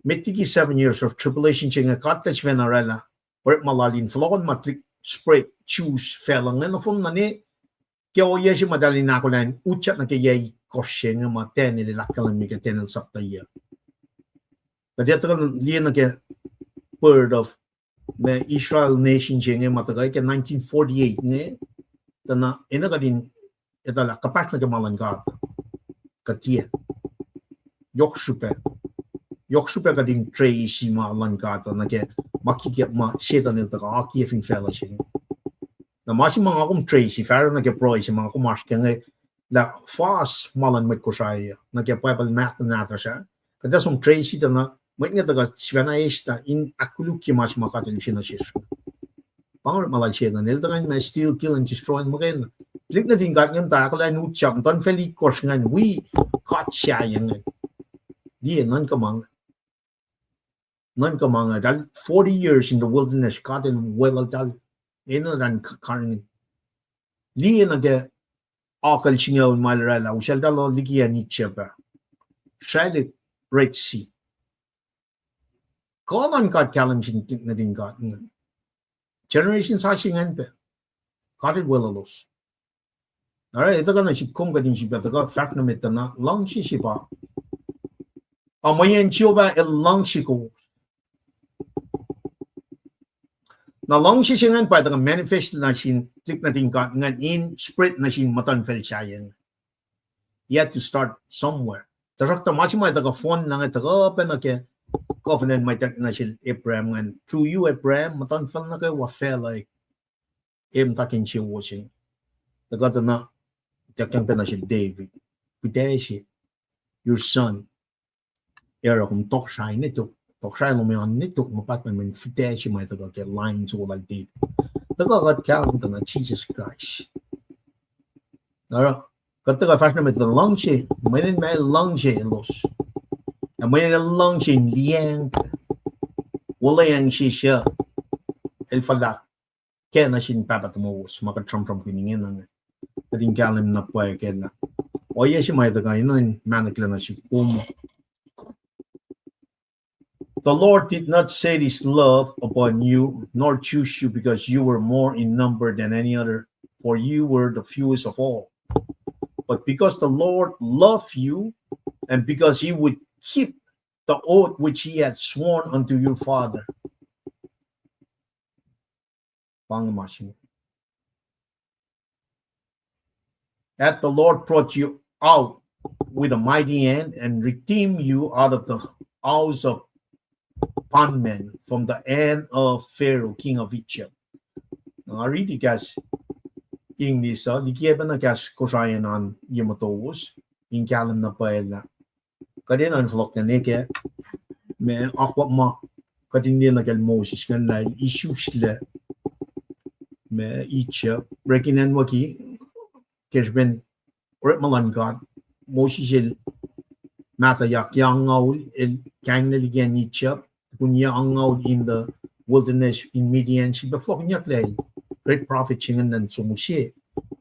met liki seven years of tribulation se inge God el sifacna oraclah orekma lal in fohlohkohn ma tuhlihk spread Jews facluh inge nohfohnna, ne ke ohiyac se ma eltahl in ahkolah in utyak nuh ke yac itkohsr se inge ma Daniel el ahkkahlwemye ke Daniel sapta yac. Kuht ac tuhkuh liye nuh ke birth of ma Israel nation se inge ma tuhkuh ke nineteen forty-eight inge, tuh na enenuh kuht in etuh lah kuhpahsr nuh ke ma luhn God. Kuht tiac. Yohk srihpac. Yohk srihpac kuht in trace ma luhn God uh nuh ke ma kikiacp ma Setan el tuhkuh akiyac fin facluh se inge. Na ma se ma nga kom trace, fahsruh nuh ke pruhe se ma nga kom oasr ke inge, lah fas ma luhn mwet Kosrae uh nuh ke Bible mahtuh nahtuhsr ah. Kuht ac som trace tuh na Mwet inge tuhkuh sifacna eslah in ahkkolukye ma se ma God El use nuh sesr. Pa inge orekma lal Setan, el tuhkuh in ma steal, kill and destroy muhkwena. Tuhlihk nuhtin God inge muhta ahkolah in utyak, muhtuhnfacl itkohsr ingacn, wi God sahyac ingacn. Liye, nuhnkuh ma inge. Nuhnkuh ma inge, eltahl forty years in the wilderness, God El weluhl eltahl enenuh in karihngihn. Liye nuh ke akucl singucul ma El oraclah, usaltahl liki acn Egypt ah. Sraclihk Red Sea. Kuh luhn God kahlwem sin tuhlihk nuhtin God inge. Generation sasuc ingacn pac God El weluhlos. Oruh, e tuhkuh nuh sihk kom kuht in sifilpac tuhkuh fahk nuh met tuh na luhngse se pa, a mweyen Jehovah El luhngse kowos. Na luhngse se ingacn pa tuhkuh manifest nuh sin tuhlihk nuhtin God ingacn in spread nuh sin muhtuhnfacl sahyac inge. He had to start somewhere. Tuhsruhktuh ma se ma tuhkuh fohn na inge tuhkuh pac nuh ke covenant ma ituckyang nuh sel Abraham ingacn, through you, Abraham, muhtuhnfacl nuh kwewa facluh ac muhta ke insiyowos inge. Tuhkuh tuh na ituckyang pac nuh sel David, fihtac se, your son. Oruh kom tohkohsrahi ne tok, tohkohsrahi lom an ne tok ma pahtpaht mweyen fihtac se ma tuhkuh ke line soko lal David. Tuhkuh kuht kahlwem tuh na Jisus Kraist. Oruh, kuht tuhkuh fahsr nuh met luhngse, mweyen ma El luhngse elos. Ac mweyen El luhngse in liyacacng, wuhlweacng sesr, El fuhlahk ke nuh sin Pahpah tuhmowos, ma kuht sramsramkihn ingena inge. Kuht in kahlwem na pwacye kacl ah. Ohiyac se ma tuhkuh enenuh in mahnoklac nuh sihk kom. The Lord did not set his love upon you, nor choose you because you were more in number than any other, for you were the fewest of all. But because the Lord loved you, and because he would keep the oath which he had sworn unto your father. Hath the Lord brought you out with a mighty hand and redeemed you out of the house of bondmen, from the hand of Pharaoh, king of Egypt. Na nga riti kahs English uh, likiyac pacna kahs Kosrae an ye motowos, in kahlwem na pwacye lah kuht enenuh in fohlohk nuh ke ma akwuck ma kuht in liye nuh kacl Moses ingacn lah el isuslac ma Egypt, orekmakihn acnwucki ke srihpen orekma luhn God. Moses el mahtuhyak yac angngaul, el kainglac liki acn Egypt, tukun yac angngaul in the wilderness in Midian, srihpac fohlohkihnyucklac el great prophet se ingacn, som use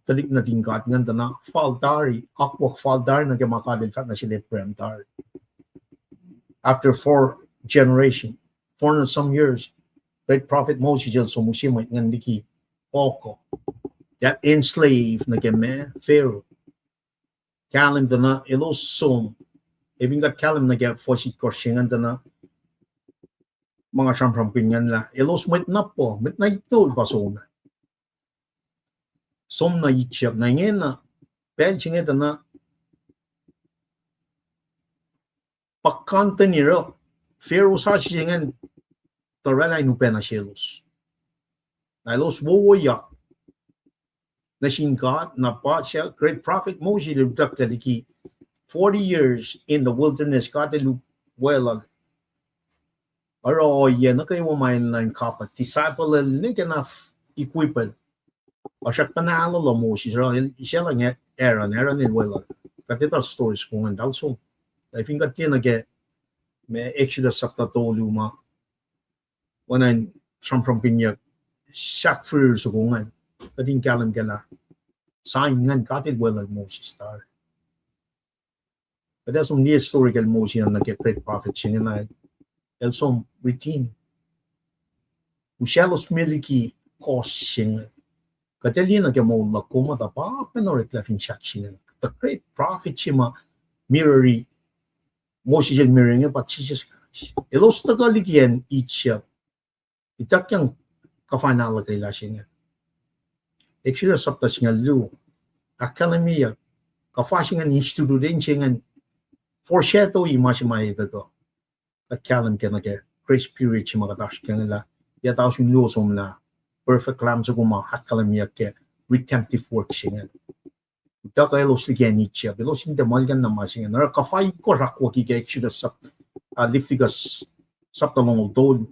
tuhlihk nuhtin God ingacn tuh na fal tari, akwuck fal tari nuh ke ma God el fahk nuh sel Abraham tari. After four generation, four hundred some years, great prophet Moses el som use mwet ingacn liki fohko, eltahl enslave nuh ke ma Pharaoh. Kahlwem tuh na elos som, ac fin kuht kahlwem nuh ke fuhs itkohsr se ingacn tuh na ma nga sramsramkihn ingacn lah elos mwet na po, mwet na itngoul pa som, som nuh Egypt. Na ingena, pacl se inge tuh na pa continue oruh Pharaoh sasuc se ingacn tuh oraclah in upac nuh selos. Na elos wowoyak nuh sin God, na pa suc great prophet Moses el utucklac liki forty years in the wilderness, God el weluhl. Oruh ohiyac nuh kwewa ma enenuh in kapwack disciple el nwe ke na equip el. Oasr ahkpacna alu lal Moses, oruh el, isacl inge Aaron, Aaron el weluhl. Kuht etuh story soko ingacn, eltahl som. Ac fin kuht tiacna ke ma Exodus sapta tolu ma oacna in sramsramkihnyuck sahk firir soko ingacn, kuht in kahlwem kac lah sign ingacn God el weluhl Moses tari. Kuht ac som liye story kacl Moses an nuh ke great prophet se inge na el som redeem. Usaclos me liki kos se inge. Kuht ac liye nuh ke moul luhk kom ah tuh pa pacna oreklac fin sahk se inge. The great prophet se ma mirrori, Moses el mirror inge pa Jisus Kraist. Elos tuhkuh liki acn Egypt, ituckyang kuhfa in ahluhkwelah se inge. Exodus sapta singucul luo ahkkahlwemyeyuck kuhfa se ingacn, institute se ingacn, foreshadow-i ma se ma e tuhkuh. Kuht kahlwem ke nuh ke grace period se ma kuht oasr ke inge lah yac tausin luo somlah, perfect Lamb soko ma ahkkahlwemyeyuck ke redemptive work se ingacn. Tuhkuh elos liki acn Egypt, elos in tiac muhlkuhnlah ma se ingacn. Oruh kuhfa itkohsr akwucki ke Exodus sapta Leviticus sapta longoul tolu.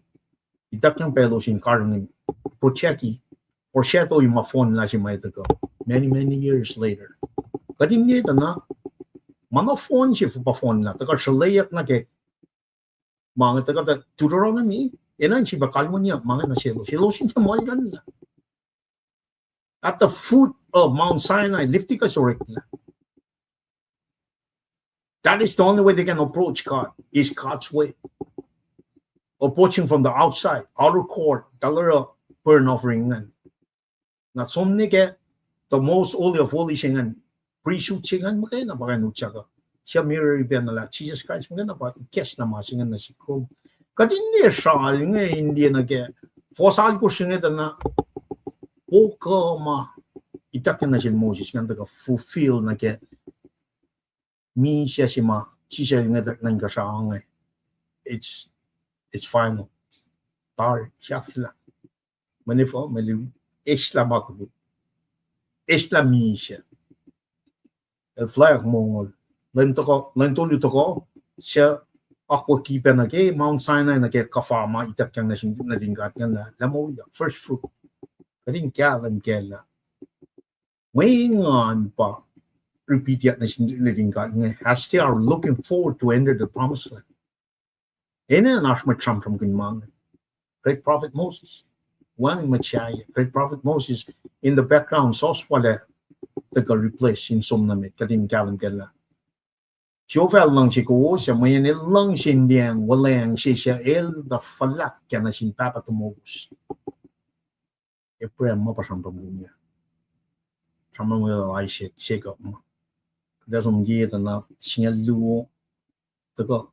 Ituckyang pacl elos in karihngihn, project-i, foreshadowing ma fohnlah se ma etuh uh many, many years later. Kuht in liye tuh na, ma na fohn se pa fohnlah, tuhkuh sruhlweyuck nuh ke ma inge, tuhkuh tuh Deuteronomy, enenuh in sifilpac kalweniyuck ma inge nuh selos, elos in tiac muhlkuhnlah. At the foot of Mount Sinai, Leviticus oreklah. That is the only way they can approach God, is God's way. Approaching from the outside, outer court, talar burnt offering ingacn. Na som nuh ke the most holy of holy se ingacn, priesthood se ingacn, muhkwena pa kain utyak uh. Suc mirror-i pacna lah Jisus Kraist, muhkwena pa ikacslah ma se ingacn nuh sihk kom. Kuht in liye sral inge in liye nuh ke fohs alkosr inge tuh na, o kuh ma ituckyang nuh sel Moses ingacn tuhkuh fulfill nuh ke misac se ma Jisus El ngwetwack nuh inkuhsrao inge. It's, it's final. Tari, sahflah. Mweyen efuh, mweyen eslah ma koluk. Eslah misac. El flack mongo. Lwen tolu tohkoh, suc akwucki pac nuh ke Mount Sinai nuh ke kuhfa ma ituckyang nuh sin nuhtin God ingacn lah, lah moulyak, first fruit. Kuht in kahlwem kac lah mwe engan pa repeat-yak nuh sin nuhtin God inge, as they are looking forward to enter the promised land. Enenuh in oasr mwet sramsramkihn ma inge. Great prophet Moses. Wacngihn mwet sahyac. Great prophet Moses in the background, soswaclah tuhkuh replace in som nuh met, kuht in kahlwem kac lah Jehovah El luhngse kowos, ac mweyen El luhngse in liyacacng wuhlweacng se suc El tuh fuhlahkyak nuh sin pahpah tomowos. Abraham ma pa sramsramkihn, sramsramkihn Isaac, Jacob ma. Kuht ac som liye tuh na singucul luo, tuhkuh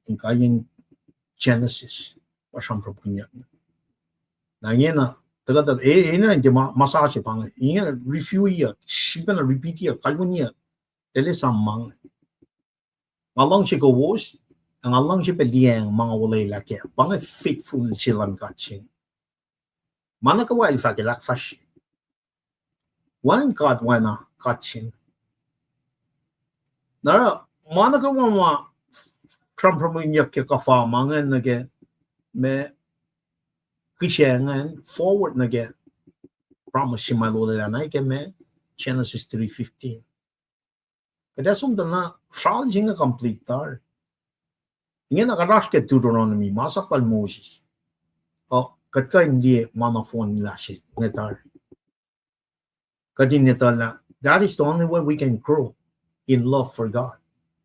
inkaiyacn Genesis, pa sramsramkihnyuck. Na ingena, tuhkuh tuh, e, enenuh in tiac ma, ma sasuc pa inge, inge review-iyuck, sifilpacna repeat-iyuck, kalweniyuck, tuh el esam ma inge. Nga luhngse kowos, ac nga luhngse pac liyacacng ma nga olwelah kac. Pa inge faithful se luhn God se. Ma nuh kwewa El fahk, El ahkfahsrye. Wacngihn God oacna God se. Na oruh, ma nuh kwewa ma sramsramkihnyuck ke kuhfa ma ingacn nuh ke ma kihsac ingacn forward nuh ke promise se ma El olwelah na ke ma Genesis three fifteen. Kuht ac som tuh na sral se inge complete tari. Ingena kuht oasr ke Deuteronomy, masap lal Moses. Uh, kuht kuh in liye ma na fohnlah se inge tari. Kuht in etuh lah that is the only way we can grow in love for God.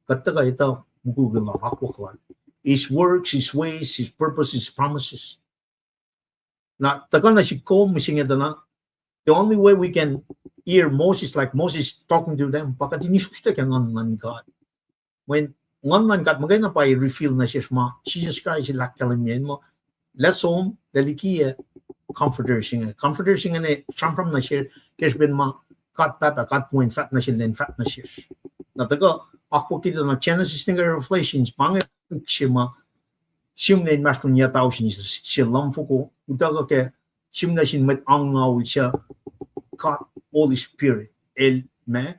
Kuht tuhkuh etuh mukwikwi lal, akwuck lal, His works, His ways, His purpose, His promises. Na tuhkuh nuh sihk kom mihsenge tuh na, the only way we can hear Moses, like Moses talking to them, pa kuht in isuslac ke Nguhn luhn God. Mweyen Nguhn luhn God muhkwena pa reveal nuh sesr ma Jisus Kraist El ahkkahlwemye muh, lah som, lah liki, Comforter se inge. Comforter se inge sramsram nuh sesr ke srihpen ma God Pahpah, God Wen fahk nuh sel, Wen fahk nuh sesr. Na tuhkuh akwucki tuh na Genesis nuh ke Revelations, pa inge puk se ma sihmlac inmahsrlon yac tausin se luhmfoko, utuckuh ke sihmlac sin mwet angngaul suc God Holy Spirit El ma,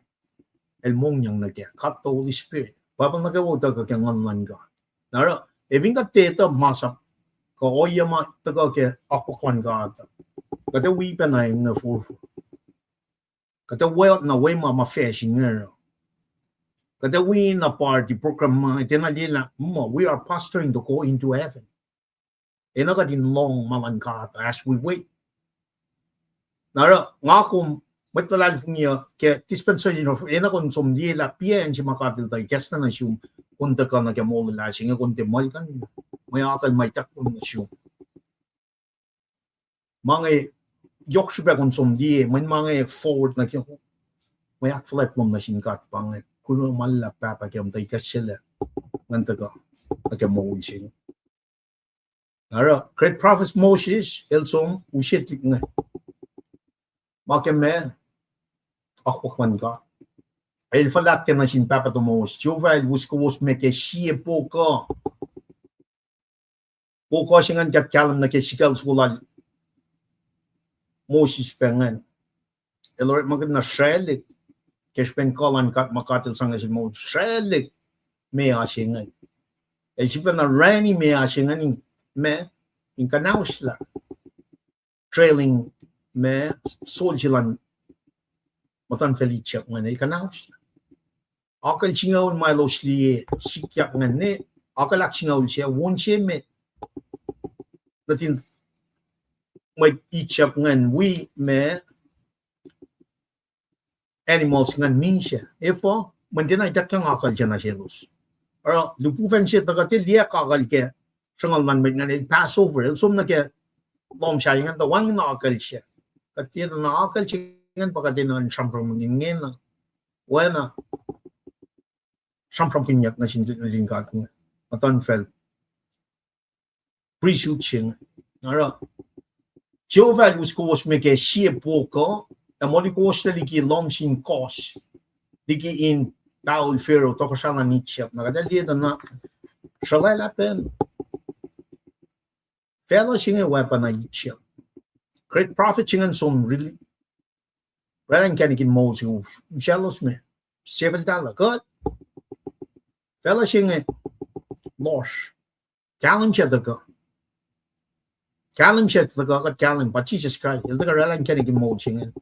El mongyang nuh kac, God the Holy Spirit. Bible nuh kwewa utuckuh ke Nguhn luhn God. Na oruh, efin kuht tiac etuh masap kuh ohiyac ma tuhkuh ke akwuck luhn God, kuht ac wi pacna eng forfor. Kuht ac wi na we ma ma facsr inge. Kuht ac wi na party program ma tiacna liyelah muh we are posturing to go into heaven. Enenuh kuht in lohng ma luhn God as we wait. Na oruh nga kom mwet luhlahlfongi uh ke dispensation of, enenuh kom som liyelah piacn se ma God El tuh ikacslah nuh sum, kom tuhkuh nuh ke moul lasr inge, kom tiac muhlkuhnlah. Mwe akucl ma ituckyang nuh sum ma inge, yohk srihpac kom som liye, mweyen ma inge forward nuh ke mwe ahkfuhlwact lom nuh sin God pa inge, kuloh ma luhlahp Pahpah ke kom tuh ikacslah, ngan tuhkuh nuh ke moul se inge. Na oruh great prophet Moses el som use tuhlihk inge, ma ke ma akwuck luhn God. El fuhlahkyak nuh sin pahpah tomowos, Jehovah El us kowos me ke sie pokoh. Pokoh se ingacn kuht kahlwem nuh ke sikucl soko lal Moses pac ingacn. El orekmakihn na sraclihk ke srihpen kuh luhn God ma God El sang nuh sel Moses, sraclihk meoa se ingacn. El sifacna rani ma oasr ingacn in, ma, in kuhnahoslah trailing ma soldier luhn muhtuhnfacl Egypt ingacn, el kuhnahoslah. Akucl singucul ma elos liye sikyak ingacn, ne akucl ahksingucul se, won se met. Nuhtin mwet Egypt ingacn wi ma animals ingacn misac. Efuh? Mweyen tiacna ituckyang akucl se nuh selos. Oruh lihpufacn se tuhkuh tiac liye akucl ke sruhnguhl luhn mwet ingacn, el Passover, el som nuh ke lohm sahyac ingacn tuh wacngihn akucl se. Kuht tiac tuh na akucl se ingacn pa kuht enenuh in sramsramkihn ingena. Oacna sramsramkihnyuck nuh sin, nuh sin God inge, muhtuhnfacl, priesthood se inge. Oruh Jehovah el us kowos me ke sie pouk uh, ac moli kowos liki lohm sin kohs, liki in paol Pharaoh, tohkohsrah luhn Egypt. Na kuht ac liye tuh na sruhlwaclah pacl. Facluh se inge oacpacna Egypt. Great prophet se ingacn som rili-, oraclah inkacnek in moul se, usaclos me, sefeltahlah kuht. Facluh se inge lohsr. Kahlwem se tuhkuh. Kahlwem se tuhkuh, kuht kahlwem, pa Jesus Christ. El tuhkuh oraclah inkacnek in moul se ingacn.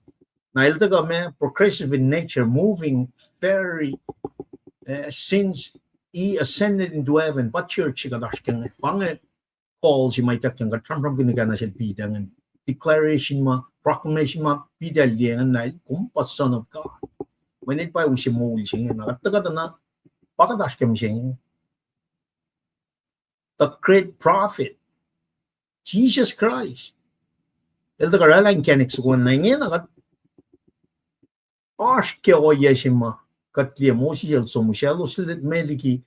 Na el tuhkuh ma progressive in nature, moving very, uh, since he ascended into heaven, pa church se kuht oasr ke inge. Pa inge call se ma ituckyang, kuht sramsramkihn nuh ke na sel Peter ingacn. Declaration ma, proclamation ma Peter el liye ingacn, na el, kom pa Son of God. Mweyen el pa use moul se inge, na kuht tuhkuh tuh na, pa kuht oasr ke mihsenge. The great prophet, Jesus Christ. El tuhkuh oraclah inkacnek soko ingena kuht oasr ke ohiyac se ma kuht liye Moses el som usaclos me liki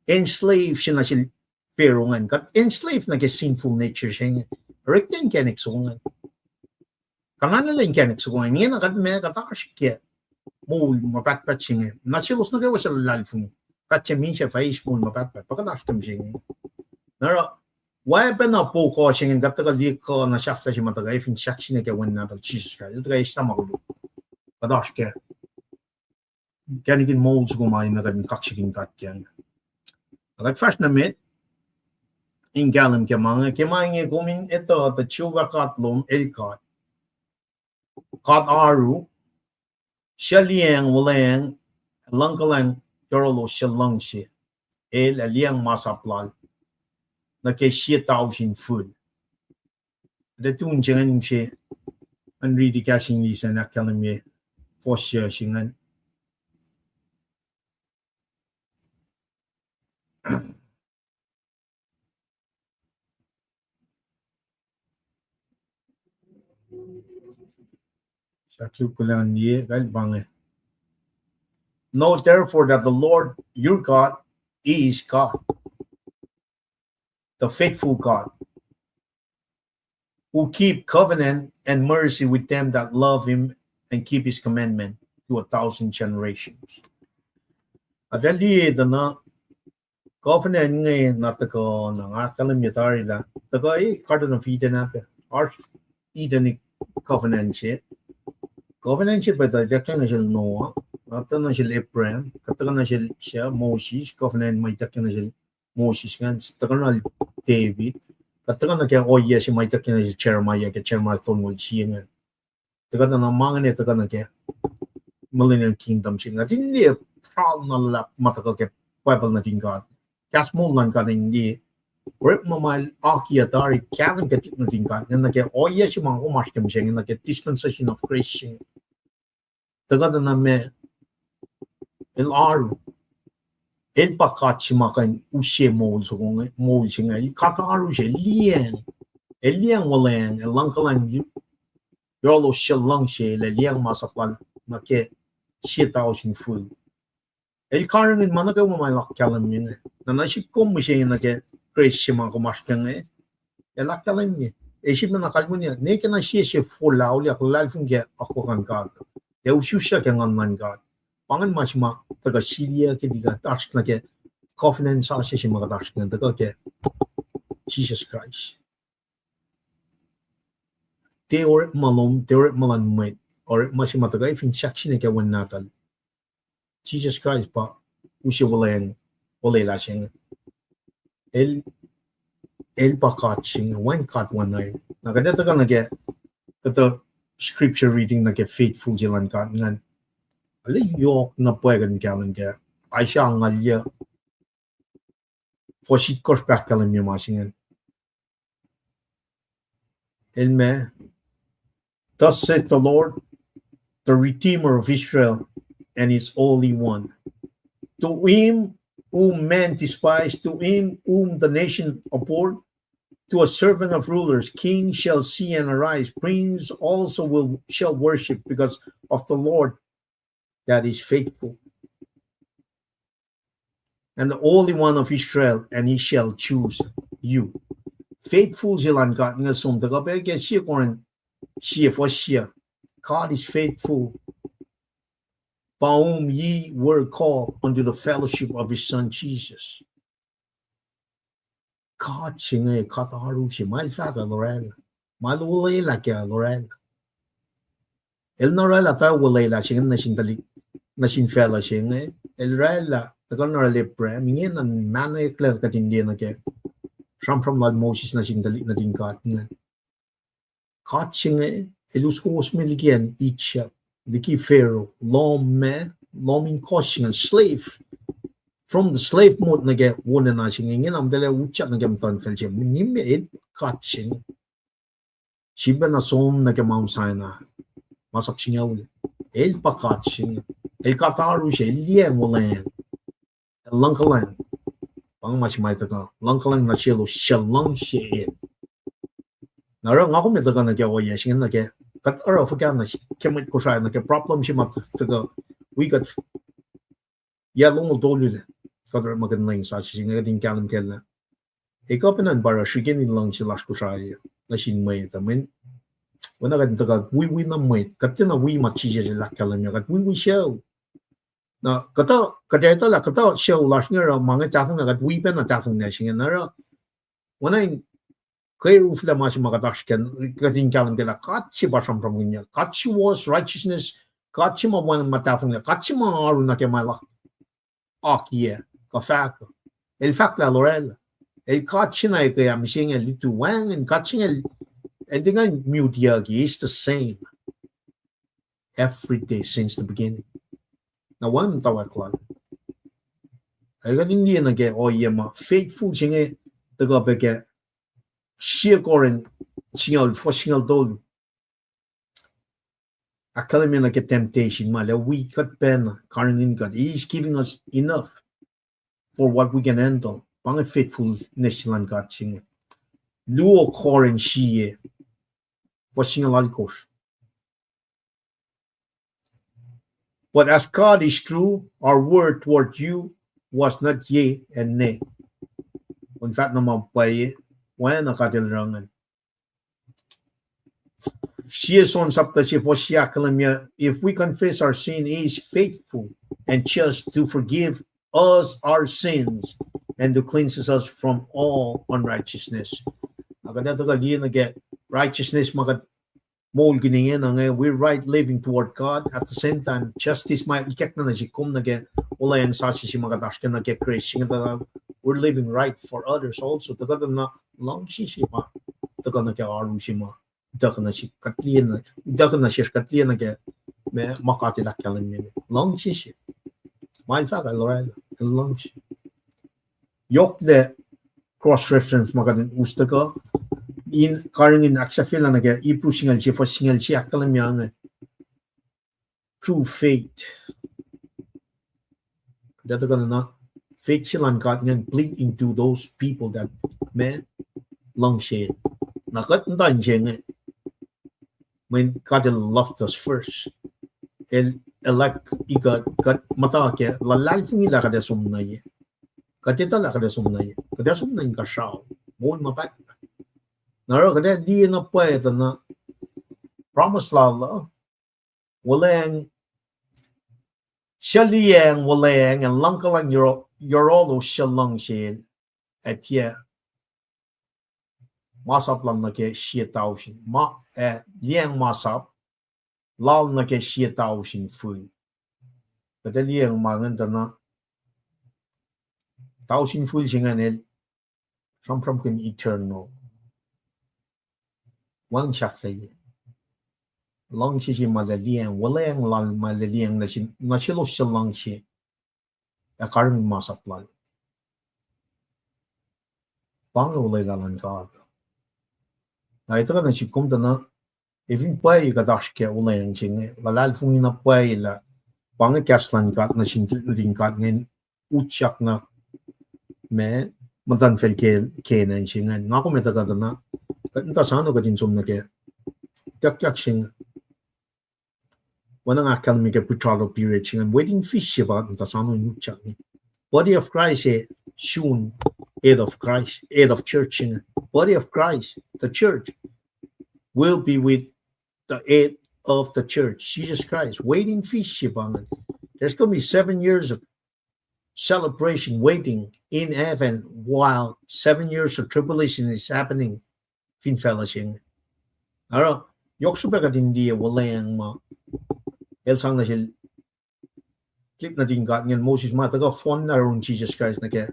enslave se nuh sel Pharaoh ingacn. Kuht enslave nuh ke sinful nature se inge. Orek ke inkacnek soko ingacn. Kuht na lwelah inkacnek soko ingacn. Ingena kuht ma kuht oasr ke moul ma pahtpaht se inge. Na selos nuh kwewa suc luhlahlfongi, kuht se misac fah eis moul ma pahtpaht. Pa kuht oasr ke mihsenge. Na oruh, oacpacna pouk se inge, kuht tuhkuh liye kuh na sahflah se ma tuhkuh efin sahk sine ke Wen Nahtuhl Jesus Christ. El tuhkuh eslah ma koluk. Kuht oasr ke inkacnek in moul soko ma enenuh kuht in kaksakihn God ke inge. Na kuht fahsr nuh met in kahlwem ke ma inge, ke ma inge kom in etuh tuh Jehovah God lom el God, God oaru, suc liyacacng, wuhlweacng, luhngkuhlwacng yohrohlos suc luhngse, el ac liyacacng masap lal nuh ke sie tausin fihl. Kuht ac tun se ingacn, se an riti kahs English an ahkkahlwemye fuhs se ingacn. Sahk suk kuhlwacng liye, kal pa inge. Know therefore that the Lord your God is God, the faithful God, who keep covenant and mercy with them that love him and keep his commandment to a thousand generations. Kuht ac liye tuh na covenant inge na tuhkuh na nga ahkkahlwemye tari lah tuhkuh e Garden of Eden ah pac. Oasr Edenic covenant se. Covenant se pa tuh ituckyang nuh sel Noah, kuht tuhkuh nuh sel Abraham, kuht tuhkuh nuh sel, se Moses, covenant ma ituckyang nuh sel Moses ingacn, tuhkuh nuh sel David, kuht tuhkuh nuh ke ohiyac se ma ituckyang nuh sel Jeremiah ke Jeremiah tolngoul sie ingacn. Tuhkuh tuh na ma inge tuhkuh nuh ke Millennial Kingdom se. Nga tiac liye pral na luhlahp ma tuhkuh ke Bible nuhtin God. Kahs moul luhn God in liye orekma ma el akiyac tari kahlwem ke nuhtin God. Nuh ke ohiyac se ma kom oasr ke mihsenge, nuh ke dispensation of grace se inge. Tuhkuh tuh na ma el oaru. El pa God se ma kuh in use moul soko inge, moul se inge. El God oaru se, el liyacacng, el liyacacng, wuhlweacng, el luhngkuhlwacng yohrohlos suc luhngse, el ac liyacacng masap lal nuh ke sie tausin fihl. El karihngihn ma nuh kwewa ma el ahkkahlwemye inge. Na nuh sihk kom mihsenge nuh ke grace se ma kom oasr ke inge, el ahkkahlwemye. Ac sifacna kalweni, ne ke na sie se forlah auliyak, luhlahlfongi ke akwuck luhn God, ac ususyak ke Nguhn luhn God. Pa ingacn ma se ma tuhkuh siliyuck ke liki kuht oasr nuh ke covenant sasuc se ma kuht oasr ke inge, tuhkuh ke Jesus Christ. Tiac orekma lom, tiac orekma luhn mwet, orekma se ma tuhkuh fin sahk sine ke Wen Nahtuhl. Jesus Christ pa use wuhlweacng, olwelah se inge. El, el pa God se inge, wacngihn God wacngihn. Na kuht ac tuhkuh nuh ke, kuhtuh scripture reading nuh ke faithful se luhn God ingacn. Arlac yohk na pwacye kuht in kahlwem kac. Isaiah angngaul yuh, fuhs itkohsr pa ahkkahlwemye ma se ingacn. El ma, Thus saith the Lord, the Redeemer of Israel and his Holy One. To him whom men despise, to him whom the nation abhorred, to a servant of rulers, kings shall see and arise, princes also will, shall worship because of the Lord that is faithful, and the Holy One of Israel, and he shall choose you. Faithful se luhn God inge som tuhkuh pac ke sie Corinth sie fuhs yuh. God is faithful, by whom ye were called unto the fellowship of his Son Jesus. God se inge, God oaru se, ma el fahk el oraclah, ma el olwelah kac el oraclah. El na oraclah tuh olwelah se inge nuh sin tuhlihk, nuh sin facluh se inge. El oraclah tuhkuh nuh yohrohl Abraham, ingena mahno eklac kuht in liye nuh ke sramsram lal Moses nuh sin tuhlihk nuhtin God inge. God se inge, el us kowos me liki acn Egypt, liki Pharaoh, lohm ma, lohm in kohs se inge, slave, from the slave mode nuh ke wona se inge, ingena muhtwacwacack utyak nuh ke muhtuhnfacl se, nimet God se inge. Sifilpacna som nuh ke Mount Sinai, masap singucul. El pa God se inge. El God oaru se, el liyacacng olwelah. El luhngkuhlwacng. Pa inge ma se ma tuhkuh, luhngkuhlwacng nuh selos suc luhngse el. Na oruh nga kom ac tuhkuh nuh ke ohiyac se inge nuh ke, kuht oruh fuhkah nuh ke mwet Kosrae nuh ke problem se ma tuhkuh, wi kuht, yac longoul tolu lac kuht orekmakihn lwen sasuc se inge, kuht in kahlwem kac lah ekuh pacna in pa oruh srihke in luhngse lasr Kosrae nuh sin mwet uh, mweyen oacna kuht in tuhkuh wiwi na mwet, kuht tiacna wi ma Jisus el ahkkahlwemye, kuht wiwi sucu. Na kuhtuh, kuht etuh lah kuhtuh sucu lasr inge oruh ma inge tahfonglac, kuht wi pacna tahfonglac se inge, na oruh oacna in kweruhlac ma se ma kuht oasr ke, kuht in kahlwem kac lah God se pa sramsramkihnyuck, God suwohs, righteousness, God se ma wacngihn ma tahfonglac, God se ma oaru nuh ke ma el akiyac kuh fahk uh. El fahk lah el oraclah. El God se na ekuh ac mihsenge, el lutu wacngihn, God se inge, el tiac kuh in mutucki, he's the same every day since the beginning. Na wacngihn muhtwacwacack lal. Ac kuht in liye nuh ke ohiyac ma faithful se inge tuhkuh pac ke sie Corinth singucul, fuhs singucul tolu. Ahkkahlwemye nuh ke temptation ma el wi kuht pacna, karihngihn kuht. He is giving us enough for what we can handle. Pa inge faithfulness luhn God se inge. Luo Corinth sie, fuhs singucul alkosr. But as God is true, our word toward you was not yea and nay. On fahk na ma pwacye, oacna God el oruh ingacn. Sie John sapta sie fuhs sie ahkkahlwemye, if we confess our sin, he is faithful and just to forgive us our sins and to cleanse us from all unrighteousness. Na kuht ac tuhkuh liye nuh ke righteousness ma kuht moulkihn ingena inge, we're right living toward God. At the same time, justice ma ikackna nuh sihk kom nuh ke olwelah sasuc se ma kuht oasr ke nuh ke Christ, inge tuh we're living right for others also. Tuhkuh tuh na luhngse se ma tuhkuh nuh ke oaru se ma tuhkuh nuh sihk, kuht liye nuh, tuhkuh nuh sesr, kuht liye nuh ke ma, ma God el ahkkahlwemye, luhngse se. Ma el fahk el oraclah, el luhngse. Yohklac cross reference ma kuht in us tuhkuh in karihngihn ahksahfyelah nuh ke Hebrew singucul sie, fuhs singucul sie ahkkahlwemye inge, true faith. Kuht ac tuhkuh na, faith se luhn God ingacn bleed into those people that ma luhngse. Na kuht muhta in se inge, mweyen God el loved us first. El elect ikuht, kuht muhta ke luhlahlfongi lah kuht ac som nuh ye. Kuht etuh lah kuht ac som nuh ye. Kuht ac som nuh inkuhsrao, moul ma pahtpaht. Na oruh kuht ac liye na pwacye tuh na promise lal uh, olwelah, suc liyacacng olwelah ac luhngkuhlwacng yohrohlos suc luhngse el, ac tiac masap lal nuh ke sie tausin, ma, ac liyacacng masap lal nuh ke sie tausin fihl. Kuht ac liyacacng ma ingacn tuh na tausin fihl se ingacn el Sramsramkihn eternal. Wacngihn sahflahiyac. Luhngse se ma leliyacng, wuhlweacng lal ma leliyacng nuh sin, nuh selos suc luhngse ac karihngihn masap lal. Pa inge olwelah luhn God. Na etuh kuh nuh sihk kom tuh na, efin pwacye kuht oasr ke olweacng se inge, luhlahlfongi na pwacye lah pa inge kahs luhn God nuh sin tuhlihk nuhtin God inge, utyak na ma muhtuhnfacl ke, ke acn se ingacn. Nga kom etuh kuht na, kuht muhta sano kuht in som nuh ke ituckyak se inge. Oacna nga ahkkahlwemye ke pre-trial period se ingacn, waiting feast se pa kuht muhta sano in utyak inge. Body of Christ, eh, soon, head of Christ, head of church se inge. Body of Christ, the church, will be with the head of the church, Jesus Christ. Waiting feast se pa ingacn. There's gonna be seven years of celebration waiting in heaven while seven years of tribulation is happening fin facluh se inge. Oruh, yohk srihpac kuht in liye wuhlweacng ma el sang nuh sel tuhlihk nuhtin God ingacn Moses ma tuhkuh fohnlah yurin Jesus Christ nuh ke,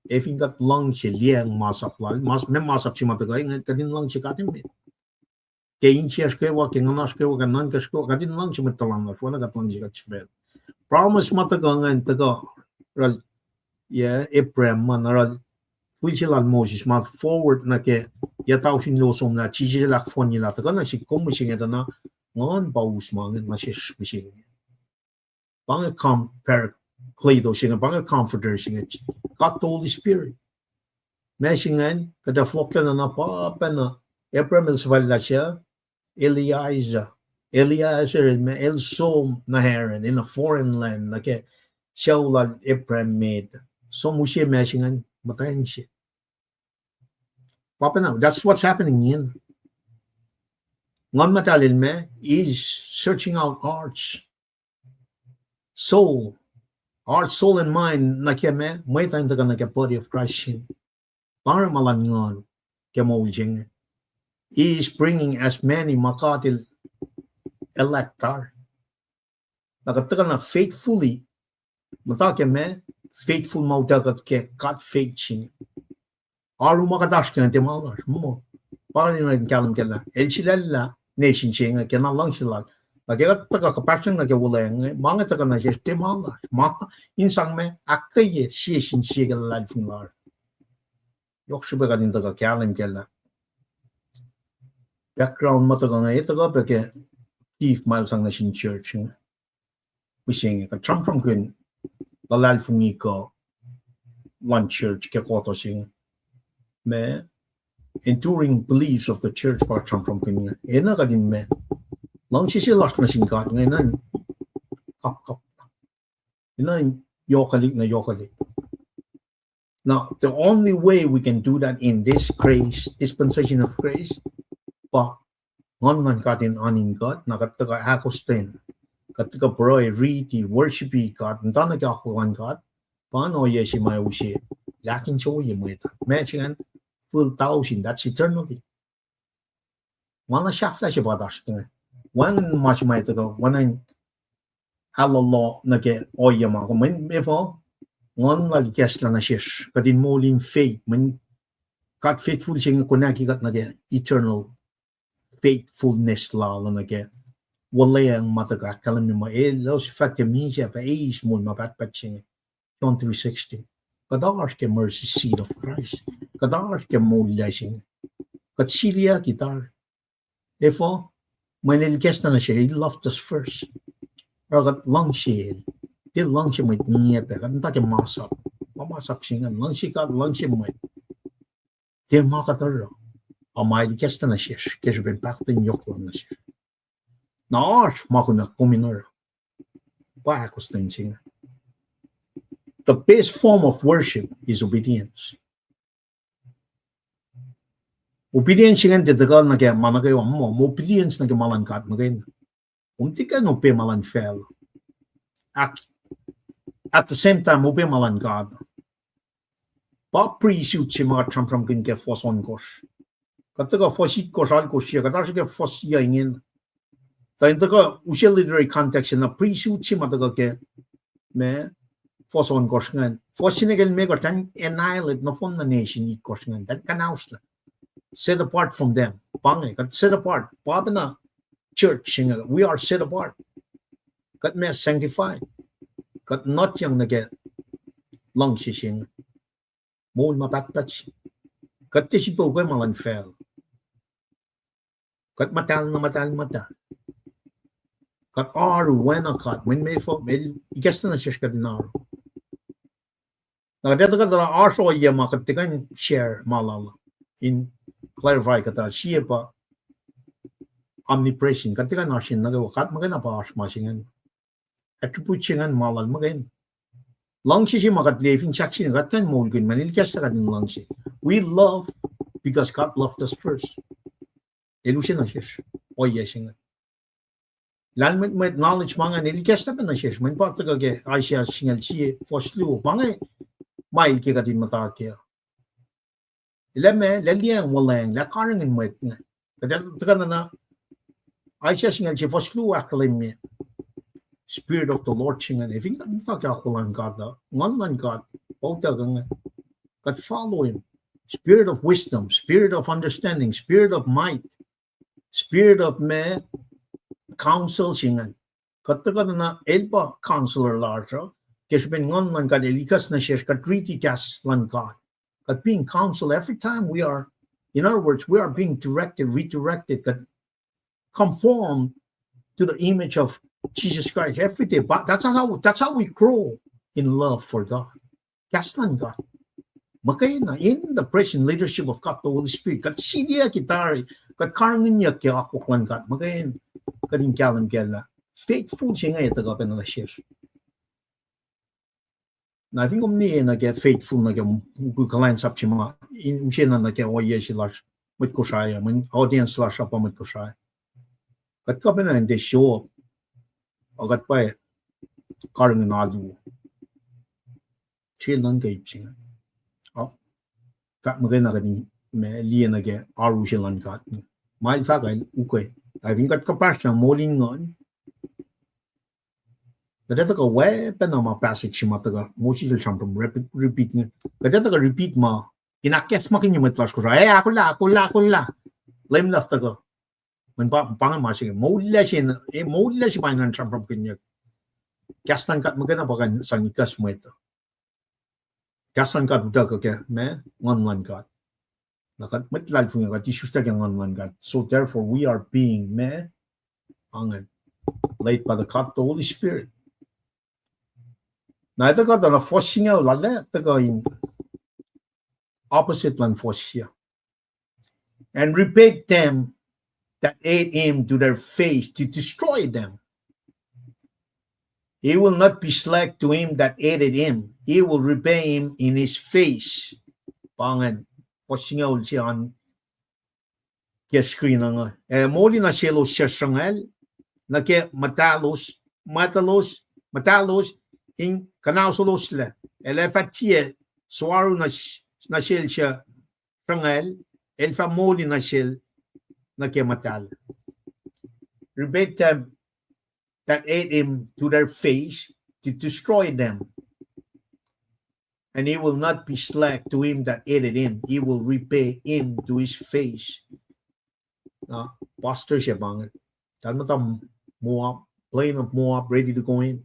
efin kuht luhngse liyacacng masap lal, mas-, ma masap se ma tuhkuh inge, kuht in luhngse God emet. Ke insiyacsr kwewa, ke nguhnasr kwewa, ke nuhnkacsr kwewa, kuht in luhngse mwet tuhlan lasr oacna kuht luhngse kuht sifacna. Promise ma tuhkuh ingacn tuhkuh, oruh, yac, Abraham ma, na oruh, fihl se lal Moses ma forward nuh ke yac tausin luo somlah, Jisus el ahkfohnyelah, tuhkuh nuh sihk kom mihsenge tuh na, Nguhn pa us ma inge nuh sesr mihsenge. Pa inge Paracletos se inge, pa inge Comforter se inge, God the Holy Spirit. Ma se ingacn, kuht ac fohlohklac na, na pa pacna, Abraham el suhfallah se, Eliezer, Eliezer el ma el som nuh Haran, in a foreign land, nuh ke sucu lal Abraham met. Som use ma se ingacn, muhtwacn se. Pa pacna, that's what's happening in Nguhn Muhtahl el ma is searching out hearts, soul, heart, soul and mind, nuh ke ma, mwet in tuhkuh nuh ke body of Christ in. Pa oruh ma luhn Nguhn ke moul se inge. He is bringing as many ma God el elect tari. Na kuht tuhkuh na faithfully, muhta ke ma, faithful ma utuckuh ke God faith se inge. Oaru ma kuht oasr ke inge tiac ma lasr, muh. Pa inge in kahlwem kac lah el sulaclah nation se inge ke na luhngse lal. Na ke kuht tuhkuh kuhpahsryang nuh ke wuhlweacng inge, ma inge tuhkuh nuh sesr tiac ma lasr. Ma in sang ma ahkkweye sie sin sie ke luhlahlfongi lasr. Yohk srihpac kuht in tuhkuh kahlwem kac lah background ma tuhkuh inge, tuhkuh pac ke gift ma el sang nuh sin church inge. Mihsenge kuht sramsramkihn luhlahlfongi kuh luhn church ke koto se inge. Ma enduring beliefs of the church pa sramsramkihn inge. Enenuh kuht in ma luhngse se lasr nuh sin God inge enenuh in kapkapwack, enenuh in yohkwelihk na yohkwelihk. Now, the only way we can do that in this grace, dispensation of grace, pa Nguhn luhn God in oan in kuht, na kuht tuhkuh ahkostwen, kuht tuhkuh pruhe, riti, worshipi God, muhta nuh ke akwuck luhn God, pa ohiyac se ma use, lah in soye mwet. Ma se ingacn, full thousand, that's eternity. Ma na sahflah se pa oasr inge. Wacngihn ma se ma tuhkuh, wacngihn ahlolo nuh ke ohiyac ma kom, mweyen efuh, Nguhn lal ikacslah nuh sesr, kuht in moul in faith, mweyen God faithful se inge konwacack kuht nuh ke eternal faithfulness lal nuh ke wuhlweacng ma tuhkuh ahkkahlwemye muh elos fah tiac misac, fah eis moul ma pahtpaht se inge. John three sixteen. Kuht oasr ke mercy seat of Christ. Kuht oasr ke moul lal se inge. Kuht siliyucki tari. Efuh, mweyen el ikacslah nuh sesr, he loved us first. Oruh kuht luhngse el. Tiac luhngse mwet ngiyac pac, kuht muhta ke masap. Ma masap se ingacn, luhngse God, luhngse mwet. Tiac ma kuht oruh. A ma el ikacslah nuh sesr ke srihpen pahkotwen yohk lal nuh sesr. Na oasr ma kunac kom in oruh. Pa ahkostwen se inge. The best form of worship is obedience. Obedience ingacn tiac tuhkuh nuh ke ma nuh kwewa, muh obedience nuh ke ma luhn God muhkwena. Kom tiac kuh in obey ma luhn facluh, at the same time obey ma luhn God. Pa priesthood se ma kuht sramsramkihn ke fuhs ohnkohsr. Kuht tuhkuh fuhs itkohsr, alkohsr, yac, kuht oasr ke fuhs yac ingena. Tuh in tuhkuh use literary context na priesthood se ma tuhkuh ke, ma, Fuhs ohnkohsr ingacn. Fuhs se nuh ke limekohsr, tahl annihilate nohfohn na nation itkohsr ingacn, tahl kuhnahoslah. Set apart from them. Pa inge, kuht set apart. Pa pacna church se inge, we are set apart. Kuht ma sanctified. Kuht nutyang nuh ke luhngse se inge. Moul ma pahtpaht. Kuht tiac sifilpac ukwe ma luhn facluh. Kuht muhtahl na muhtahl muhtahl. Kuht oaru oacna God, mweyen meac, el ikacslah nuh sesr kuht in oaru. Na kuht etuh kuht oasr ohiyac ma kuht tiac kuh in share ma lal in clarify kuhtuh, sie pa omnipresent. Kuht tiac kuh in oasr in nuh kwewa, God muhkwena pa oasr ma se ingacn. Attribute se ingacn ma lal muhkwena. Luhngse se ma kuht liye fin sahk se inge, kuht kuh in moulkihn mweyen el ikacslah kuht in luhngse. We love because God loved us first. El use nuh sesr ohiyac se inge. Lahlmwetmwet knowledge ma ingacn el ikacslah pac nuh sesr, mweyen pa tuhkuh ke Isaiah singucul sie fuhs luo, pa inge ma el ke kuht in muhta kac. Lah meac, lah liyacacng wuhlweacng, lah karihngihn mwet inge. Kuht tuhkuh na, Isaiah singucul sie fuhs luo ahkkahlwemye Spirit of the Lord se ingacn. Ac fin kuht muhta ke akwuck luhn God uh, Nguhn luhn God, pa utuckuh inge. Kuht follow him. Spirit of wisdom, spirit of understanding, spirit of might, spirit of ma, counsel se ingacn. Kuht tuhkuh na el pa counselor lasr uh, ke srihpen Nguhn luhn God el ikacslah nuh sesr, kuht riti kahs luhn God. Kuht being counsel every time we are, in other words, we are being directed, redirected, kuht conform to the image of Jesus Christ every day. But that's how, that's how we grow in love for God. Kahs luhn God muhkwena, in the present leadership of God the Holy Spirit, kuht siliyucki tari, kuht karihngihnyuck ke akwuck luhn God muhkwena, kuht in kahlwem kac lah faithful se inge tuhkuh pacna nuh sesr. Na fin kom liye nuh ke faithful nuh ke, kuh kuhlwacnsap se ma in use na nuh ke ohiyac se lasr mwet Kosrae uh, mweyen audience lasr uh pa mwet Kosrae. Kuht kuh pacna in tiac show up, a kuht pa karihngihn alu se nuhnkuh ip se inge. Fahk muhkwena kuht in ma liye nuh ke oaru se luhn God. Ma el fahk uh el ukwe. Ac fin kuht kuhpahsr na moul in nguhn, kuht etuh kuh oacpacna ma passage se ma tuhkuh Moses el sramsram repeat, repeat inge. Kuht etuh kuh repeat ma in ahkacsmakihnye mwet lasr Kosrae, ac ahkolah, ahkolah, ahkolah. Leum luhf tuhkuh. Mweyen pa, pa inge ma se inge, moul lac se, e, moul lac se pa in sramsramkihnyuck. Kahs luhn God muhkwena pa kuh in sang ikacs mwet uh. Kahs luhn God utuckuh ke ma, Nguhn luhn God. Na kuht mwet luhlahlfongi, kuht isuslac ke Nguhn luhn God. So therefore we are being ma, angen, led by the God, the Holy Spirit. Na etuh kuht na fuhs singucul lal ah tuhkuh in opposite luhn fuhs se. And rebuked them that hate him to their face to destroy them. He will not be slack to him that hated him. He will repay him in his face. Pa ingacn, fuhs singucul se an ke screen uh. Ac moli nuh selos suc sruhngacl, nuh ke muhtahlos, muhtahlos, muhtahlos, in kuhnausoloslah, el ac fah tiac soaru nuh, nuh sel suc sruhngacl, el fah moli nuh sel nuh ke muhtahl. Rebuked them that hate him to their face to destroy them. And he will not be slack to him that hated him. He will repay him to his face. Na, pastor se pa inge. Tahl muhta Moab, plain of Moab, ready to go in.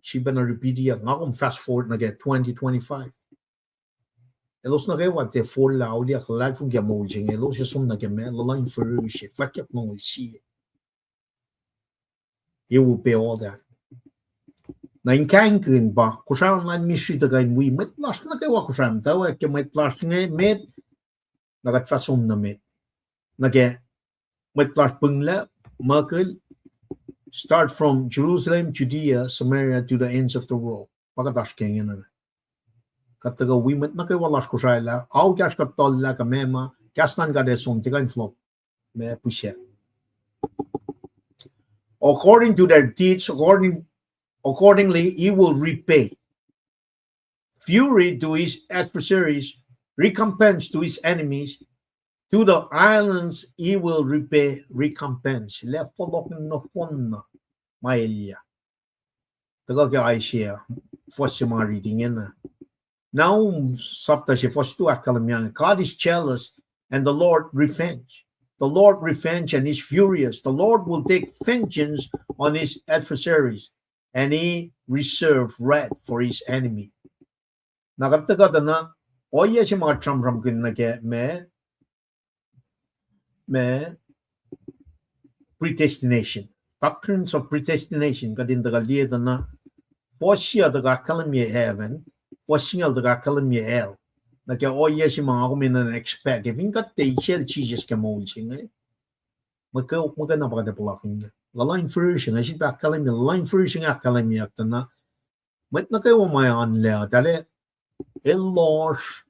Srihpac na repeat-i, nga kom fast forward nuh ke twenty twenty-five. Elos nuh kwewa tiac forlah auliyak, luhlahlfongi ke moul se inge, elos ac som nuh ke ma luhn fihrihr se, fwackyuck mongo sie. He will pay all that. Na in kahingkihn pa Kosrae Online Ministry tuhkuh in wi mwet lasr nuh kwewa Kosrae, muhtwacwacack ke mwet lasr inge met, na kuht fah som nuh met. Nuh ke mwet lasr Pungla, Muckle, start from Jerusalem, Judea, Samaria, to the ends of the world. Pa kuht oasr ke ingena. Kuht tuhkuh wi mwet nuh kwewa lasr Kosrae lah, ao kahsr kuht tollah kuh meac ma, kahs luhn God ac som tiac kuh in fohlohk ma pihsac. According to their deeds, according, accordingly, he will repay. Fury to his adversaries, recompense to his enemies, to the islands he will repay recompense. Lah fohlohk nohfohn na ma elyah. Tuhkuh ke Isaiah fuhs se ma riti ingena. Nahum sapta se fuhs tu ahkkahlwemye, God is jealous and the Lord revenge. The Lord revenge and is furious. The Lord will take vengeance on his adversaries and he reserve wrath for his enemy. Na kuht tuhkuh tuh na ohiyac se ma kuht sramsramkihn nuh ke ma, ma predestination. Doctrines of predestination, kuht in tuhkuh liye tuh na fuhs yuc tuhkuh ahkkahlwemye heaven, fuhs singucul tuhkuh ahkkahlwemye hell. Nuh ke ohiyac se ma nga kom enenuh in expect ke fin kuht tiac esacl Jisus ke moul se inge. Mwet kweok muhkwena pa kuht ac puhlakihn. Luhluh in fihrihr se inge, sifilpac ahkkahlwemye, luhluh in fihrihr se inge ahkkahlwemye tuh na mwet nuh kwewa ma anlac, tahl ac lohsr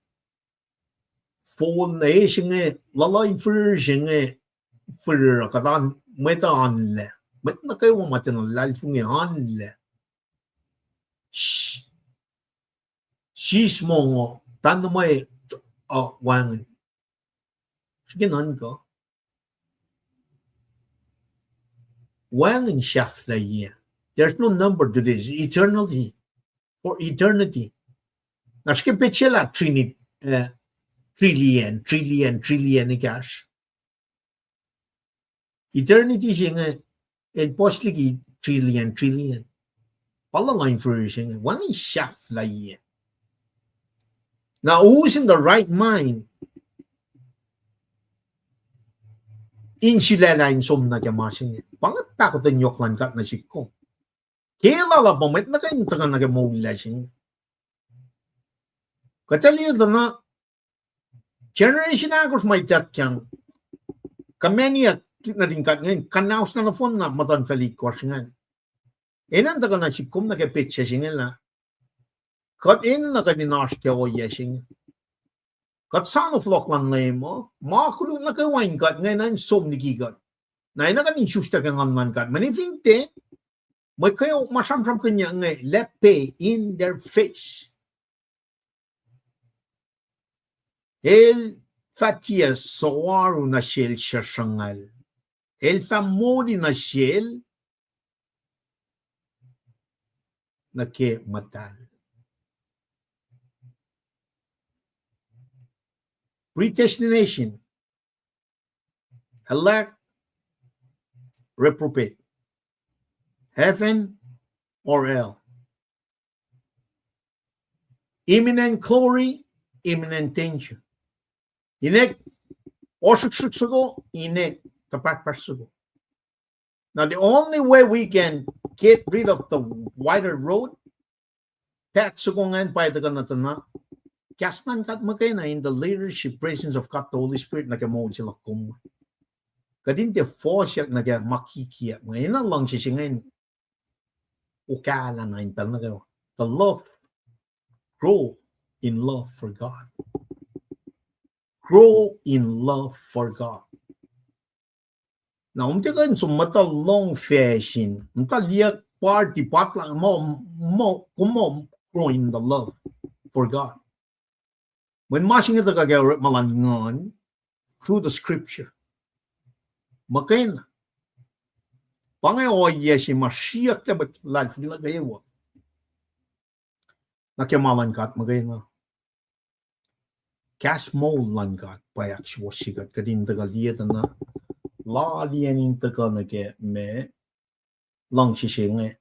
fol na e se inge, luhluh in fihrihr se inge, fihrihr kuht an, mwet anlac. Mwet nuh kwewa ma tiacna luhlahlfongi anlac. Sis mongo, pahn na mwe, uh, wacngihn. Srihke nuhnkuh. Wacngihn sahflahiyac. There's no number to this. Eternity. For eternity. Na srihke petsac lah trini-, eh, trillion, trillion, trillion ekahsr. Eternity se inge, el puhs liki trillion, trillion. Pa luhluh in fihrihr se inge, wacngihn sahflahiyac. Na who's in the right mind in sulaclah in som nuh ke ma se inge? Pa inge pahkotwen yohk luhn God nuh sihk kom. Ke lwelah pa mwet nuh ke in tuhkuh nuh ke moul lasr inge. Kuht ac liye tuh na generation ahkosr ma ituckyang, kuh mani ah nuhtin God ingacn, kuhnaus na nohfohn na muhtuhnfacl itkohsr ingacn. Enenuh in tuhkuh nuh sihk kom nuh ke petsac se inge lah kuht enenuh kuht in oasr ke ohiyac se inge. Kuht soano fohlohk luhn Leum uh, ma koluk nuh kwewa in kuht ingena in som liki kuht. Na enenuh kuht in sustack ke Nguhn luhn God. Mani fin tiac, mwet kweok ma sramsramkihnyuck inge, lapac in their face. El fah tiac soaru nuh sel sruhsruhngal. El fah moli nuh sel nuh ke muhtahl. Predestination. Elect, reprobate. Heaven or hell. Imminent glory, imminent danger. Inek ohsrihksrihk soko, inek tuhpahpahsr soko. Now, the only way we can get rid of the wider road, path soko ingacn pa tuhkuh nuh tuh na kahs luhn God muhkwena in the leadership, presence of God, the Holy Spirit, nuh ke moul se luhk kom. Kuht in tiac fohsyak nuh ke ma kikiacp inge, enenuh luhngse se ingacn okahlah na in pacl nuh kwewa. The love, grow in love for God. Grow in love for God. Na kom tiac kuh in som muhta lohng fashion, muhta liye party, potluck, muh, muh, kom muh grow in the love for God. Mweyen ma se inge tuhkuh ke orekma luhn Nguhn, through the scripture. Muhkwena. Pa inge ohiyac se ma sriyucklac mwet luhlahlfongi nuh kwewa. Na ke ma luhn God muhkwena. Kahs moul luhn God pa ahksuwohsye kuht, kuht in tuhkuh liye tuh na, laliyacn in tuhkuh nuh ke ma luhngse se inge.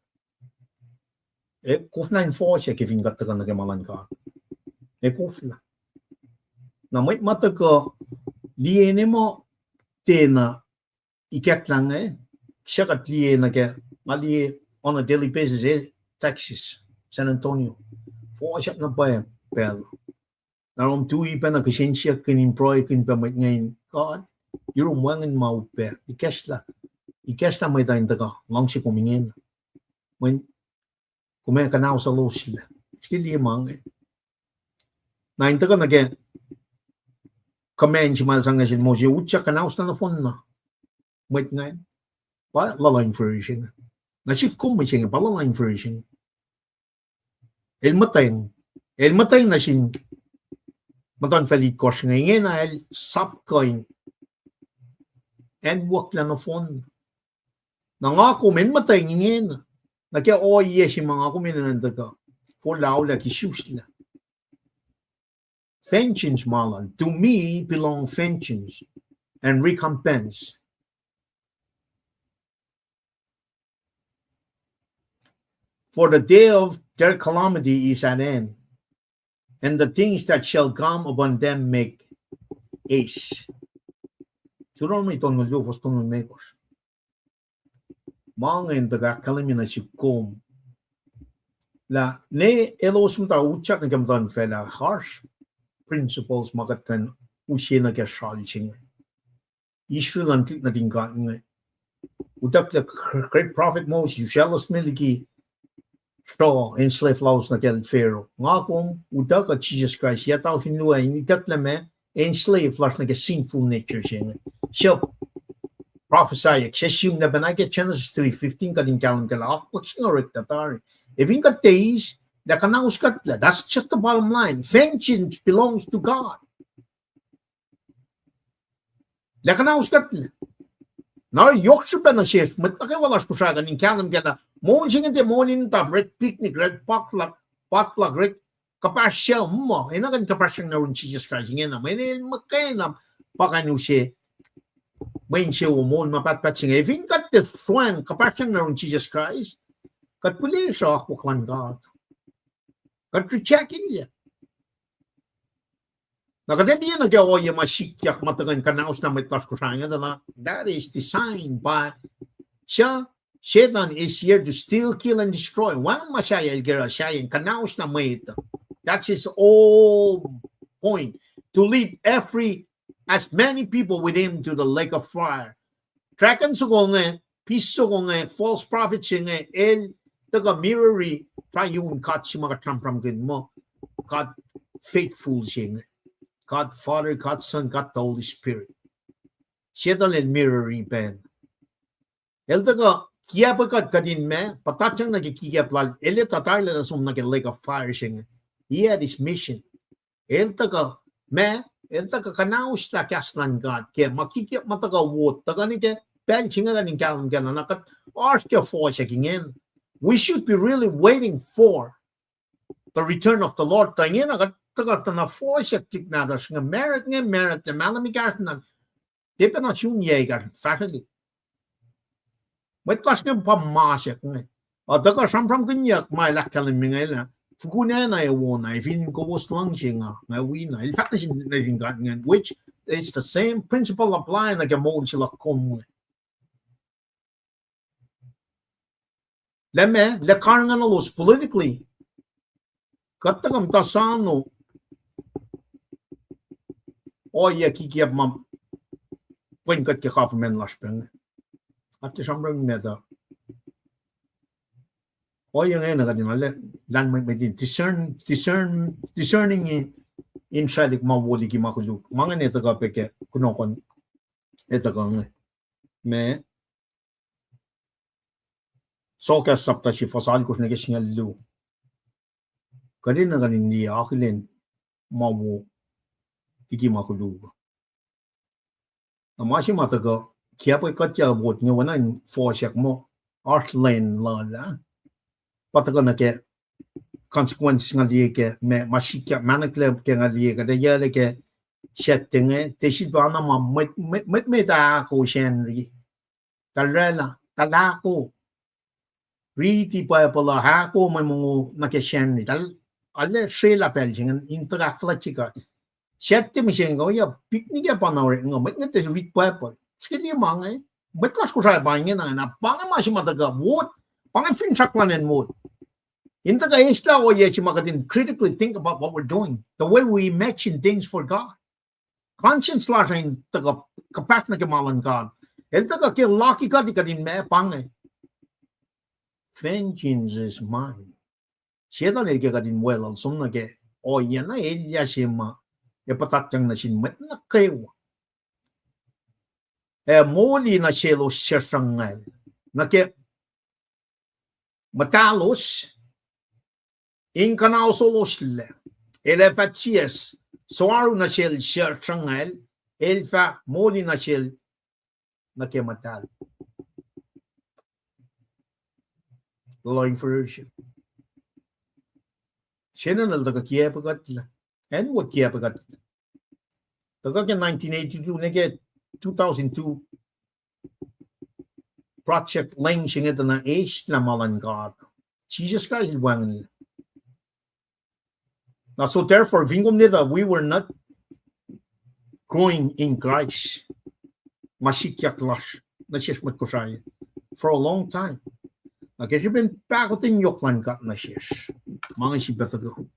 E, koflah in fohsyak ke fin kuht tuhkuh nuh ke ma luhn God. E, koflah. Na mwet ma tuhkuh liye ne muh tiacna ikacklah inge, suc kuht liye nuh ke, nga liye on a daily basis, e, Texas, San Antonio. Fohsyak na pwacye pacl. Na rom tui pacna kihsen siyuck in pruhekihn pac mwet ingacn, God, yurum wacngihn ma upac, ikacslah, ikacslah mwet uh in tuhkuh luhngse kom ingena. Mweyen kom ac kuhnauseloslac. Srihke liye ma inge. Na in tuhkuh nuh ke command se ma El sang nuh sel Moses, utyak kuhnauselah nohfohn na mwet ingacn. Pa luhluh in fihrihr se inge. Na sihk kom mihsenge, pa luhluh in fihrihr se inge. El muhtweng, el muhtweng nuh sin muhtuhnfacl itkohsr inge, ingena el sap kuh in acnwucklah nohfohn. Na nga kom el muhtweng ingena, nuh ke ohiyac se ma nga kom enenuh in tuhkuh. Folaulac ke isuslah. Vengeance ma lal. To me belong vengeance and recompense. For the day of their calamity is at hand, and the things that shall come upon them make haste. Deuteronomy tolngoul luo, fuhs tolngoul limekohsr. Ma inge in tuhkuh ahkkahlwemye nuh sihk kom lah ne elos muhta utyak nuh ke muhtuhnfacl ah, harsh principles ma kuht kuh in use nuh ke sral se inge. Israel an tuhlihk nuhtin God inge. Utucklah great prophet Moses, usaclos me liki sruh enslave lalos nuh kacl Pharaoh. Nga kom utuckuh Jisus Kraist, yac tausin luo in itucklac ma enslave lasr nuh ke sinful nature se inge. Suc prophesy, suc sihmlac pacna ke Genesis three fifteen, kuht in kahlwem kac lah akwuck se inge oreklac tari. Ac fin kuht eis, lah kuhnauskuhtlac. That's just the bottom line. Vengeance belongs to God. Lah kuhnauskuhtlac. Na yohk srihpac nuh sesr, mwet nuh kwewa lasr Kosrae, kuht in kahlwem kac lah moul se inge tiac moul in tuh orek picnic, orek potluck, potluck, orek kuhpahsr suc muh, enenuh kuh in kuhpahsryang nuh yurin Jisus Kraist ingena, mweyen el muhkwena pa kuh in use mwe insewowo moul ma pahtpaht se inge. Ac fin kuht tiac soacng kuhpahsryang nuh yurin Jisus Kraist, kuht pihlesruh akwuck luhn God. Kuht reject-ilyac. Na kuht ac liye nuh ke ohiyac ma sikyak ma tuhkuh in kuhnauslah mwet lasr Kosrae inge, tuh na that is designed by suc, Satan is here to steal, kill, and destroy. Wacngihn ma sahyac el ke oruh, sahyac in kuhnauslah mwet uh. That's his whole point, to lead every, as many people with him to the lake of fire. Dragon soko inge, beast soko inge, false prophet se inge, el tuhkuh mirror-i triune God se ma kuht sramsramkihn muh, God faithful se inge, God Father, God Son, God the Holy Spirit. Satan el mirror-i pacna. El tuhkuh kiacpwe kuht, kuht in ma, puhtatyang nuh ke kikacp lal, el etuh tari lah som nuh ke lake of fire se inge. He had his mission. El tuhkuh ma, el tuhkuh kuhnauslah kahs luhn God ke ma kikacp ma tuhkuh wot, tuhkuh nuh ke pacl se inge kuht in kahlwem kac lah na kuht oasr ke fohsack ingena. We should be really waiting for the return of the Lord. Tuh ingena kuht tuhkuh tuh na fohsack tuhlihk nahtuhsr inge, marut inge, marut, lah mahlwem ekahsr na, tiac pacna sun yac ekahsr fahsrwelihk. Mwet lasr inge pa masack inge. Uh, tuhkuh sramsramkihnyuck ma el ahkkahlwemye inge lah, fokoko na ac wona, ac fin kowos luhngse nga, nga wina. El fahk nuh sin, nuh sin God ingacn, which is the same principle apply nuh ke moul se luhk kom inge. Lah ma, lah karihngihn elos politically, kuht tuhkuh muhta sano ohiyac kikiyacp ma pwen kuht ke government lasr pac inge. Kuht ke sramsram met uh, ohiyac inge na kuht in, lah, lah mwet, mwet in discern, discern, discerning in, in sralihk ma wo liki ma koluk. Ma inge etuh kuh pac ke kunohkohn etuh kuh inge. Ma Sohkahs sapta se fuhs alkosr nuh ke singucul luo. Kuht enenuh kuht in liye akihlen ma wo liki ma koluk. Na ma se ma tuhkuh kiacpwe kuht ya wot inge oacna in fohsack muh oasr lwen lal ah. Pa tuhkuh nuh ke consequences nga liye ke ma, ma sikyak, ma nuhklac ke nga liye kuht ac yac ke Sacnri inge, tiac sifilpacna ma mwet, mwet, mwet, mwet ahko Sacnri. Tuh oraclah, tuh ahko. Riti Bible uh, ahko mwe mongo nuh ke Sacnri. Tuh arlac srwaclah pacl se inge in tuhkuh ahkfuhlwactye kuht. Sacnri mihsenge kuh ohiyac picnic ac pa na orek inge, mwet inge tiac rit Bible. Srihke liye ma inge, mwet lasr Kosrae pa ingena, na pa inge ma se ma tuhkuh wot, pa inge finsrak luhn acn wot. In tuhkuh eislah ohiyac se ma kuht in critically think about what we're doing, the way we imagine things for God. Conscience lasr in tuhkuh kuhpahsr nuh ke ma luhn God. El tuhkuh ke lucky kuht, kuht in ma pa inge. Vengeance is mine. Sacnri el ke kuht in weluhl som nuh ke ohiyac na elyah se ma ac puhtatyang nuh sin mwet nuh kwewa. Ac moli nuh selos suc sruhngacl nuh ke muhtalos in kuhnausoloslah. El ac fah tiac soaru nuh sel suc sruhngacl, el fah moli nuh sel nuh ke muhtahl. Lohng version. General tuhkuh kiacpwe kuhtlac. Acn wo kiacpwe kuhtlac. Tuhkuh ke nineteen eighty-two nuh ke two thousand two project leng se inge tuh na eislah ma luhn God. Jisus Kraist el wacngihnlac. Na so therefore, fin kom liye tuh we were not growing in Christ, ma sikyak lasr nuh sesr mwet Kosrae for a long time. Na ke srihpen pahkotwen yohk luhn God nuh sesr, ma inge sifilpac tuhkuh.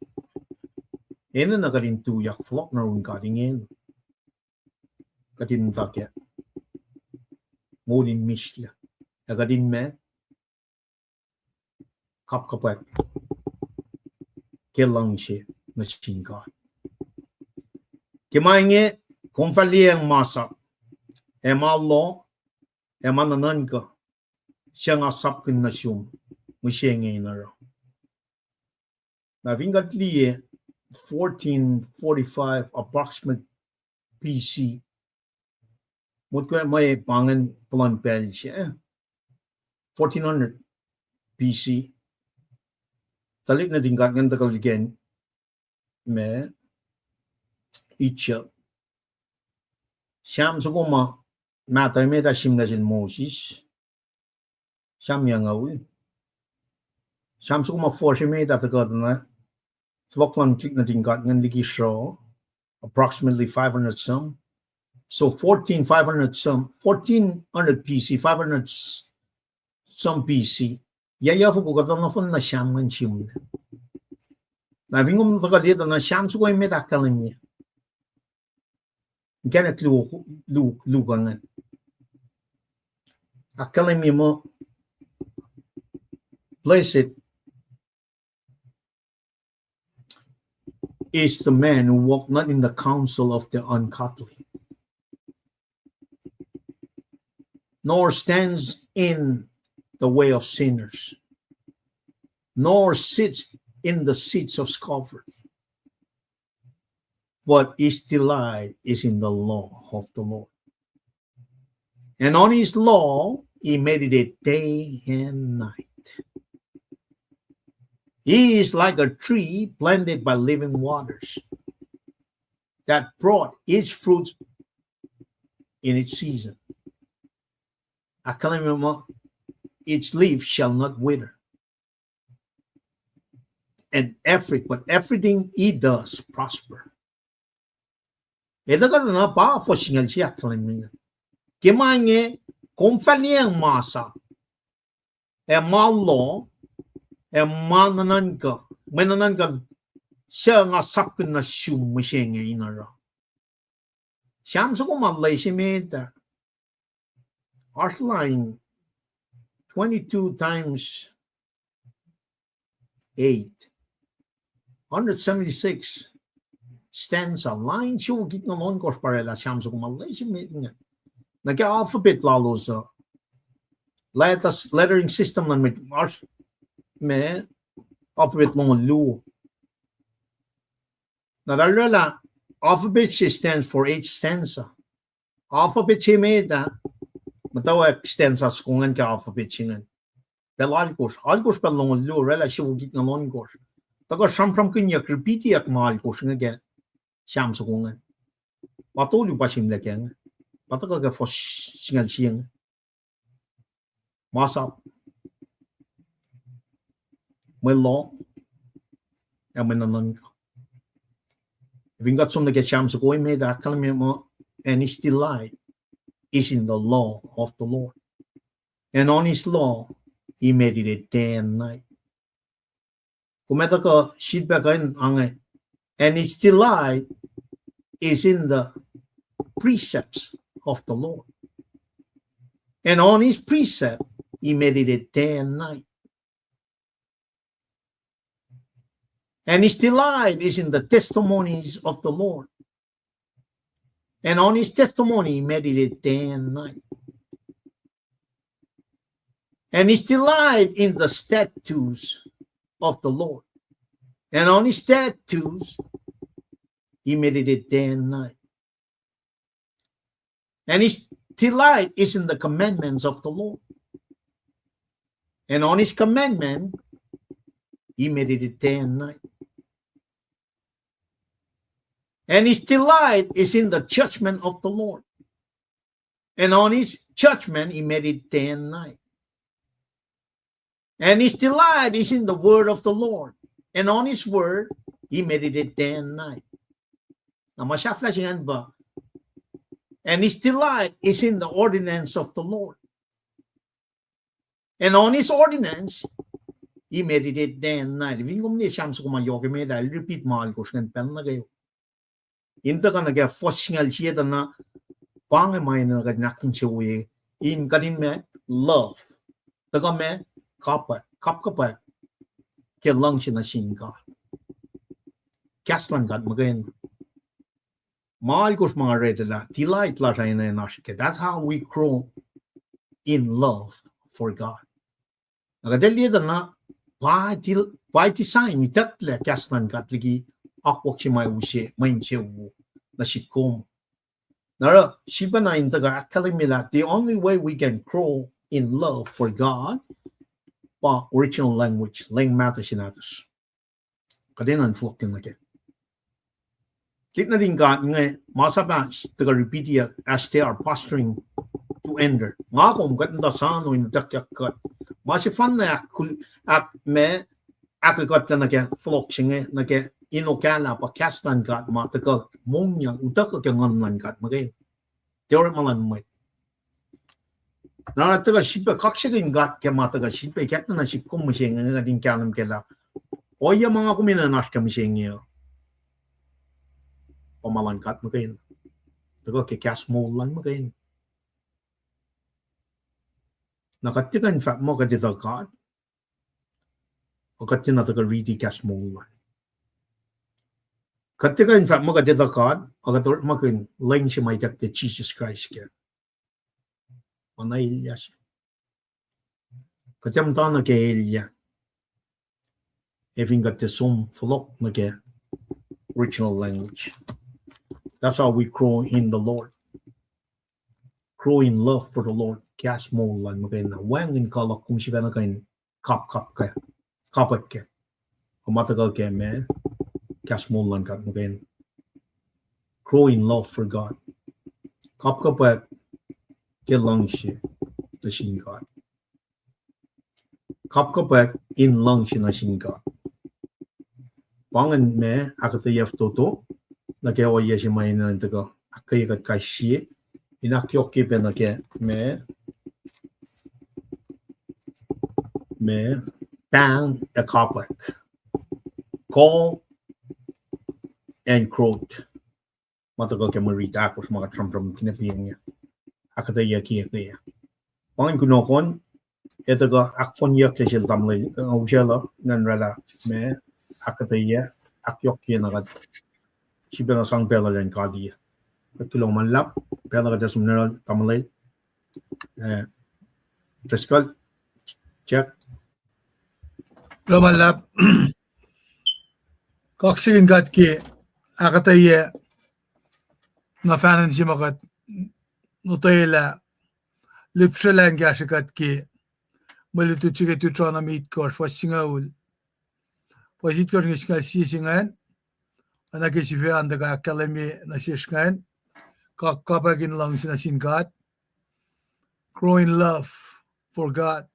Enenuh kuht in tuyak fohlohk nuh yurin God ingena. Kuht in muhta ke moul in mihslac. Ac kuht in ma kapkapwack ke luhngse nuh sin God. Ke ma inge, kom fah liyacacng masap, ac ma loh, ac ma nuhnuhnkuh, suc nga sapkihn nuh sum mihsenge in oruh. Na fin kuht liye fourteen forty-five approximate B C, motko mwe pa ingacn puhlan pacl se, fourteen hundred B C. Tuhlihk nuhtin God ingacn tuhkuh liki ma Egypt. Sam soko ma mahtuh emet ah sihmlac sel Moses. Sam yangaul. Sam soko ma fuhsr emet ah tuhkuh tuh na fohlohk luhn tuhlihk nuhtin God ingacn liki sruoh, approximately five hundred some. So fourteen five hundred some, fourteen hundred B C, five hundred some B C. Yac, yac foko kuhtuh nohfohn na Sam ingacn sihmlac. Na fin kom tuhkuh liye tuh na Sam soko emet ahkkahlwemye inkacnek luo, luo, luo ingacn. Ahkkahlwemye muh, Blessed is the man who walk not in the counsel of the ungodly, nor stands in the way of sinners, nor sits in the seats of scoffers, but his delight is in the law of the Lord. And on his law he meditate day and night. He is like a tree planted by living waters, that brought its fruit in its season. Ahkkahlwemye muh, its leaf shall not wither. And every, but everything he does prosper. Etuh kuhtuh na pa fuhs singucul se ahkkahlwemye. Ke ma inge, kom fah liyacacng masap, ac ma loh, ac ma nuhnuhnkuh, mwe nuhnuhnkuh, suc nga sapkihn nuh sum mihsenge in oruh. Sam soko ma loh se met ah, oasr lain twenty-two times eight, hundred seventy-six stanza, lain siofok itngoul ohnkohsr pa oraclah Sam soko ma loh se met inge. Na ke alphabet lalos uh, letters, lettering system luhn met, oasr ma alphabet longoul luo. Na tahl oraclah alphabet se stands for eight stanza. Alphabet se met ah, muhtwacwacack stanza soko ingacn ke alphabet se ingacn. Pacl alkosr, alkosr pacl longoul luo, oraclah siofok itngoul ohnkohsr. Tuhkuh sramsramkihnyuck, repeatiyuck ma alkosr inge ke Sam soko ingacn. Pa tolu pa sihmlac kac inge. Pa tuhkuh ke fuhs singucul sie inge. Masap, mwe loh, ac mwe nuhnuhnkuh. Fin kuht som nuh ke Sam soko emet ah, ahkkahlwemye muh, and his delight is in the law of the Lord, and on his law he meditate day and night. Kom etuh kuh sritpac kuh in ange, and his delight is in the precepts of the Lord, and on his precept he meditate day and night. And his delight is in the testimonies of the Lord, and on his testimony he meditate day and night. And his delight in the statutes of the Lord, and on his statutes he meditate day and night. And his delight is in the commandments of the Lord, and on his commandment he meditate day and night. And his delight is in the judgment of the Lord. And on his judgment he meditate day and night. And his delight is in the word of the Lord. And on his word he meditate day and night. Na ma sahflah se ingacn pa, and his delight is in the ordinance of the Lord. And on his ordinance he meditate day and night. Fin kom ne Sam soko ma yohk emet ah, el repeat ma alkosr ingacn pacl nuh kwewa. In tuhkuh nuh ke fuhs singucul sie tuh na, pa inge ma enenuh kuht in ahkinsewowoye, in kuht in ma love. Tuhkuh ma kapwack, kapkapwack ke luhngse nuh sin God. Kahs luhn God muhkwena. Ma alkosr ma nga read lah delight lasr uh enenuh in oasr kac. That's how we grow in love for God. Na kuht liye tuh na, by design, itucklac kahs luhn God liki akwuck se ma use mwe insewowo nuh sihk kom. Na oruh sifacna in tuhkuh ahkkahlwemye lah the only way we can grow in love for God pa original language, leng mahtuh se nahtuhsr. Kuht enenuh in fohlohk nuh kac. Tit nuhtin God inge, ma sahp ah tuhkuh repeatiyuck, as they are posturing to enter. Nga kom kuht muhta soano in utuckyak kuht. Ma sefanna ahk, ahk ma, ahkkuhtlac nuh ke fohlohk se inge, nuh ke in okahlah pa kahs luhn God ma tuhkuh mongyang, utuckuh ke nguhn luhn God muhkwena. Tiac orekma luhn mwet. Na tuhkuh sifilpac kaksakihn God ke ma tuhkuh sifilpac ikackna nuh sihk kom mihsenge, kuht in kahlwem kac lah ohiyac ma nga kom enenuh in oasr ke mihsenge uh pa ma luhn God muhkwena. Tuhkuh ke kahs moul luhn muhkwena. Na kuht tiac kuh in fahk muh kuht etuh God, kuht tiacna tuhkuh riti kahs moul lal. Kuht tiac kuh in fahk muh kuht etuh God, kuht orekmakihn lwen se ma itucklac Jisus Kraist kac. Oacna elyah se. Kuht ac muhta nuh ke elyah. Ac fin kuht tiac som fohlohk nuh ke original language. That's how we grow in the Lord. Grow in love for the Lord. Kahs moul lal muhkwena. Wacngihn kuh luhk kom sifacna kuh in kapkapwack kac. Kapwack kac. Kom tuhkuh ke ma, kahs moul luhn God muhkwena. Grow in love for God. Kapkapwack ke luhngse nuh sin God. Kapkapwack in luhngse nuh sin God. Pa ingacn ma ahkuhtweyac fototo nuh ke ohiyac se ma enenuh in tuhkuh ahkkweye kuht kais sie in ahkyohkye pac nuh ke ma, ma pahng ac kapwack. Call and growth. Ma tuhkuh ke mwe riti ahkosr ma kuht sramsramkihn fin acn inge. Ahkuhtweyac ke, ke. Pa ingacn kunohkohn, ac tuhkuh ahkfohnyucklac sel tamuhlwel, uh, usaclah, ngan oraclah ma ahkuhtweyac, ahkyohkye na kuht sifacna sang pacl uh elan kaliyac. Kuht kuloh ma luhlahp, pacl uh kuht ac som nuh yohrohl tamuhlwel, uh, Driscoll, Jack. Kuloh ma luhlahp. Kaksakihn God ke ahkuhtweyac na fahnan se ma kuht otwelah, lihpsrelah in kahsrwe kuht ke mwe lutlut se ke Deuteronomy itkohsr, fuhs singucul. Fuhs itkohsr inge singucul sie se ingacn, oacna ke sifac an tuhkuh ahkkahlwemye nuh sesr ingacn, kapkapwack in luhngse nuh sin God, grow in love for God.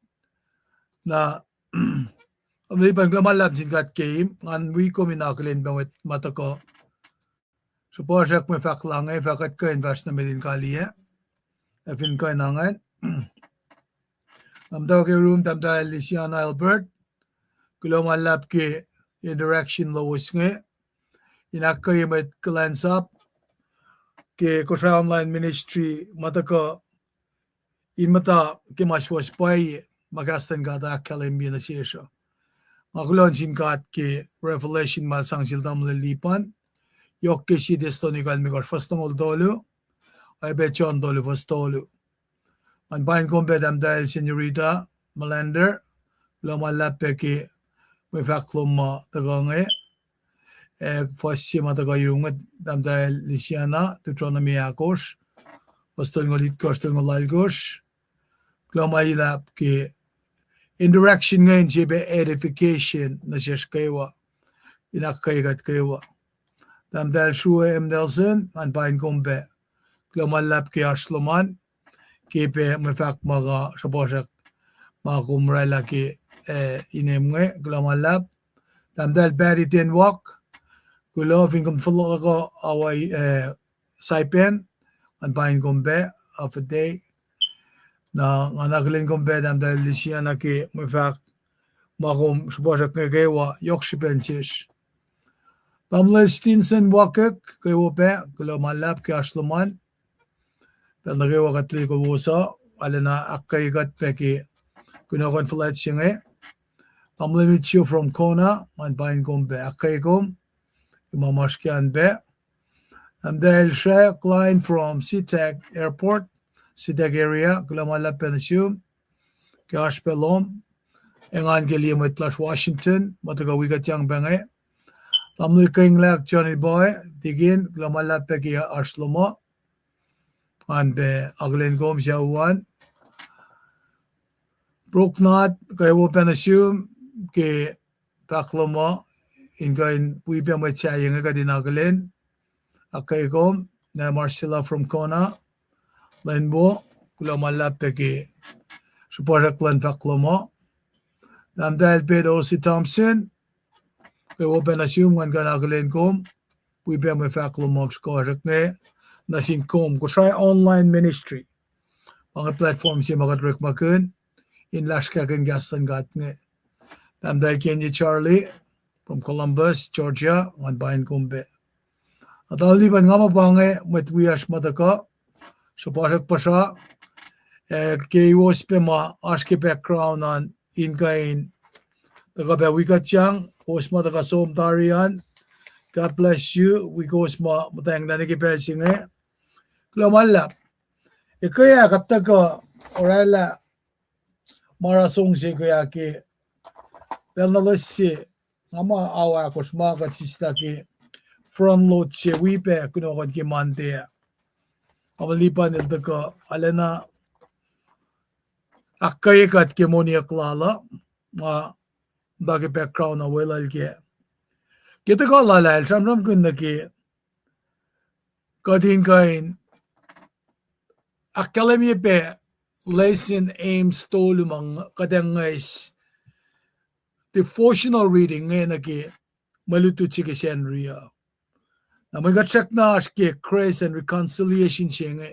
Na, kom lipan kuloh ma luhlahp sin God ke ngan wi kom in akihlen pac mwet ma tuhkuh srihpacsrak mwe fahk luhn inge, fahk kuht kuh in fahsr nuh met in kaliyac. Ac fin kuh in ingacn, nga muhta ke room, Tahmtahel Lisiana Albert, kuloh ma luhlahp ke interaction lowos inge, in ahkkweye mwet kuhlwacnsap ke Kosrae Online Ministry ma tuhkuh in muhta ke ma suwohs pwacye ma kahs luhn God ahkkahlwemye nuh sesr uh. Nga kuloh nuh sin God ke revelation ma sang sel tamuhlwel Lipan, yohk ke Sie Thessalonica limekohsr fuhs longoul tolu, oacyacpac John tolu fuhs tolu. Ngan paing kom pac Tahmtahel Senorita Melander, kuloh ma luhlahp pac ke mwe fahk lom ma tuhkuh inge, ac fuhs se ma tuhkuh yurum inge, Tahmtahel Lisiana, Deuteronomy ahkosr, fuhs tolngoul itkohsr, tolngoul alkosr. Kuloh ma luhlahp ke interaction inge in sie pac edification nuh sesr kwewa, in ahkkweye kuht kwewa. Tahmtahel Srue M. Nelson, ngan pain kom pac. Kuloh ma luhlahp ke oasr lom an, ke pac mwe fahk ma nga sruhpuhsrak ma kom oraclah ke, eh, inem inge, kuloh ma luhlahp. Tahmtahel Patty Tenwak, kuloh fin kom fohlohk uh, Hawaii, eh, Saipan, ngan pain kom pac, Hafa Adai. Na ngan akihlen kom pac, Tahmtahel Lisiana, ke mwe fahk ma kom sruhpuhsrak inge kwewa, yohk srihpen sesr. Tamuhlwel Stinson Wakek, kwewa pac, kuloh ma luhlahp ke oasr lom an. Pacl nuh kwewa kuht liye kowos uh, arulacna ahkkweye kuht pac ke kunohkohn fuhlwact se inge. Tamuhlwel Mitchell from Kona, ngan pain kom pac, ahkkweye kom, ke ma masr ke an pac. Tahmtahel Shrek Line from SeaTac Airport, SeaTac area, kuloh ma luhlahp pac nuh sum ke oasr pac lom. Engan ke liye mwet lasr Washington ma tuhkuh wi kuhtyang pac inge. Tamuhlwel Kenglah Johnny Boy, Tikin, kuloh ma luhlahp pac ke oasr lom uh. Ngan pac akihlen kom sucu an. Broknat, kwewa pac nuh sum ke fahk lom uh, in kuh in wi pac mwet sahyac inge kuht in akihlen. Ahkkweye kom, na Marcella from Kona, lwen wo, kuloh ma luhlahp pac ke sruhpuhsrak luhn fahk lom uh. Tahmtahel Pete O C Thompson, kwewa pac nuh sum, ngan kuh in akihlen kom, wi pac mwe fahk lom uh srihkasrak inge nuh sin kom, Kosrae Online Ministry. Pa inge platform se ma kuht orekmakihn in lasrkahkihn kahs luhn God inge. Tahmtahel Kenye Charlie from Columbus, Georgia, ngan pain kom pac. Na tamuhlwel Lipan, nga muh pa inge mwet wiyacsr ma tuhkuh, sruhpuhsrak puhsra, ac ke kowos pac ma oasr ke background an in kuh in tuhkuh pac wi kuhtyang, kowos ma tuhkuh som tari an, God bless you, wi kowos ma muhtwacnglah nuh ke pacl se inge. Kuloh ma luhlahp. Ekuh ah kuht tuhkuh oraclah ma oruh song se ekuh ah ke pacl na loes se, nga muh ao ahkosr ma kuht sislah ke front load se wi pac kunohkohn ke Monday ah. Tamuhlwel Lipan el tuhkuh arulacna ahkkweye kuht ke moniyuck lal uh, ma pa ke background uh weluhl ke. Ke tuhkuh lal ah el sramsramkihn nuh ke kuht in kuh in ahkkahlwemye pac lesson aims tolu ma kuht ac ngwes devotional reading inge nuh ke mwe lutlut se ke Sacnri uh. Na mwe kuht srackna oasr ke grace and reconciliation se inge,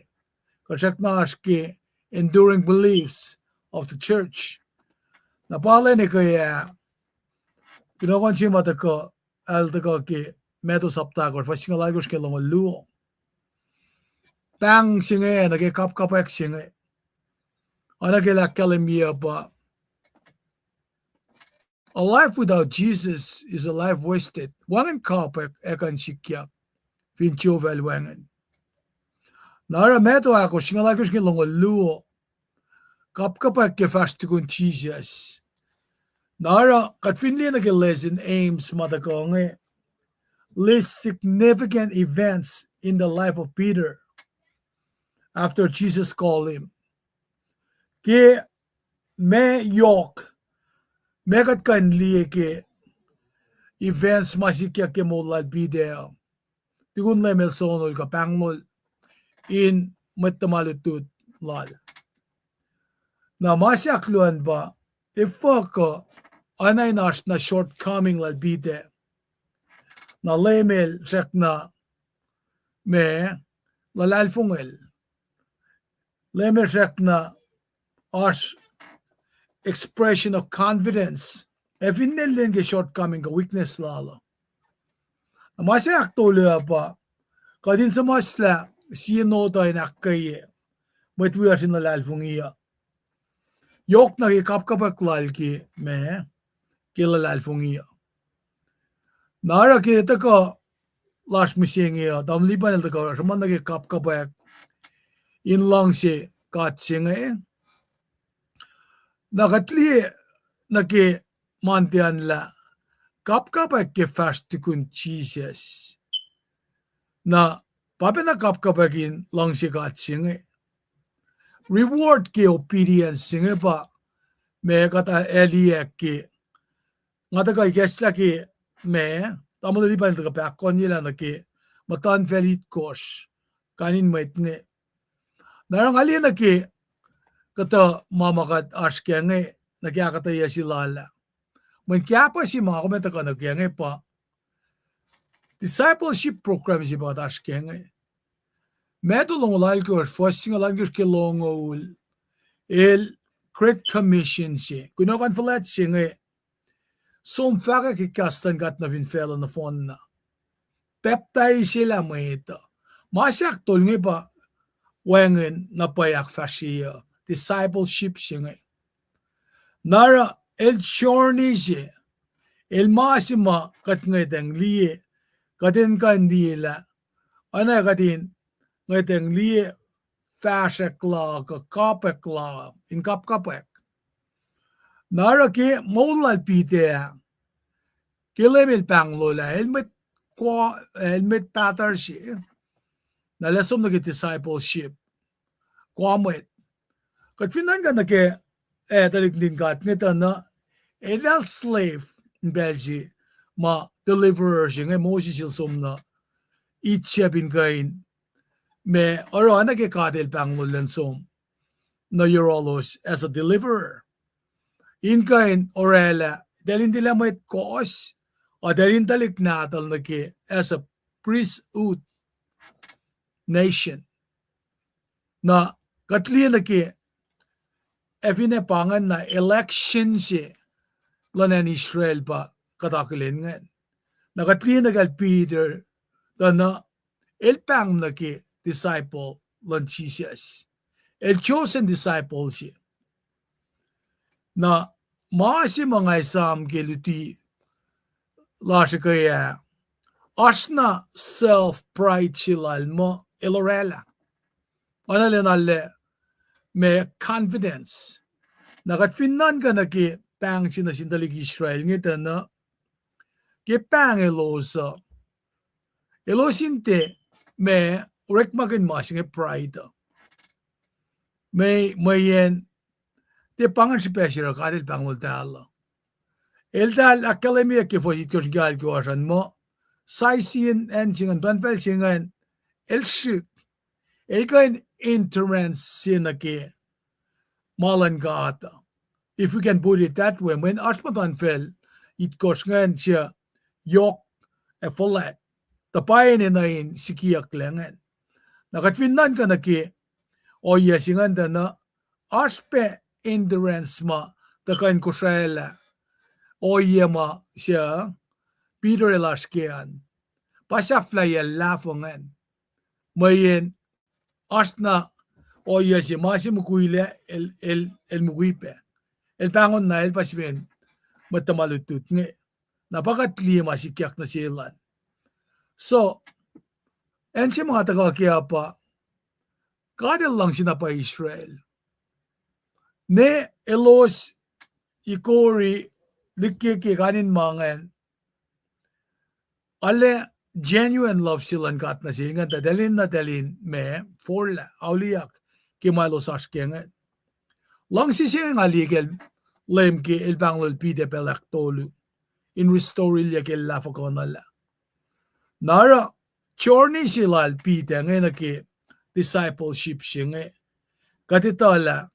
kuht srackna oasr ke enduring beliefs of the church. Na pa lwen ekuh ah, kunohkohn se ma tuhkuh, el tuhkuh ke Matthew sapta ahkosr, fuhs singucul alkosr ke longoul luo. Pahng se inge nuh ke kapkapwack se inge, oacna ke el ahkkahlwemye pa, a life without Jesus is a life wasted. Wacngihn kapwack ac kuh in sikyak fin Jehovah el wacngihn. Na oruh Matthew ahkosr, singucul alkosr ke longoul luo, kapkapwack ke fahsr tukun Jisus. Na oruh kuht fin liye nuh ke lesson aims ma tuhkuh inge, list significant events in the life of Peter after Jesus called him. Ke ma yohk, ma kuht kuh in liye ke events ma sikyak ke moul lal Peter uh, tukun Leum el sonol kuh pahnglol in mwet tuhma lutlut lal. Na ma se ahkluo an pa, efuh kuh, oacna in oasr na shortcoming lal Peter, na Leum el srackna, ma, luhlahlfongel. Leum el srackna oasr expression of confidence ac finne lwen ke shortcoming kuh weakness lal uh. Na ma se ahktolu uh pa, kuht in suhmuhslah sie notuh in ahkkweye mwet wiyacsr in luhlahlfongi uh, yohk nuh ke kapkapwack lal ke ma, ke luhlahlfongi uh. Na oruh ke tuhkuh lasr mihsenge uh, Tamuhlwel Lipan el tuhkuh sruhmuhn nuh ke kapkapwack in luhngse God se inge. Na kuht liye nuh ke Monday an lah kapkapwack ke fahsr tukun Jisus. Na pa pacna kapkapwack in luhngse God se inge. Reward ke obedience se inge pa ma kuht ac liye ke, nga tuhkuh ikacslah ke ma, tamuhlwel Lipan el tuhkuh pahkohnyelah nuh ke muhtuhnfacl itkohsr, kain in mwet inge. Na oruh nga liye nuh ke kuhtuh ma ma kuht oasr kac inge, nuh ke ahkuhtweyac se lal ah. Mweyen kahpah se ma kom ac tuhkuh nuh kac inge pa discipleship program se pa kuht oasr kac inge. Matthew longoul alkosr, fuhs singucul ohnkohsr ke longoul, el Great Commission se, kunohkohn fuhlwact se inge, som fahkwack ke kahs luhn God nuh fin facluh nohfohnna. Pacptaiselah mwet uh. Ma se ahktolu inge pa wacngihn na pwacye ahkfahsrye uh, discipleship se inge. Na oruh el journey se, el ma se ma kuht ngwetacng liye, kuht in kuh in liye lah, oacna kuht in ngwetacng liye fahsrack la, kuh kapwack la, in kapkapwack. Na oruh ke moul lal Peter ah, ke Leum el pahnglol ah, el mwet, el mwet pahtuhr se, na el ac som nuh ke discipleship, koa mwet. Kuht fin nuhnkuh nuh ke, eh, tuhlihk nuhtin God inge tuh na, eltahl slave in pacl se, ma deliverer se inge Moses el som nuh Egypt in kuh in, ma oruh oacna ke God el pahnglol elan som nuh yohrohlos as a deliverer, in kuh in orwaclah, eltahl in tilac mwet kohs, ac eltahl in tuhlihk nahtuhl nuh ke as a priesthood nation. Na kuht liye nuh ke, ac finne pa ingacn na election se luhn acn Israel pa kuht akihlen ingacn. Na kuht liye nuh kacl Peter, tuh na el pahng nuh ke disciple luhn Jisus. El chosen disciple se. Na ma se ma nga esam ke luti lasr ke ah, oasr na self pride se lal muh el orwaclah. Oacna lacna lah ma confidence. Na kuht fin nuhnkuh nuh ke pahng se nuh sin tuhlihk Israel inge tuh na, ke pahng elos uh, elos in tiac ma orekmakihn ma se inge pride uh. Mwe, mweyen tiac pa ingacn srihpac se oruh God el pahngloltahl uh. Eltahl ahkkahlwemyeyuck ke fuhs itkohsr nuh ke alkohsr an muh, saisi in acn se ingacn, muhtuhnfacl se ingacn, el srihk, el kuh in entrance se nuh ke ma luhn God uh. If we can put it that way, mweyen oasr muhtuhnfacl itkohsr ingacn se yohk ac fuhlwact, tuh pwacyena enenuh in sikiyucklac ingacn. Na kuht fin nuhnkuh nuh ke ohiyac se ingacn tuh na, oasr pac entrance ma tuhkuh in kosraclah ohiyac ma se Peter el oasr ke an. Pa sahflahiyac luhlahlfongi ingacn. Mweyen oasr na ohiyac se ma se mukwilac, el, el, el mukwi pac. El pahngon na el pa sifacn mwet tuhma lutlut inge. Na pa kuht liye ma sikyak nuh sel an. So, acn se ma tuhkuh ke uh pa, God el luhngse na pwacye Israel. Ne elos ikori likkeke kain in ma ingacn, arlac genuine love se luhn God nuh sel ingacn, tuh eltahl in, na eltahl in ma forlah, auliyak ke ma elos oasr ke ingacn. Luhngse se nga liye kacl Leum ke el pahnglol Peter pacl ahktolu, in restore-ilyac ke el luhlahlfongi lah. Na oruh journey se lal Peter inge nuh ke discipleship se inge, kuht etuh lah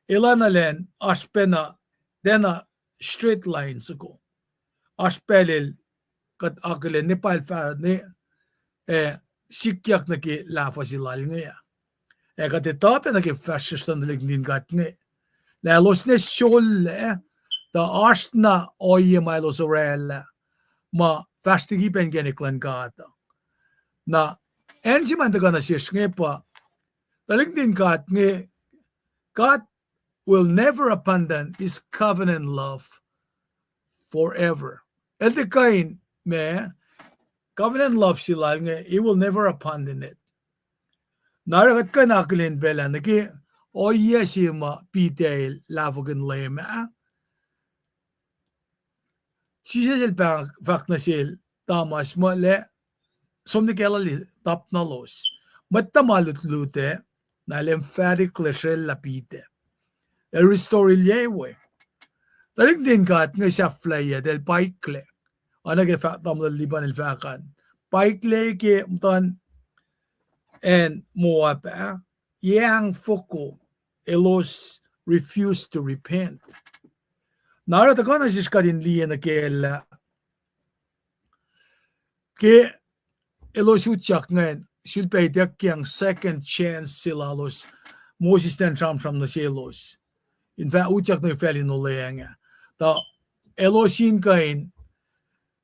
elan elan oasr pacna, tiacna straight line soko. Oasr pacl el, kuht akihlen ne pal fah ne, eh, sikyak nuh ke luhlahlfongi se lal inge ah. Ac kuht etuh pac nuh ke fahsr sesr luhn tuhlihk nuhtin God inge, lah elos ne sollac, tuh oasr na ohiyac ma elos orwaclah, ma fahsr liki pac inkacnek luhn God uh. Na acn se ma tuhkuh nuh sesr inge pa, tuhlihk nuhtin God inge, God will never abandon his covenant love forever. El tiac kuh in, ma, covenant love se lal inge, he will never abandon it. Na oruh kuht kuh in akihlen pacl ah nuh ke ohiyac se ma Peter el luhlahlfongi Leum ah. Jisus el pa fahk nuh sel Thomas muh lah, som nuh ke lali, tap na los. Mwet tuhma lutlut ah, na el emphatically srwaclah Peter. El restore-ilyac we. Tuhlihk nuhtin God inge sahflahiyac, el paiklac. Oacna ke fah-, tamuhlwel Lipan el fahk an, paiklac ke muhtuhn acn Moab ah, yac angfoko elos refuse to repent. Na oruh tuhkuh nuh sesr kuht in liye nuh ke lah ke elos utyak ingacn, sulpac ituckyang second chance se lalos, Moses elan sramsram nuh selos in fah utyak nuh facl in olweacng ah. Tuh elos in kuh in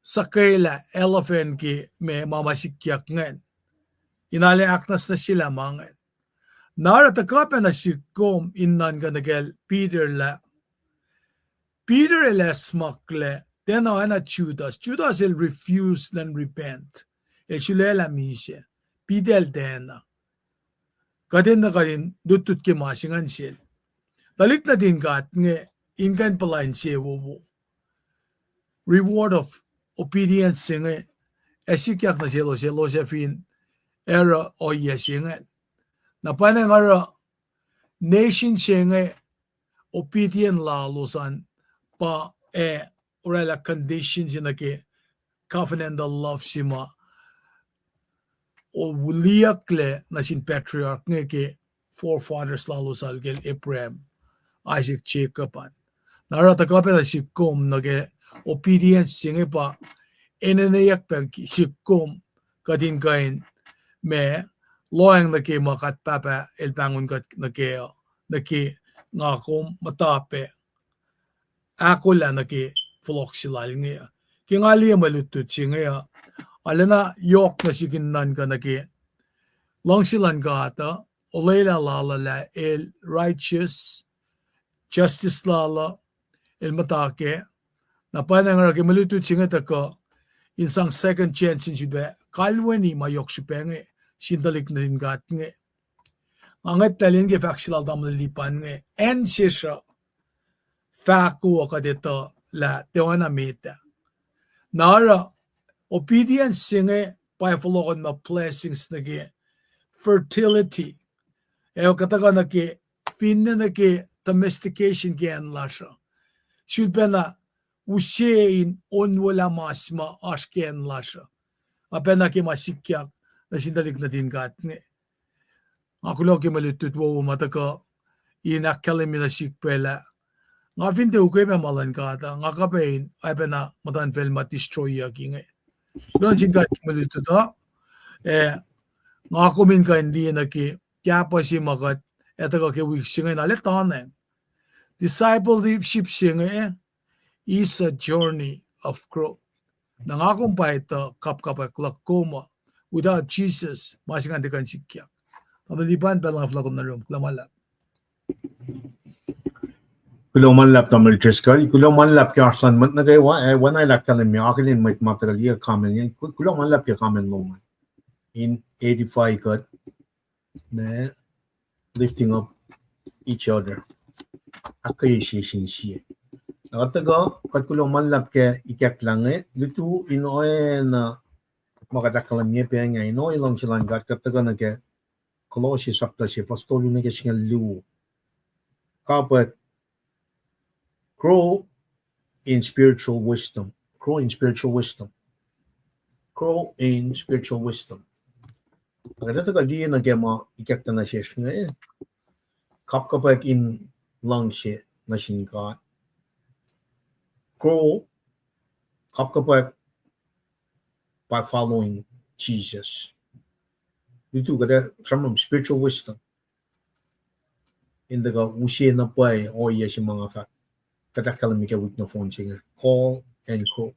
suhkwelah elephant ke ma, ma ma sikyak ingacn, in arlac ahknwacsnwacsyelah ma ingacn. Na oruh tuhkuh pac nuh sihk kom in nuhnkuh nuh kacl Peter lah Peter el acsmaklac, tiacna oacna Judas. Judas el refuse luhn repent. El sulaclah misac. Peter el tiacna. Kuht enenuh kuht in lutlut ke ma se ingacn sel. Tuhlihk nuhtin God inge in kuh in puhla insewowo. Reward of obedience se inge ac sikyak nuh selos, elos ac fin oruh ohiyac se ingacn. Na pwacnwacng oruh nation se inge obedient lalos an pa ac oraclah condition se nuh ke covenantal love se ma olwiyucklac nuh sin patriarch inge ke forefathers lalos al ke Abraham, Isaac, Jacob an. Na oruh tuhkuh pac nuh sihk kom nuh ke obedience se inge pa enenweyuck pac sihk kom kuht in kuh in ma lohacng nuh ke ma kuht Pahpah el pahngon kuht nuh ke, nuh ke nga kom muhta pac ahkolah nuh ke fohlohk se lal inge uh. Ke nga liye mwe lutlut se inge uh, arulacna yohk nuh sihk in nuhnkuh nuh ke luhngse luhn God uh, olwelah lal uh lah el righteous, justice lal uh, el muhta kac. Na pwacnwacng oruh ke mwe lutlut se inge tuhkuh in sang second chance in sifilpac kalweni ma yohk srihpac inge sin tuhlihk nuhtin God inge. Nga ngwetlah lwen ke fahk se lal tamuhlwel Lipan inge, acn sesr uh fahko uh kuht etuh lah tiac oacna met ah. Na oruh obedience se inge pa fohlohkohnma blessings nuh ke fertility. Ac kuht tuhkuh nuh ke finne nuh ke domestication ke acn lasr uh, sulpacna use in onwelah mas ma oasr ke acn lasr uh, oacpacna ke ma sikyak nuh sin tuhlihk nuhtin God inge. Nga kuloh ke mwe lutlut wowo ma tuhkuh in ahkkahlwemye nuh sihk pac lah nga fin tiac ukwe pac ma luhn God uh, nga kuh pac in oacpacna muhtuhnfacl ma destroyyuck inge. Kuloh nuh sin God ke mwe lutlut uh, ac nga kom in kuh in liye nuh ke kahpah se ma kuht ac tuhkuh ke wik se inge na leta nacng. Discipleship se inge is a journey of growth. Na nga kom pa etuh kapkapwack luhk kom uh, without Jesus ma se ingacn tiac kuh in sikyak. Tamuhlwel Lipan, pacl nga fohlohk nuh yurum, kuloh ma luhlahp. Kuloh ma luhlahp tamuhlwel Driscoll, kuloh ma luhlahp ke oasr luhn mwet nuh kwewa, ac oacna el ahkkahlwemye, akihlen mwet ma tuhkuh liye comment, ku-, kuloh ma luhlahp ke comment lom an in edify kuht, ma lifting up each other, ahkkweye sie sin sie. Na kuht tuhkuh, kuht kuloh ma luhlahp ke ikacklah inge, lutu in oacna ma kuht ahkkahlwemye pac inge, in oacna luhngse luhn God, kuht tuhkuh nuh ke Kolosse sapta se, fuhs tolu nuh ke singucul luo. Kapwack, grow in spiritual wisdom. Grow in spiritual wisdom. Grow in spiritual wisdom. Ac kuht tuhkuh liye nuh ke ma ikacklah nuh sesr inge, kapkapwack in luhngse nuh sin God. Grow, kapkapwack by following Jesus. Lutu kuht ac sramsram spiritual wisdom in tuhkuh use na pwacye ohiyac se ma nga fahk, kuht ahkkahlwemye ke wik nohfohn se inge, call and grow.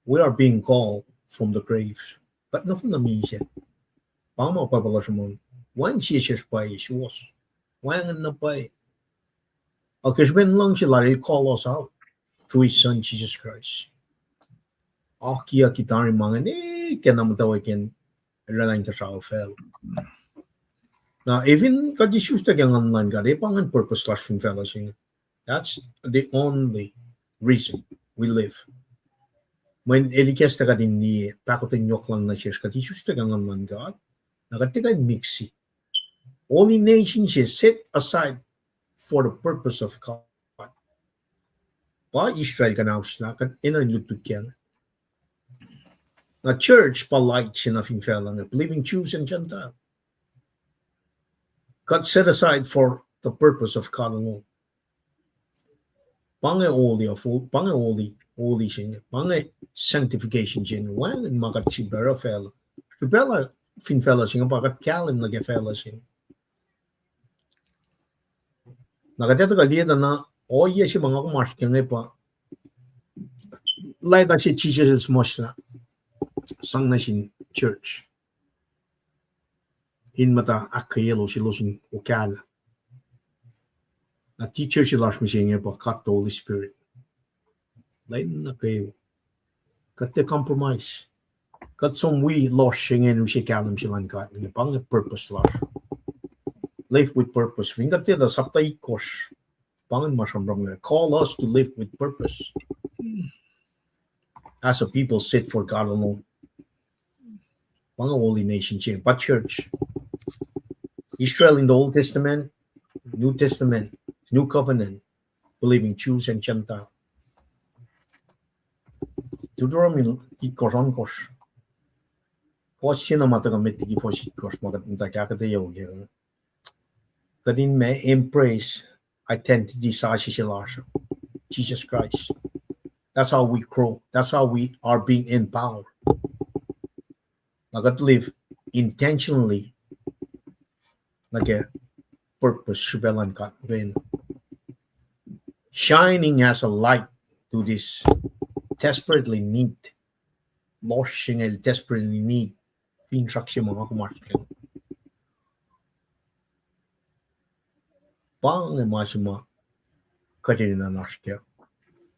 We are being called from the grave. Kuht nohfohn na misac. Pa ma Bible uh sruhmuhn, wacngihn sie sesr pwacye suwohs. Wacngihn na pwacye. Ac ke srihpen luhngse lal el call us out through his son Jesus Christ. Akiyucki tari ma ingacn, eh, ke na muhtwacwacack in oraclah inkuhsrao facluh. Na, efin kuht isusla ke nguhn luhn God, eh, pa ingacn purpose lasr fin facluh se inge. That's the only reason we live. Mweyen el ikacslah kuht in liye pahkotwen yohk lal nuh sesr, kuht isusla ke nguhn luhn God, na kuht tiac kuh in miksi. Holy nation se set aside for the purpose of God. Pa Israel kuhnauslah, kuht enenuh in lutlutkacng. Na church pa light se nuh fin facluh inge, believing Jews and Gentile. Kuht set aside for the purpose of God alone. Pa inge holy of, pa inge holy, holy se inge, pa inge sanctification se inge, wacngihn ma kuht srihpac oruh facluh. Srihpac fin facluh se inge pa kuht kahlwem nuh ke facluh se inge. Na kuht etuh kuh liye tuh na ohiyac se ma nga kom oasr ke inge pa, leta se Jisus El suhmuhslah sang nuh sin church in muhta ahkkweyelos, elos in okahlah. Na teacher se lasr mihsenge pa God the Holy Spirit. Lwen nuh kwewa. Kuht tiac compromise. Kuht som wi lohsr se inge in use kahlwem se luhn God inge, pa inge purpose lasr. Live with purpose. Fin kuht tiac tuh sapta itkohsr, pa ingacn ma sramsram inge, call us to live with purpose, as a people set for God alone. Pa inge holy nation se, pa church. Israel in the Old Testament, New Testament, New Covenant, believing Jews and Gentile. Deuteronomy itkohsr ohnkohsr. Fuhs se na ma tuhkuh met liki fuhs itkohsr ma kuht muhta kahkahtayo ke, kuht in ma embrace identity sasuc se lasr, Jesus Christ. That's how we grow. That's how we are being empowered. Na kuht live intentionally nuh ke purpose srihpac luhn God, then shining as a light to this desperately need, lohsr se inge desperately need finsrak se ma nga kom oasr ke. Pa inge ma se ma kuht enenuh in oasr kac.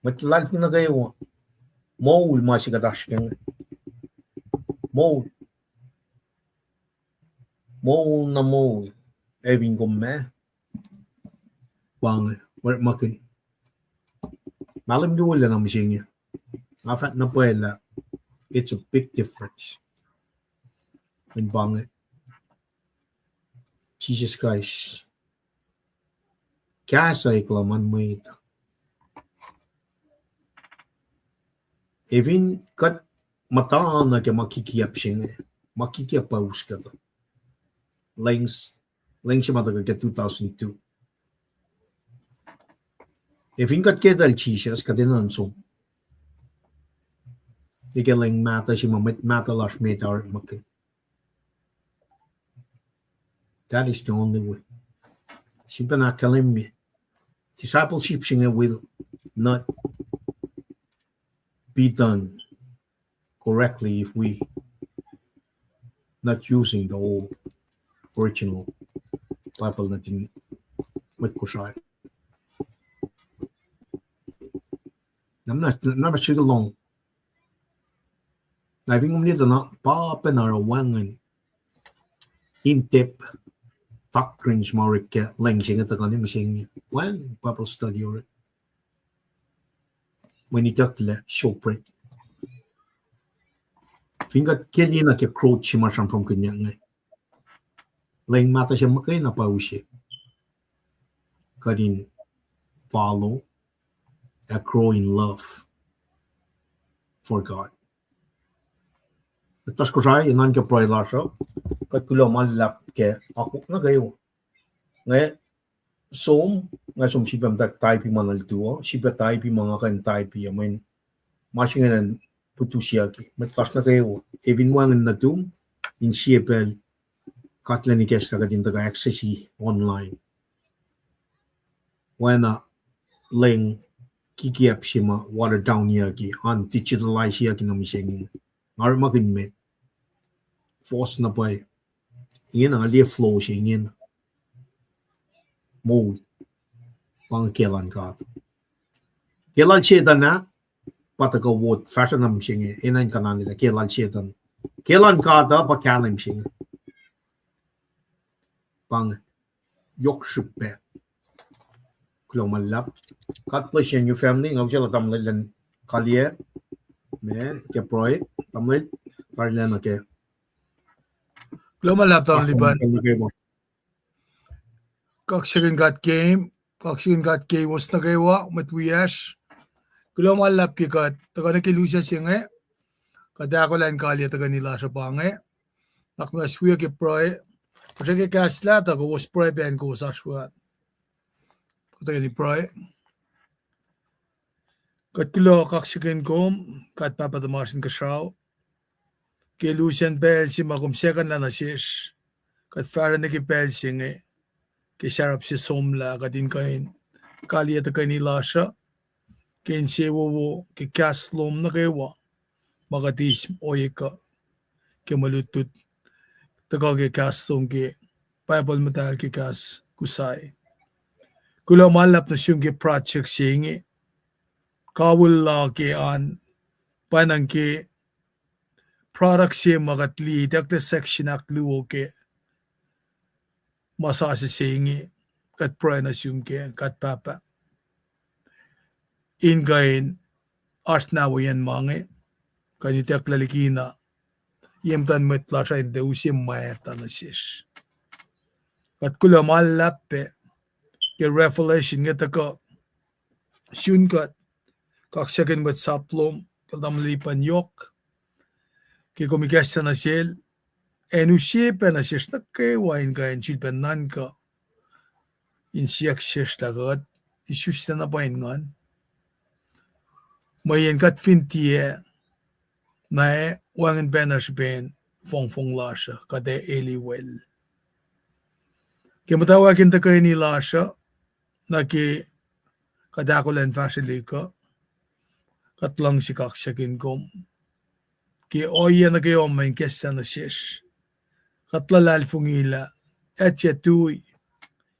Mwet luhlahlfongi nuh kwewa, moul ma se kuht oasr ke inge. Moul. Moul na moul. Ac fin kom ma, pa inge, orekmakihn. Mahlwem luo lacna mihsenge, nga fahk na pwacye lah it's a big difference in pa inge. Jesus Christ kahs eklac luhn mwet. Ac fin kuht muhta nuh ke ma kikiap se inge, ma kikiap pa us kuhtuh. Leng, leng se ma tuhkuh ke two thousand two. Ac fin kuht ke eltahl Jisus, kuht enenuh in som nuh ke leng mahtuh se ma mwet mahtuh lasr met orekmakihn. That is the only way. Sifilpac ahkkahlwemye, discipleship se inge will not be done correctly if we not using the old original Bible nuhtin mwet Kosrae. Na, na, na, na srihke lohng. Na fin kom liye tuh na pa pacna oruh wacngihn in-depth doctrines ma orek ke leng se inge tuhkuh nuh mihsenge. Wacngihn Bible study orek. Mwe itucklac showbread. Fin kuht ke liye na ke growth se ma sramsramkihnyuck inge, leng mahtuh se muhkwena pa use kuht in follow ac grow in love for God. Kuht tuhsruhk Kosrae, enenuh ke pruhe lasr uh, kuht kuloh ma luhlahp ke akwuck nuh kwewa. Nga som, nga som sifilpac muhta type ma nuh lutu uh, sifilpac type ma nga kuh in type uh, mweyen ma se ingacn puhtusiyucki mwet lasr nuh kwewa. Ac fin wacngihn nuhtum in sie pacl, kuht lwen ikacslah kuht in tuhkuh access online. Oacna leng kikiap se ma water down-iyucki, an digitalize-iyucki nuh mihsenge. Nga orekmakihn met, force na pwacye. Ingena nga liye flow se ingena. Moul. Pa inge ke lwen God. Ke lwen Setuhn ah, pa tuhkuh wot fahsruh nuh mihsenge, enenuh in kuhnanelah ke lwen Setuhn. Ke lwen God uh pa kahlwem se inge. Pa inge. Yohk srihpac. Kuloh ma luhlahp. God bless you and your family. Nga use lah tamuhlwel an kaliyac, ma ke pruhe, tamuhlwel, tarilacna ke. Kuloh ma luhlahp, Tamuhlwel Lipan. Kaksakihn God ke, kaksakihn God ke wos nuh kwewa, mwet wiyacsr. Kuloh ma luhlahp ke kuht tuhkuh nuh ke lusac se inge, kuht ahkolah in kaliyac tuhkweni lasr uh pa inge. Nuhnak muhnahs wiyuc ke pruhe, puhsra ke kahs lah tuh kowos pruhe pac in kowos oasr we. Kuht tuhkweni pruhe. Kuht kuloh kaksakihn kom, God Pahpah tuhmasr Inkuhsrao, ke lusen pacl se ma kom sekuhnlah nuh sesr, kuht fahsrweni ke pacl se inge, ke sarap se somlah kuht in kuh in kaliyac tuhkweni lasr uh, ke insewowo ke kahs lom nuh kwewa, ma kuht eis ohiyac kuh ke mwe lutlut tuhkuh ke kahs lom ke Bible muhtahl ke kahs Kosrae. Kuloh ma luhlahp nuh sum ke project se inge, kawihl la ke an, pwacnwacng ke product se ma kuht liye itucklac section ahkluo ke ma sasuc se inge, kuht pruhe nuh sum ke God Pahpah in kuh in oasr na woiyacn ma inge, kuh in itucklac likina ye muhtuhn mwet lasr uh in tiac use mwacta nuh sesr. Kuht kuloh ma luhlahp pac ke revelation inge tuhkuh sun kuht, kaksakihn mwet sap lom, ke tamuhlwel Ipan yohk, ke kom ikacslah nuh sel, ac in use pac nuh sesr nuh kwewa in kuh in sulpac nuhnkuh in siyuck sesr lah kuht isuslac na pwacye in nguhn. Mweyen kuht fin tiac, na ac wacngihn pacna srihpen fongfong lasr uh, kuht ac eliwel. Ke muhtwacwacack in tuhkweni lasr uh, nuh ke kuht ahkolah in fahsrwelihk uh, kuht luhngse kaksakihn kom ke ohiyac nuh kwewa ma ikacslah nuh sesr. Kuht luhlahlfongi lah ac tiac tui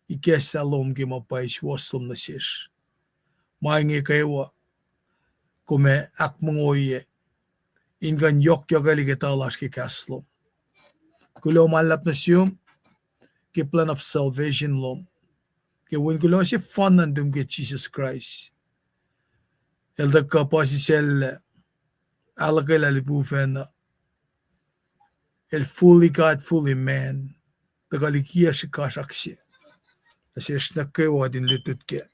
ikacslah lom ke ma pwacye suwohs lom nuh sesr. Ma inge kwewa kom ac ahkmongoiyac in kuh in yohkyohkwelihk etuh lasr ke kahs lom. Kuloh ma luhlahp nuh sum ke plan of salvation lom, ke wen kuloh sefanna nuhtum ke Jisus Kraist. El tuhkuh puhsisacllac, ahluhkwelah lipufacn uh. El fully God, fully man. Tuhkuh likiyac srihkasrak se nuh sesr nuh kwewa kuht in lutlut kac.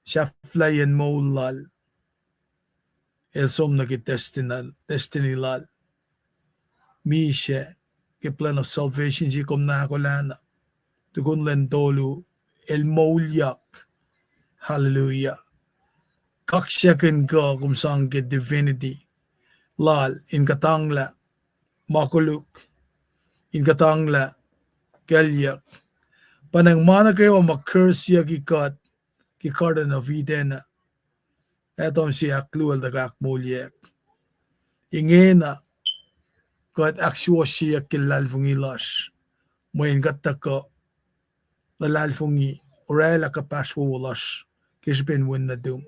Sahflahiyacn moul lal, el som nuh ke destiny, destiny lal. Misac ke plan of salvation se kom na ahkolah na, tukun lwen tolu, el moulyak. Hallelujah. Kaksakihn kuh kom sang ke divinity lal in kuhtanglah ma koluk, in kuhtanglah kuclyuck. Pwacnwacng ma nuh kwewa ma curse-yucki kuht ke Garden of Eden, Adam se ahkluo el tuhkuh ahkmoulyak. Ingena kuht ahksuwohsyeyuck ke luhlahlfongi lasr, mweyen kuht tuhkuh luhlahlfongi oraclah kuhpahsr wowo lasr ke srihpen wen nuhtum.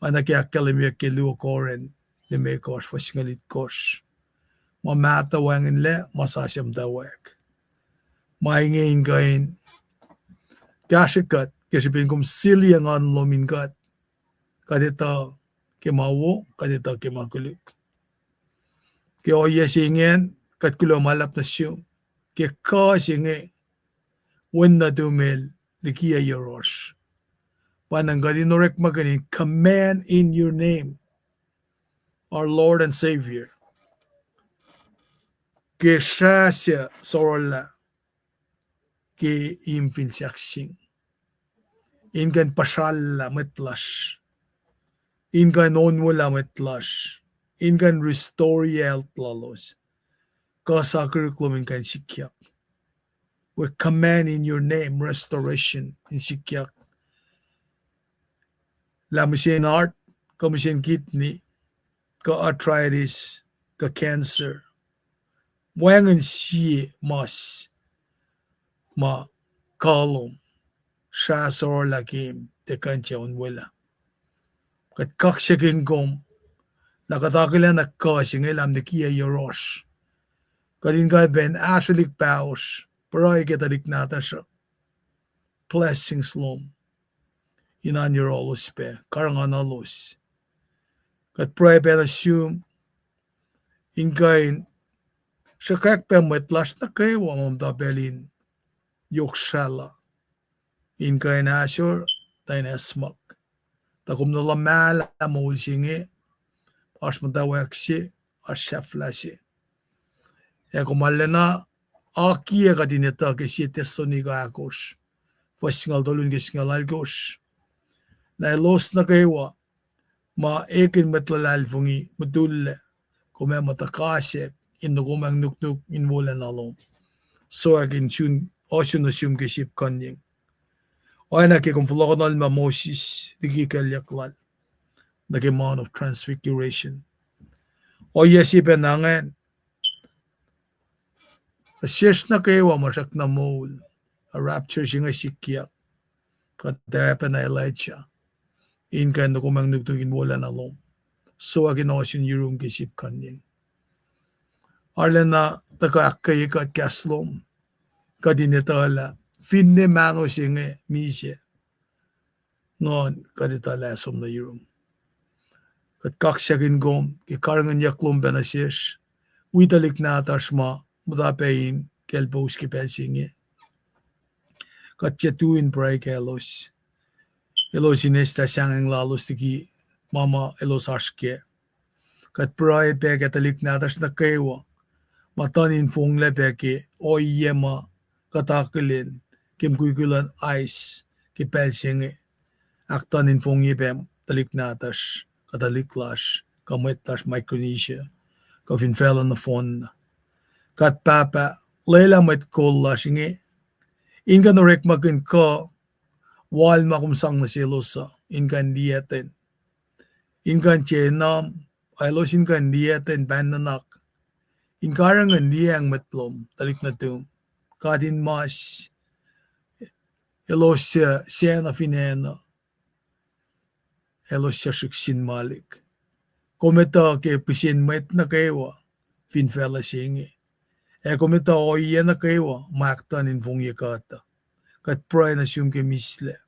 Oacna ke ahkkahlwemyeyuck ke luo Corinth limekohsr fuhs singucul itkohsr, ma mahtuh wacngihnlac, ma sasuc muhtwacwacack. Ma inge in kuh in kahsrwe kuht ke srihpen kom siliyac nguhn lom in kuht, kuht etuh ke ma wo, kuht etuh ke ma koluk. Ke ohiyac se ingacn, kuht kuloh ma luhlahp nuh sum ke kuh se inge, wen nuhtum el likiyac yohrohsr. Pwacnwacng kuht in orekmakihn in command in your name, our Lord and Savior, ke srah suc sorlah ke imfin sahkseng, in kuh in puhsrallah mwet lasr, in kuh in onwelah mwet lasr, in kuh in restore health lalos. Kuh sakihrihk lom in kuh in sikyak. We command in your name restoration in sikyak. Lah mihsen heart, kuh mihsen kidney, kuh arthritis, kuh cancer, wacngihn sie mas ma kuh lom, srah sorlah ke tiac kuh in tiac onwelah. Kuht kaksakihn kom lah kuht akihlen kuh se inge lah likiyac yohrohsr. Kuht in kuh in pac ahsrwelihk pahosr, pruhe ke tuhlihk nahtuhsr uh, blessings lom in oan yohrohlos pac, karihngihnuhlos. Kuht pruhe pac nuh sum in kuh in sruhkwack pac mwet lasr nuh kwewa ma muhta pacl in yohk srahlah, in kuh in ahsor, tuh in acsmak. Tuh kom nuh luhmahlah moul se inge, oasr muhtwacwacack se, oasr sahflah se. Ac kom arulacna akiyac kuht in etuh ke sie Thessalonica ahkosr, fuhs singucul tolu nuh ke singucul alkosr. Na elos nuh kwewa ma ekihn mwet luhlahlfongi mutullac, kom ac muh tuhkasack in nuhkomang nuknuk in wolacna lom, suc ac in sun, ohsun nuh sum ke sip kuhnyeng. Oacna ke kom fohlohkohnuhl ma Moses liki kuclyuck lal nuh ke Mount of Transfiguration. Ohiyac se pacna ingacn, nuh sesr nuh kwewa ma srackna moul, a rapture se inge sikyak, kuht ac pacna Elijah, in kuh in nuhkomang nuknuk in wolacna lom, suc ac in ohsun yurum ke sip kuhnyeng. Arulacna tuhkuh ahkkweye kuht kahs lom, kuht in etuhlah, finne mahno se inge misac, Nguhn, kuht etuh lah som nuh yurum. Kuht kaksakihn kom ke karihngihnyuck lom pac nuh sesr, wi tuhlihk nahtuhsr ma muhta pac in kaclpous ke pacl se inge. Kuht tiac tui in pruhe kaclos, elos in eslah sahngweng lalos liki ma ma elos oasr kac. Kuht pruhe pac ke tuhlihk nahtuhsr nuh kwewa ma tuhn in fonglac pac ke ohiyac ma kuht akihlen ke mukwikwi luhn ice ke pacl se inge. Ahktuhn in fongye pac tuhlihk nahtuhsr, kuh tuhlihk lasr, kuh mwet lasr Micronesia, kuh fin facluh nohfohn. Kuht Pahpah, lwelah mwet kol lasr inge in kuh in orekmakihn kuh wal ma kom sang nuh selos uh, in kuh in liyacten, in kuh in tiac enam, elos in kuh in liyacten pahn nuhnak, in karihngihn liyacacng mwet lom, tuhlihk nuhtum, God in mas, elos suc sacna fin acn uh, elos suc srihk sin malik. Kom etuh ke pihsen mwet nuh kwewa fin facluh se inge. Ac kom etuh ohiyac nuh kwewa ma ahktuhn in fongye kuht uh. Kuht pruhe nuh sum ke mislac.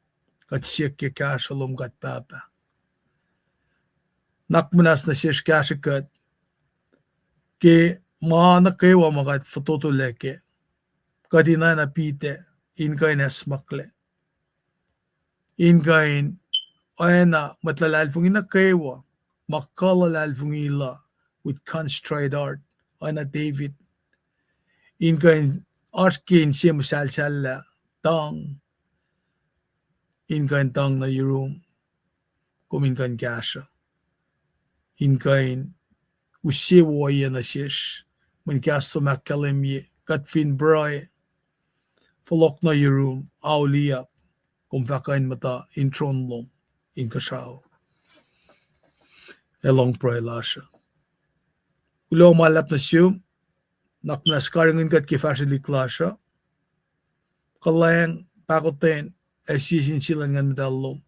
Kuht siyuck ke kahsruh lom, kuht Pahpah. Nuhnak muhnahs nuh sesr, kahsrwe kuht ke ma nuh kwewa ma kuht fototolac kac. Kuht in oacna Peter, in kuh in acsmaklac, in kuh in oacna mwet luhlahlfongi nuh kwewa ma kuh luhlahlfongi la with contrite heart, oacna David, in kuh in oasr ke inse muhsahlsahllah, tuhng, in kuh in tuhng nuh yurum, kom in kuh in kahsruh, in kuh in use ohiyac nuh sesr, mweyen kahs lom ahkkahlwemye kuht fin pruhe, fohlohk nuh yurum, auliyak, kom fah kuh in muhta in tron lom inkuhsrao. Ac lohng pruhe lasr uh. Kuloh ma luhlahp nuh sum, nuhnak muhnahs karihngihn kuht ke fahsrwelihk lasr uh. Kuhlwacng, pahkotwen, ac sie sin sie luhn Nguhn Muhtahl lom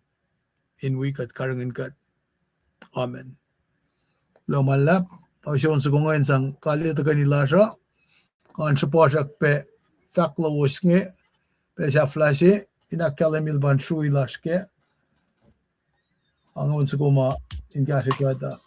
in wi kuht, karihngihn kuht. Amen. Kuloh ma luhlahp, na use on soko ingacn sang kaliyac tuhkweni lasr uh. Ngan sruhpuhsrak pac fahk lowos inge, pac sahflah se, in ahkkahlwemye luhpan srui lasr kac. Ngan on soko ma in kahsrwe kuht uh.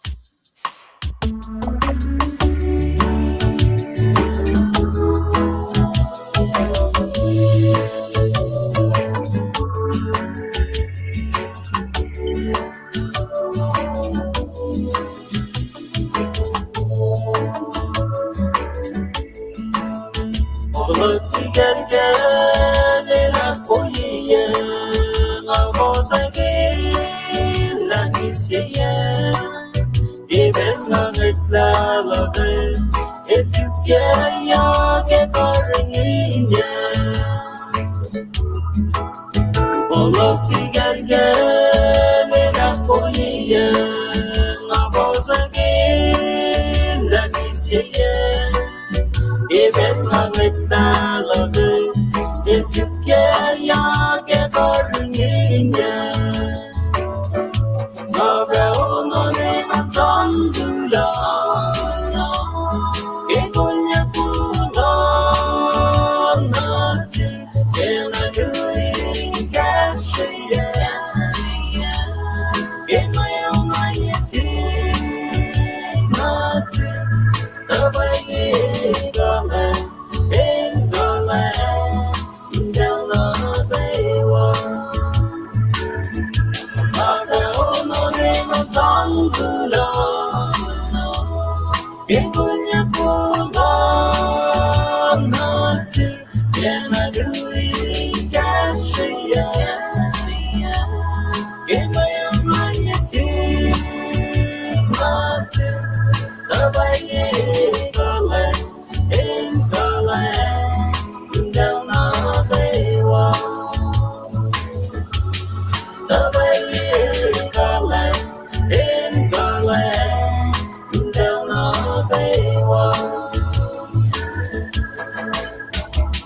Ke kunyuck kuloh nuh sihk, ke na tui kahsrweyuc, ke mwe ohiyac sin ma se, tuh pwacye kuhlwacng, in kuhlwacng, in pacl nuh kwewa. Tuh pwacye kuhlwacng, in kuhlwacng, in pacl nuh kwewa.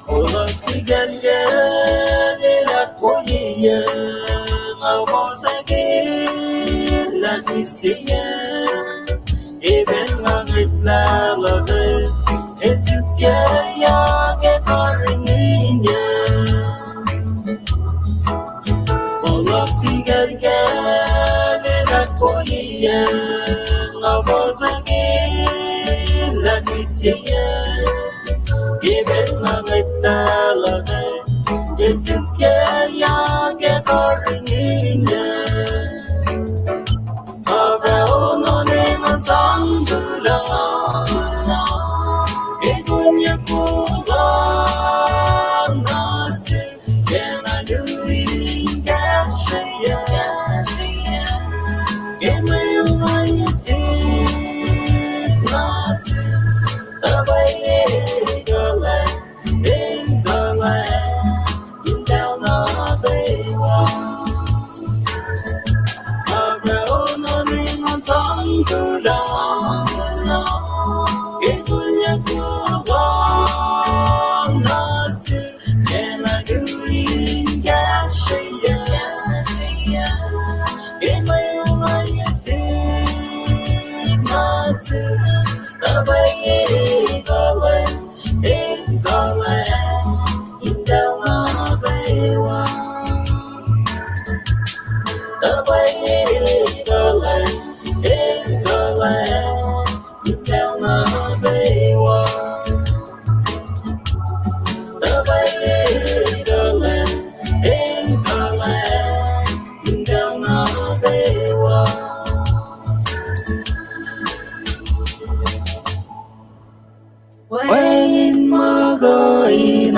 Fohlohk tiac kalkal, elah koiyac, nga fohsack lah kihseyuc, emet nga ngwetlah luhk, ac suk ke ya ke karihngihnyuc. Fohlohk tiac kalkal, elah koiyac, nga fohsack lah kihseyuc, emet nga ngwetlah luhk, ac suk ke ya ke karihngihnyuc. Ac fah ono ne ngan sang kuloh, ke kunyuck kuloh nuh sihk, ke na tui kahsrweyuc, ke mwe ohiyac sin ma se, tuh pwacye kuhlwacng, in kuhlwacng, in pacl nuh kwewa. Ac fah ono ne ngan sang kuloh, ke kunyuck kuloh nuh sihk, ke na tui kahsrweyuc, ke mwe ohiyac sin ma se, tuh pwacye kuhlwacng, in kuhlwacng, in pacl nuh kwewa. Tuh pwacye kuhlwacng, in kuhlwacng, in pacl nuh kwewa. Tuh pwacye kuhlwacng, in kuhlwacng, in pacl nuh kwewa. Wacngihn ma kuh in